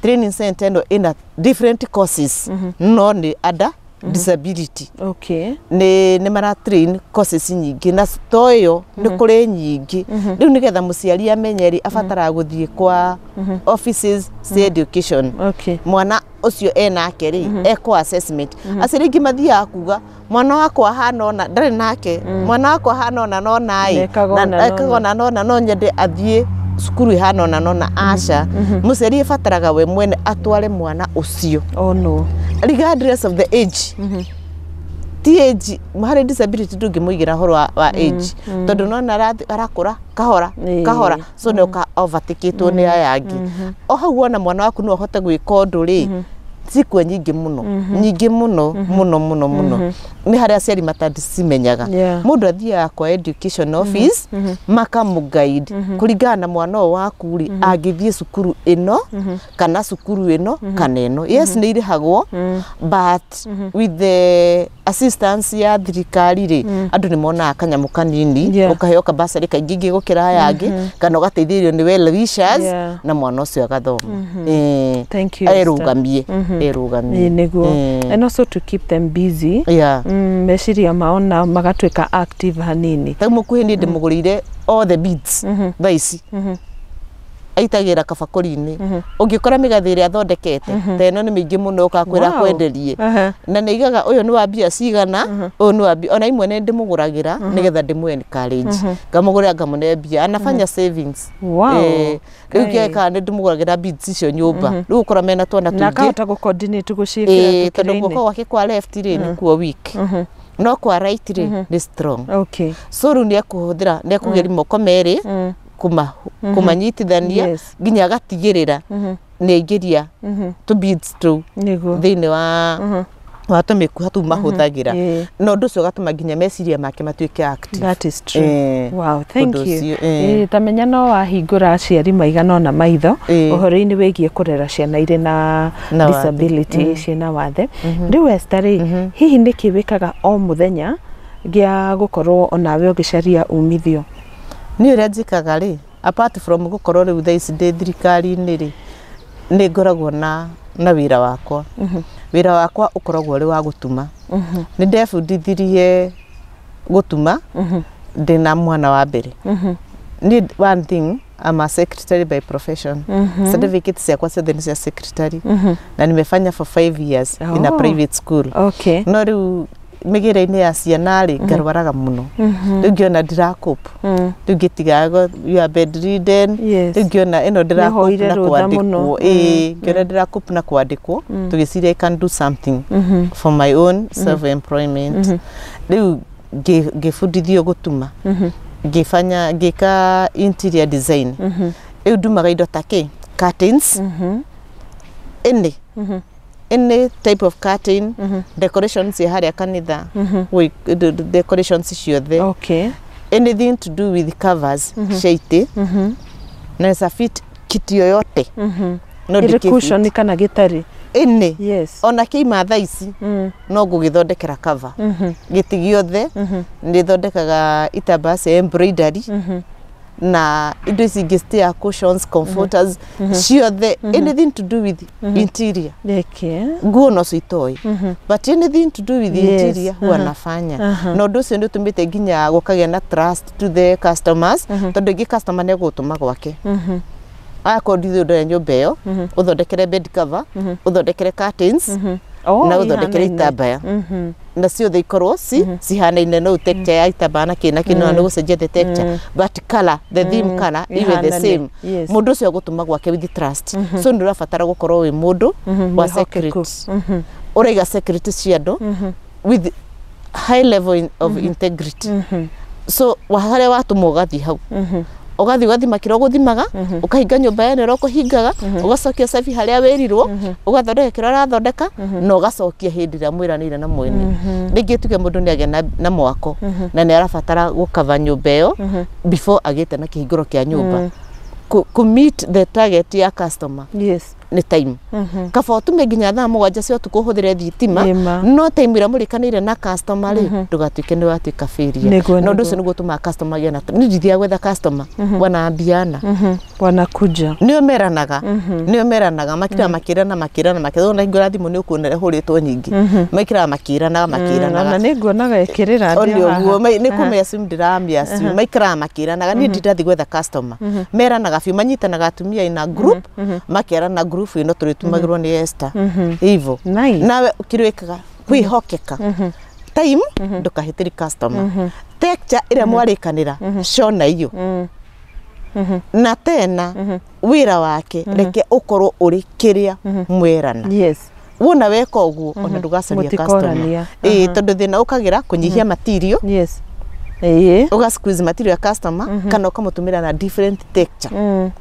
Training center ĩno ĩna different courses, no nĩ under disability. Nĩ mara train courses nyingĩ, na to ĩyo nĩ kũrĩ nyingĩ. Rĩu nĩgetha mũciari amenye rĩ, abataraga gũthiĩ kwa offices cia education. Mwana ũcio enake rĩ, ekwo assessment. Aciari aingĩ mathiaga kuga mwana wakwa ahana ũna, ndarĩ nake, mwana wakwa ahana ũna nona ĩ Ekaga ũna na ekaga ũna. ũna nona, no nyende athiĩ cukuru ihana ũna nona. Aca, mũciari abataraga we mwene atware mwana ũcio Oh no. regardless of the age. Ti age harĩ disability, ndũngĩmũigĩra ũhoro wa age, tondũ nona arakũra kahora kahora, so nĩ ũka overtakĩtwo nĩ aya angĩ. O hau wona mwana waku no ahote gwĩka ũndũ rĩ, Cikuo nyingĩ mũno, nyingĩ mũno mũno mũno mũno, nĩ harĩa aciari matacimenyaga. Mũndũ athiaga kwa education office, makamũ guide kũringana na mwana ũyũ waku rĩ, angĩthiĩ cukuru ĩno kana cukuru ĩno kana ĩno. Yes, nĩ irĩhagwo, but with the assistance ya thirikari rĩ, andũ nĩ monaga kanyamũ kanini, ũkaheo kabasarĩ kaingĩ ingĩ gũkĩra aya angĩ, kana ũgateithĩrĩrio nĩ well wishers, na mwana ũcio agathoma. Thank you, Esther. Erũgamie, erũgamie. Ĩĩ, nĩguo. And also to keep them busy. Meciria mao na magatuĩka active hanini. Rĩu mũkuhĩ niĩ ndĩmũgũrĩire all the beads thaa ici, aitagĩra kabakũri-inĩ. Ũngĩkora mĩgathĩ ĩrĩa athondekete ta ĩno nĩ mĩingĩ mũno, ũkakwĩra kwenderie. Na nĩ aigaga ũyũ nĩ wa mbia cigana, ũyũ nĩ wa mbia, ona imwe nĩ ndĩmũgũragĩra nĩgetha ndĩmũ encourage, ngamũgũrĩra, ngamũne mbia, anafanya savings. Rĩu kĩeka nĩ ndĩmũgũragĩra beads icio nyũmba, rĩu ũkora mena twana Na tũingĩ. akahota gũ-coordinate gũciĩkĩra Ĩĩ, tondũ tũkĩra-inĩ. guoko gwake kwa left rĩ nĩkuo weak, no kwa right rĩ nĩ strong. So rĩu nĩ ekũhũthĩra, nĩ ekũgeria moko merĩ kũmanyitithania nginya agatigĩrĩra nĩ aingĩria tũ beads tũu thĩinĩ wa tũmĩkuha tũu mahũthagĩra, na ũndũ ũcio ũgatũma nginya meciria make matuĩke active. That is true. Wow, thank Ũndũ you. ũcio, Ta menya no wahingũra aciari maigana ũna maitho ũhoro-inĩ wĩgiĩ kũrera ciana irĩ na Na wathe. Disability, ciĩna wathe. Rĩu Esther rĩ, hihi nĩkĩ wĩkaga o mũthenya gĩa gũkorwo onawe ũgĩcaria umithio? Niĩ ũrĩa njĩkaga rĩ, apart from gũkorwo rĩu thaa ici ndĩ thirikari-inĩ rĩ, nĩ ngoragwo na wĩra wakwa. Wĩra wakwa ũkoragwo ũrĩ wa gũtuma. Nĩ ndebundithirie gũtuma ndĩna mwana wa mbere. Niĩ, one thing, I'm a secretary by profession. Certificate ciakwa ciothe nĩ cia secretary, na nimefanya for 5 years in a private school. No rĩu mĩgĩre-inĩ ya ciana rĩ, ngarwaraga mũno. Rĩu ngĩona ndiracope, rĩu ngĩtigaga, you are bedridden. Rĩu ngĩona ĩno ndĩracope Nĩhoire na rũtha mũno. kwandĩkwo. Ĩĩ, ngĩona ndĩracope na kwandĩkwo, tũgĩciria I can do something for my own self employment. Rĩu ngĩbundithio gũtuma, ngĩbanya, ngĩka interior design. Rĩu ndumaga indo ta kĩ curtains, any type of curtain, decorations cia harĩa kanitha, decorations ciothe, anything to do with covers cia itĩ, naweza fit kiti yoyote, no Ĩrĩ ndĩkĩ cushion kana gĩtarĩ? Any. Ona kĩima thaa ici no ngũgĩthondekera cover gĩtĩ gĩothe. Nĩ thondekaga itambaya cia embroidery na indo ici ingĩ, stair cushions, comforters ciothe, anything to do with interior. Nguo no itoĩ, but anything to do with interior huwa nafanya. Na ũndũ ũcio nĩ ũtũmĩte nginya gũkagĩa na trust to the customers, tondũ ingĩ customer nĩ egũgũtũma gwake, akorwo ndithĩ ũndũ nyũmba ĩyo, ũthondekere bed cover, ũthondekere curtains, Oh, na ũthondekere ihanaine. Itambaya na ciothe ikorwo ci cihanaine, no texture ya itambaya na kĩ na kĩ, no nĩ gũcenjia the texture, but color, the theme color iwe the Ihanaine. same. Mũndũ ũcio agũtũma gwake with trust, so nĩ ũrabatara gũkorwo wĩ mũndũ wa Mwĩhokeku. secret, ũraiga security cia andũ with high level of integrity. So harĩa watũmwo ũgathiĩ hau, ũgathiĩ ũgathima kĩrĩa ũgũthimaga, ũkahinga nyũmba yene ũrĩa ũkũhingaga, ũgacokia cabi harĩa wĩrirwo, ũgathondeka kĩrĩa ũrathondeka, na ũgacokia hĩndĩ ĩrĩa mwĩranĩire na mwene. Rĩngĩ tuge mũndũ nĩ agĩa na mwako na nĩ arabatara gũkava nyũmba ĩyo before agĩte na kĩhingũro kĩa nyũmba. Kũ meet the target ya customer nĩ time, kaba ũtume nginya thaa 7 cia ũtukũ ũhũthĩre thitima. Nĩma. No time ĩrĩa mũrĩkanĩire na customer rĩ, ndũgatuĩke nĩ watuĩka failure. Na ũndũ ũcio nĩguo ũtũmaga customer agĩe na nĩ ndithiaga gwetha customer, wanaambiana. Wanakuja. Nĩo meranaga, nĩo meranaga, makiraga makĩrana makĩrana makĩrana. Ona hingũra thimũ nĩ ũkuona ĩhũrĩtwo nyingĩ, maikaraga makĩranaga makĩranaga. Ona nĩ nguonaga ĩkĩrĩra O ndĩ nĩ o haha. ũguo nĩ kũmĩassume, ndĩramĩassume, maikaraga makĩranaga. Niĩ ndindathiĩ gwetha customer, meranaga biũ, manyitanaga atumia ina group, makerana group ĩno tũrĩtumagĩrwo nĩ Esther hivyo. Nice. Nawe kĩrĩa wĩkaga, kwĩhokeka, time ndũkahĩtĩri customer, texture ĩrĩa mwarĩkanĩra cona iyo, na tena wĩra wake reke ũkorwo ũrĩ kĩrĩa mwerana. Wona weka ũguo, ona ndũgacaria customer. Mũtikorania. Ĩĩ, tondũ thĩna ũkagĩra kũnyihia material. Ũga squeeze material ya customer kana ũkamũtũmĩra na different texture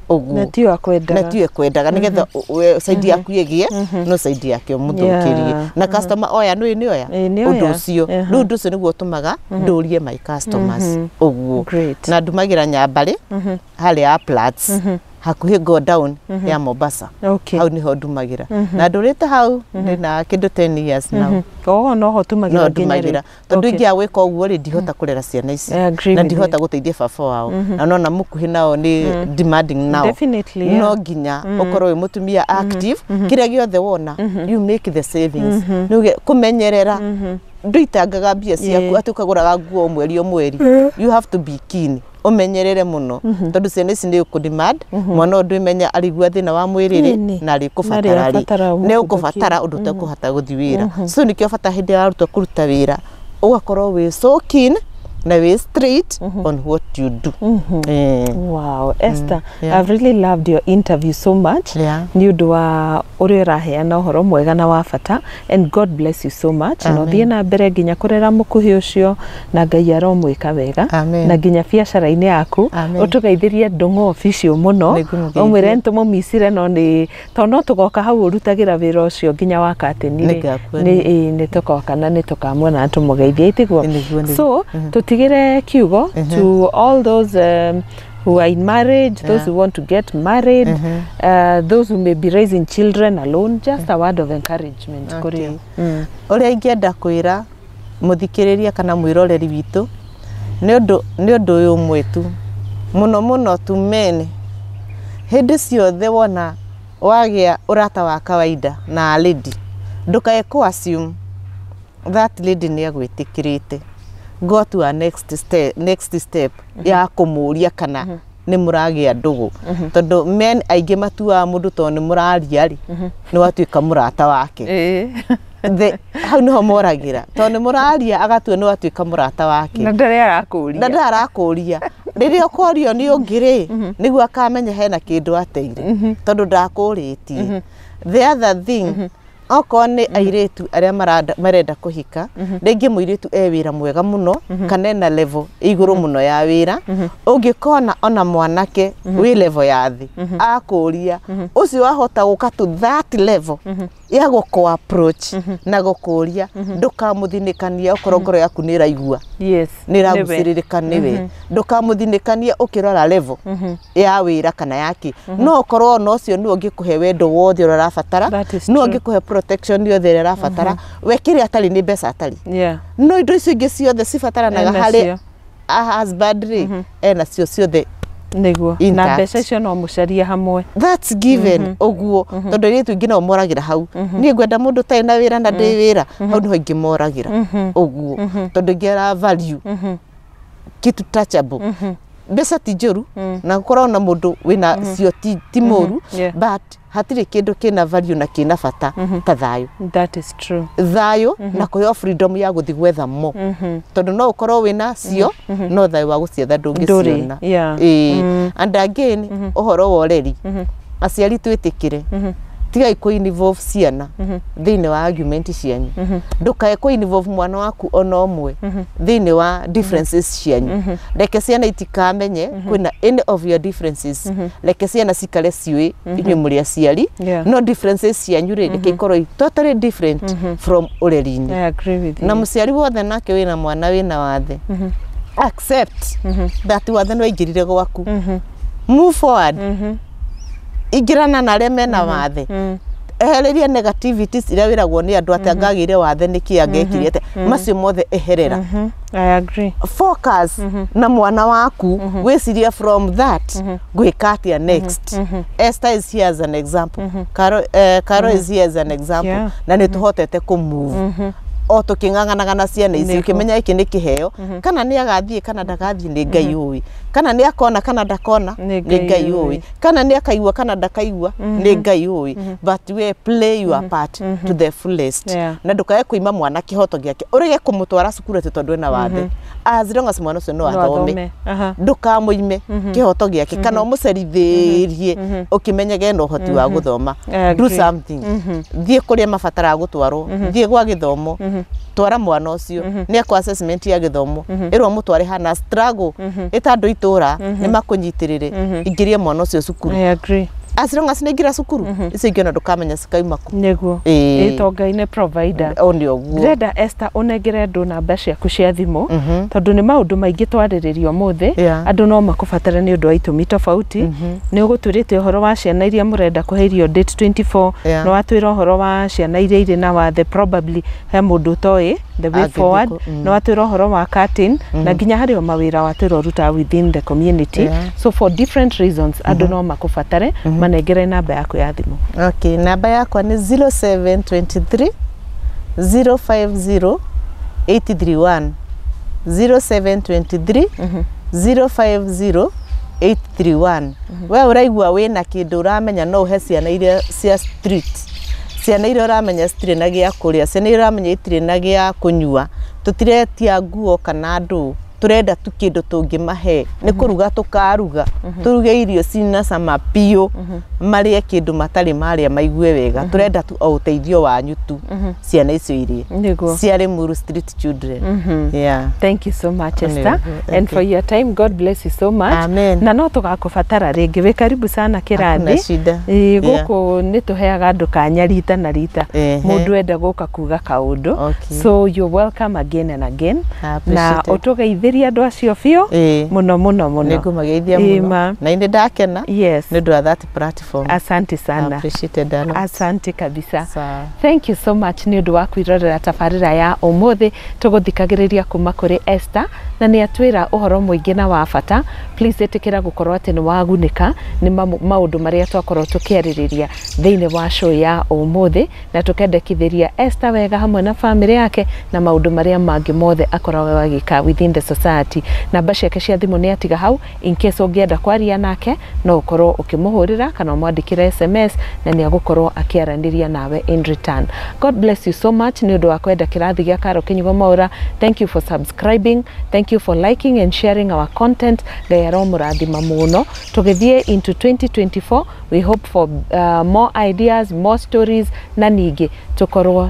ũguo. Na tiyo akwendaga. Na tiyo ekwendaga, nĩgetha side yaku ĩgĩe no side yake ũmũthũkĩrie. Na customer oya nĩ nĩ oya. Ĩĩ, nĩ oya. Ũndũ ũcio, rĩu ũndũ ũcio nĩguo ũtũmaga ndũrie my customers ũguo. Na ndumagĩra Nyambarĩ harĩa Uplands, hakuhĩ go down ya Mombasa. Hau nĩho ndumagĩra na ndũrĩte hau ndĩna kĩndũ 10 years now. Oh, noho tumagĩra No nginya ndumagĩra rĩu. tondũ ingĩaga gwĩka ũguo rĩ, ndihota kũrera ciana ici. I agree Na with ndihota gũteithia baba wao, na nona mũkuhĩ nao nĩ demanding now. No nginya ũkorwo wĩ mũtumia active. Kĩrĩa gĩothe wona, you make the savings. Nĩ kũmenyerera, ndũitangaga mbia ciaku atĩ ũkagũraga nguo o mweri o mweri. You have to be keen, ũmenyerere mũno, tondũ ciana ici nĩ ũkũ demand mwana ũyũ, ndwĩmenya arĩigua thĩna wa mwĩrĩ rĩ Ĩni. na arĩkũbatara rĩ. Arĩabatara Nĩ ũkũbatara ũndũ ũtekũhota gũthiĩ wĩra. So nĩkĩo bata hĩndĩ ya waruta kũruta wĩra, ũgakorwo wĩ so keen na wĩ straight on what you do. Wow, Esther, yeah. I've really loved your interview so much. Nĩ ũndũ wa ũrĩa ũraheana ũhoro mwega na wa bata, and God bless you so much. Na Amen. ũthiĩ na mbere nginya kũrera mũkuhĩ ũcio, na Ngai aromwĩka wega. Amen. Na nginya biacara-inĩ yaku. Amen. Ũtũgeithĩrie Ndũng'ũ official mũno. Nĩngũmũgeithia. Ũmwĩre nĩtũmũmicire, no nĩ tondũ no tũgoka hau ũrutagĩra wĩra ũcio nginya wa katĩni rĩ. Nĩngakuonia. Nĩ ĩĩ, nĩ tũgoka na nĩ tũkamuona na tũmũgeithie itiguo. Nĩguo, nĩguo. So tũtigĩre kiugo to all those who are in marriage, those who want to get married, those who may be raising children alone, just a word of encouragement kũrĩ o. Ũrĩa ingĩenda kwĩra mũthikĩrĩria kana mwĩroreri witũ nĩ ũndũ ũyũ ũmwe tu, mũno mũno tu men, hĩndĩ ciothe wona wagĩa ũrata wa kawaida na lady, ndũkae kũ assume that lady nĩ agwĩtĩkĩrĩte. Go to a next step, next step ya kũmũria kana nĩ mũragĩa ndũgũ, tondũ men aingĩ matuaga mũndũ tondũ nĩ mũraria rĩ, nĩ watuĩka mũrata wake. Hau nĩho moragĩra, tondũ nĩ mũraria agatua nĩ watuĩka mũrata wake. Na ndarĩ arakũria. Na ndarakũria. Rĩrĩa ũkorio nĩ ũngĩ rĩ, nĩguo akamenya hena kĩndũ ateire, tondũ ndakũrĩtie. The other thing, okorwo nĩ airĩtu arĩa marenda kũhika, rĩngĩ mũirĩtu e wĩra mwega mũno kana ena level igũrũ mũno ya wĩra, ũngĩkona ona mwanake wĩ level ya thĩ akũria, ũcio wahota gũka to that level ya gũkũ approach na gũkũria, ndũkamũthinĩkania okorwo ngoro yaku nĩ ĩraigua nĩ ĩragucĩrĩrĩka nĩwe. Ndũkamũthinĩkanie ũkĩrora level ya wĩra kana yake. No ũkorwo ona ũcio nĩwe ũngĩkũhe wendo wothe ũrĩa ũrabatara, That is no true. ũngĩkũhe protection yothe ĩrĩa ũrabatara. We kĩrĩa atarĩ nĩ mbeca atarĩ, no indo icio ingĩ ciothe cibataranaga Ena harĩ cio. a husband rĩ, ena cio ciothe Nĩguo na intact. Mbeca icio no mũcarie hamwe. That's given ũguo, tondũ airĩtu aingĩ nao moragĩra hau. Niĩ ngwenda mũndũ ũtarĩ na wĩra na ndĩ wĩra, hau nĩho ingĩ moragĩra ũguo, tondũ ingĩ ara value kitu touchable. Mbeca ti njũru, na gũkorwo na mũndũ wĩna cio ti mũru, but hatirĩ kĩndũ kĩna value na kĩna bata ta thayũ. That is true. Thayũ na kũheo freedom ya gũthiĩ gwetha mo, tondũ no ũkorwo wĩna cio no thayũ wa gũcietha ndũngĩciona. Ndũrĩ, yeah. Ĩĩ. And again, ũhoro wa ũreri, aciari twĩtĩkĩre, tigai kũ involve ciana thĩinĩ wa argument cianyu. Ndũkae kũ involve mwana waku ona ũmwe thĩinĩ wa differences cianyu. Reke ciana itikamenye kwĩna any of your differences. Reke ciana cikare ciũĩ inyuĩ mũrĩ aciari, no differences cianyu rĩ, reke ikorwo i totally different from ũreri-inĩ. I agree with you. Na mũciari wothe nake wĩna mwana wĩna wathe, accept that wathe nĩ waingĩrire gwaku. Move forward, ingĩrana na arĩa mena wathe, ehereria negativities iria wĩragwo nĩ andũ atĩ angagĩire wathe nĩkĩ, angekire atĩa, macio mothe eherera. I agree. Focus na mwana waku, wĩcirie from that gwĩka atĩa next. Esther is here as an example. Caro, Caro is here as an example. Na nĩ tũhotete kũ move o tũkĩng'ang'anaga na ciana ici. Nĩguo. Ũkĩmenya gĩkĩ nĩ kĩheo, kana nĩ agathiĩ kana ndagathiĩ nĩ Ngai ũĩ, kana nĩ akona kana ndakona nĩ nĩ Ngai Ngai ũĩ. ũĩ, kana nĩ akaigua kana ndakaigua nĩ Ngai ũĩ, but we play your part to the fullest. Na ndũkae kũima mwana kĩhoto gĩake, ũrege kũmũtwara cukuru atĩ tondũ ena wathe. As long as mwana ũcio no No athome, athome. Ndũkamũime kĩhoto gĩake kana ũmũcerithĩrie ũkĩmenyage ena ũhoti wa gũthoma. I Do agree. something, thiĩ kũrĩa mabataraga gũtwarwo, thiĩ gwa gĩthomo. Twara mwana ũcio nĩ ekwo assessment ya gĩthomo, ĩrwo mũtware hana struggle, ĩta andũ itũra nĩ makũnyitĩrĩre, ingĩrie mwana ũcio cukuru. I agree. As long as nĩ aingĩra cukuru, icio ingĩ ona ndũkamenya cikauma kũ. Nĩguo. Ĩĩ. Ĩ to Ngai nĩ provider. O nĩ ũguo. Ndĩrenda Esther ũnengere andũ namba ciaku cia thimũ, tondũ nĩ maũndũ maingĩ twarĩrĩria ũmũthĩ. Andũ no makũbatare nĩ ũndũ wa itũmi tofauti. Nĩ ũgũtwĩrĩte ũhoro wa ciana iria mũrenda kũhe irio date 24. Nĩ watwĩra ũhoro wa ciana iria irĩ na wathe, probably he mũndũ ũtoĩ the way Angĩthiĩ forward. kũ. Nĩ watwĩra ũhoro wa curtain, na nginya harĩ o mawĩra watwĩra ũrutaga within the community. So for different reasons andũ no makũbatare. Manengere namba yaku ya thimũ. Okay, namba yakwa nĩ 0723 050 831, 0723 050 831. We ũraigua wĩna kĩndũ ũramenya no ũhe ciana iria cia street, ciana iria ũramenya citirĩ na gĩa kũrĩa, ciana iria ũramenya itirĩ na gĩa kũnyua, tũtiretia nguo kana ndũ, tũrenda tu kĩndũ tũngĩmahe nĩ kũruga, tũkaruga, tũruge irio cina cama biũ, marĩe kĩndũ matarĩ marĩa maigue wega. Tũrenda tu o ũteithio wanyu tu, ciana icio irie cia Limuru Street Children. Yeah. Thank you so much, Nĩ Esther, ũguo, and thank for your time. God bless you so much. Amen. Na no tũgakũbatara rĩngĩ. Wĩ karibu sana Hakuna kĩrathi. shida. Ĩĩ, gũkũ nĩ tũheaga andũ kanya rita na rita, mũndũ enda gũka kuga kaũndũ. So you're welcome again and again. I Na appreciate it. ũtũgeithĩrie andũ acio biũ mũno mũno mũno. Nĩngũmageithia Ĩĩ, mũno ma. na nĩ ndakena nĩ ũndũ wa that platform. Asante I sana. appreciate a lot. Asante kabisa. Sawa. Thank you so much nĩ ũndũ wa kwĩrorera tabarĩra ya ũmũthĩ. Tũgũthikagĩrĩria kuma kũrĩ Esther na nĩ atwĩra ũhoro mũingĩ na wa bata. Please ĩtĩkĩra gũkorwo atĩ nĩ wagunĩka nĩ maũndũ marĩa twakorwo tũkĩarĩrĩria thĩinĩ wa show ya ũmũthĩ, na tũkendekithĩria Esther wega hamwe na famĩlĩ yake na maũndũ marĩa mangĩ mothe akoragwo agĩka within the society. Namba ciake cia thimũ nĩ atiga hau in case ũngĩenda kwaria nake, no ũkorwo ũkĩmũhũrĩra kana ũmwandĩkĩre SMS na nĩ agũkorwo akĩaranĩria nawe in return. God bless you so much nĩ ũndũ wa kwenda kĩrathi gĩa Karo Kĩnyugo Mwaũra. Thank you for subscribing, thank you for liking and sharing our content. Ngai aromũrathima mũno. Tũgĩthiĩ into 2024, we hope for more ideas, more stories, na ningĩ tũkorwo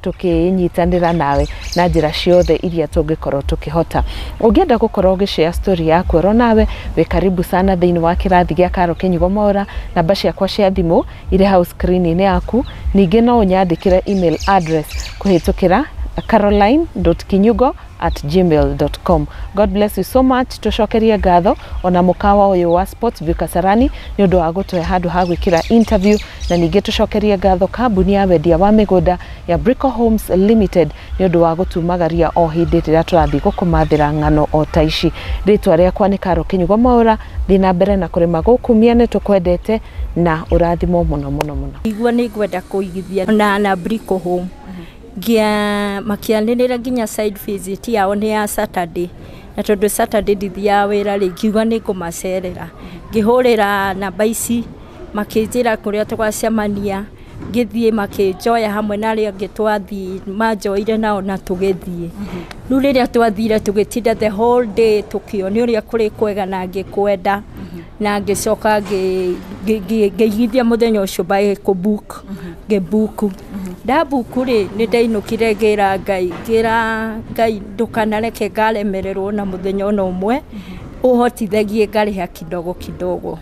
tũkĩnyitanĩra nawe na njĩra ciothe iria tũngĩkorwo tũkĩhota. Ũngĩenda gũkorwo ũgĩshare story yaku oro nawe, wĩ karibu sana thĩinĩ wa kĩrathi gĩa Karo Kĩnyugo Mwaũra. Namba ciakwa cia thimũ irĩ hau screen-inĩ yaku. Ningĩ no ũnyandĩkĩre email address kũhĩtũkĩra caroline.kinyugo@gmail.com. God bless you so much. Tũcokerie ngatho ona mũkawa ũyũ wa Sports View Kasarani nĩ ũndũ wa gũtũhe handũ ha gwĩkĩra interview, na ningĩ tũcokerie ngatho kambuni ya wendia wa mĩgũnda ya Brico Homes Limited nĩ ũndũ wa gũtumagaria o hĩndĩ rĩrĩa tũrathiĩ gũkũmathĩra ng'ano o ta ici. Rĩtwa rĩakwa nĩ Karo Kĩnyugo Mwaũra. Thiĩ na mbere na kũrĩma gũkumia, nĩ tũkwendete na ũrathimwo mũno mũno mũno. Igua nĩ ngwenda kũigithia na Brico Home, ngia makĩanĩrĩra nginya side visit yao nĩ ya Saturday, na tondũ Saturday ndithiaga wĩra rĩ, ngiuga nĩ ngũmacerera. Ngĩhũrĩra namba ici, makĩnjĩra kũrĩa tũgacemania. Ngĩthiĩ, makĩnjoya hamwe na arĩa angĩ twathiĩ, manjoire nao na tũgĩthiĩ. Rĩu rĩrĩa twathire, tũgĩtinda the whole day tũkĩonio ũrĩa kũrĩ kwega, na ngĩkwenda na ngĩcoka ngĩigithia mũthenya ũcio by kũbook. Ngĩbook, ndabook rĩ, nĩ ndainũkire ngĩra Ngai, ngĩra Ngai, ndũkanareke ngaremererwo na mũthenya ona ũmwe, ũhotithagie ngarĩha kidogo kidogo.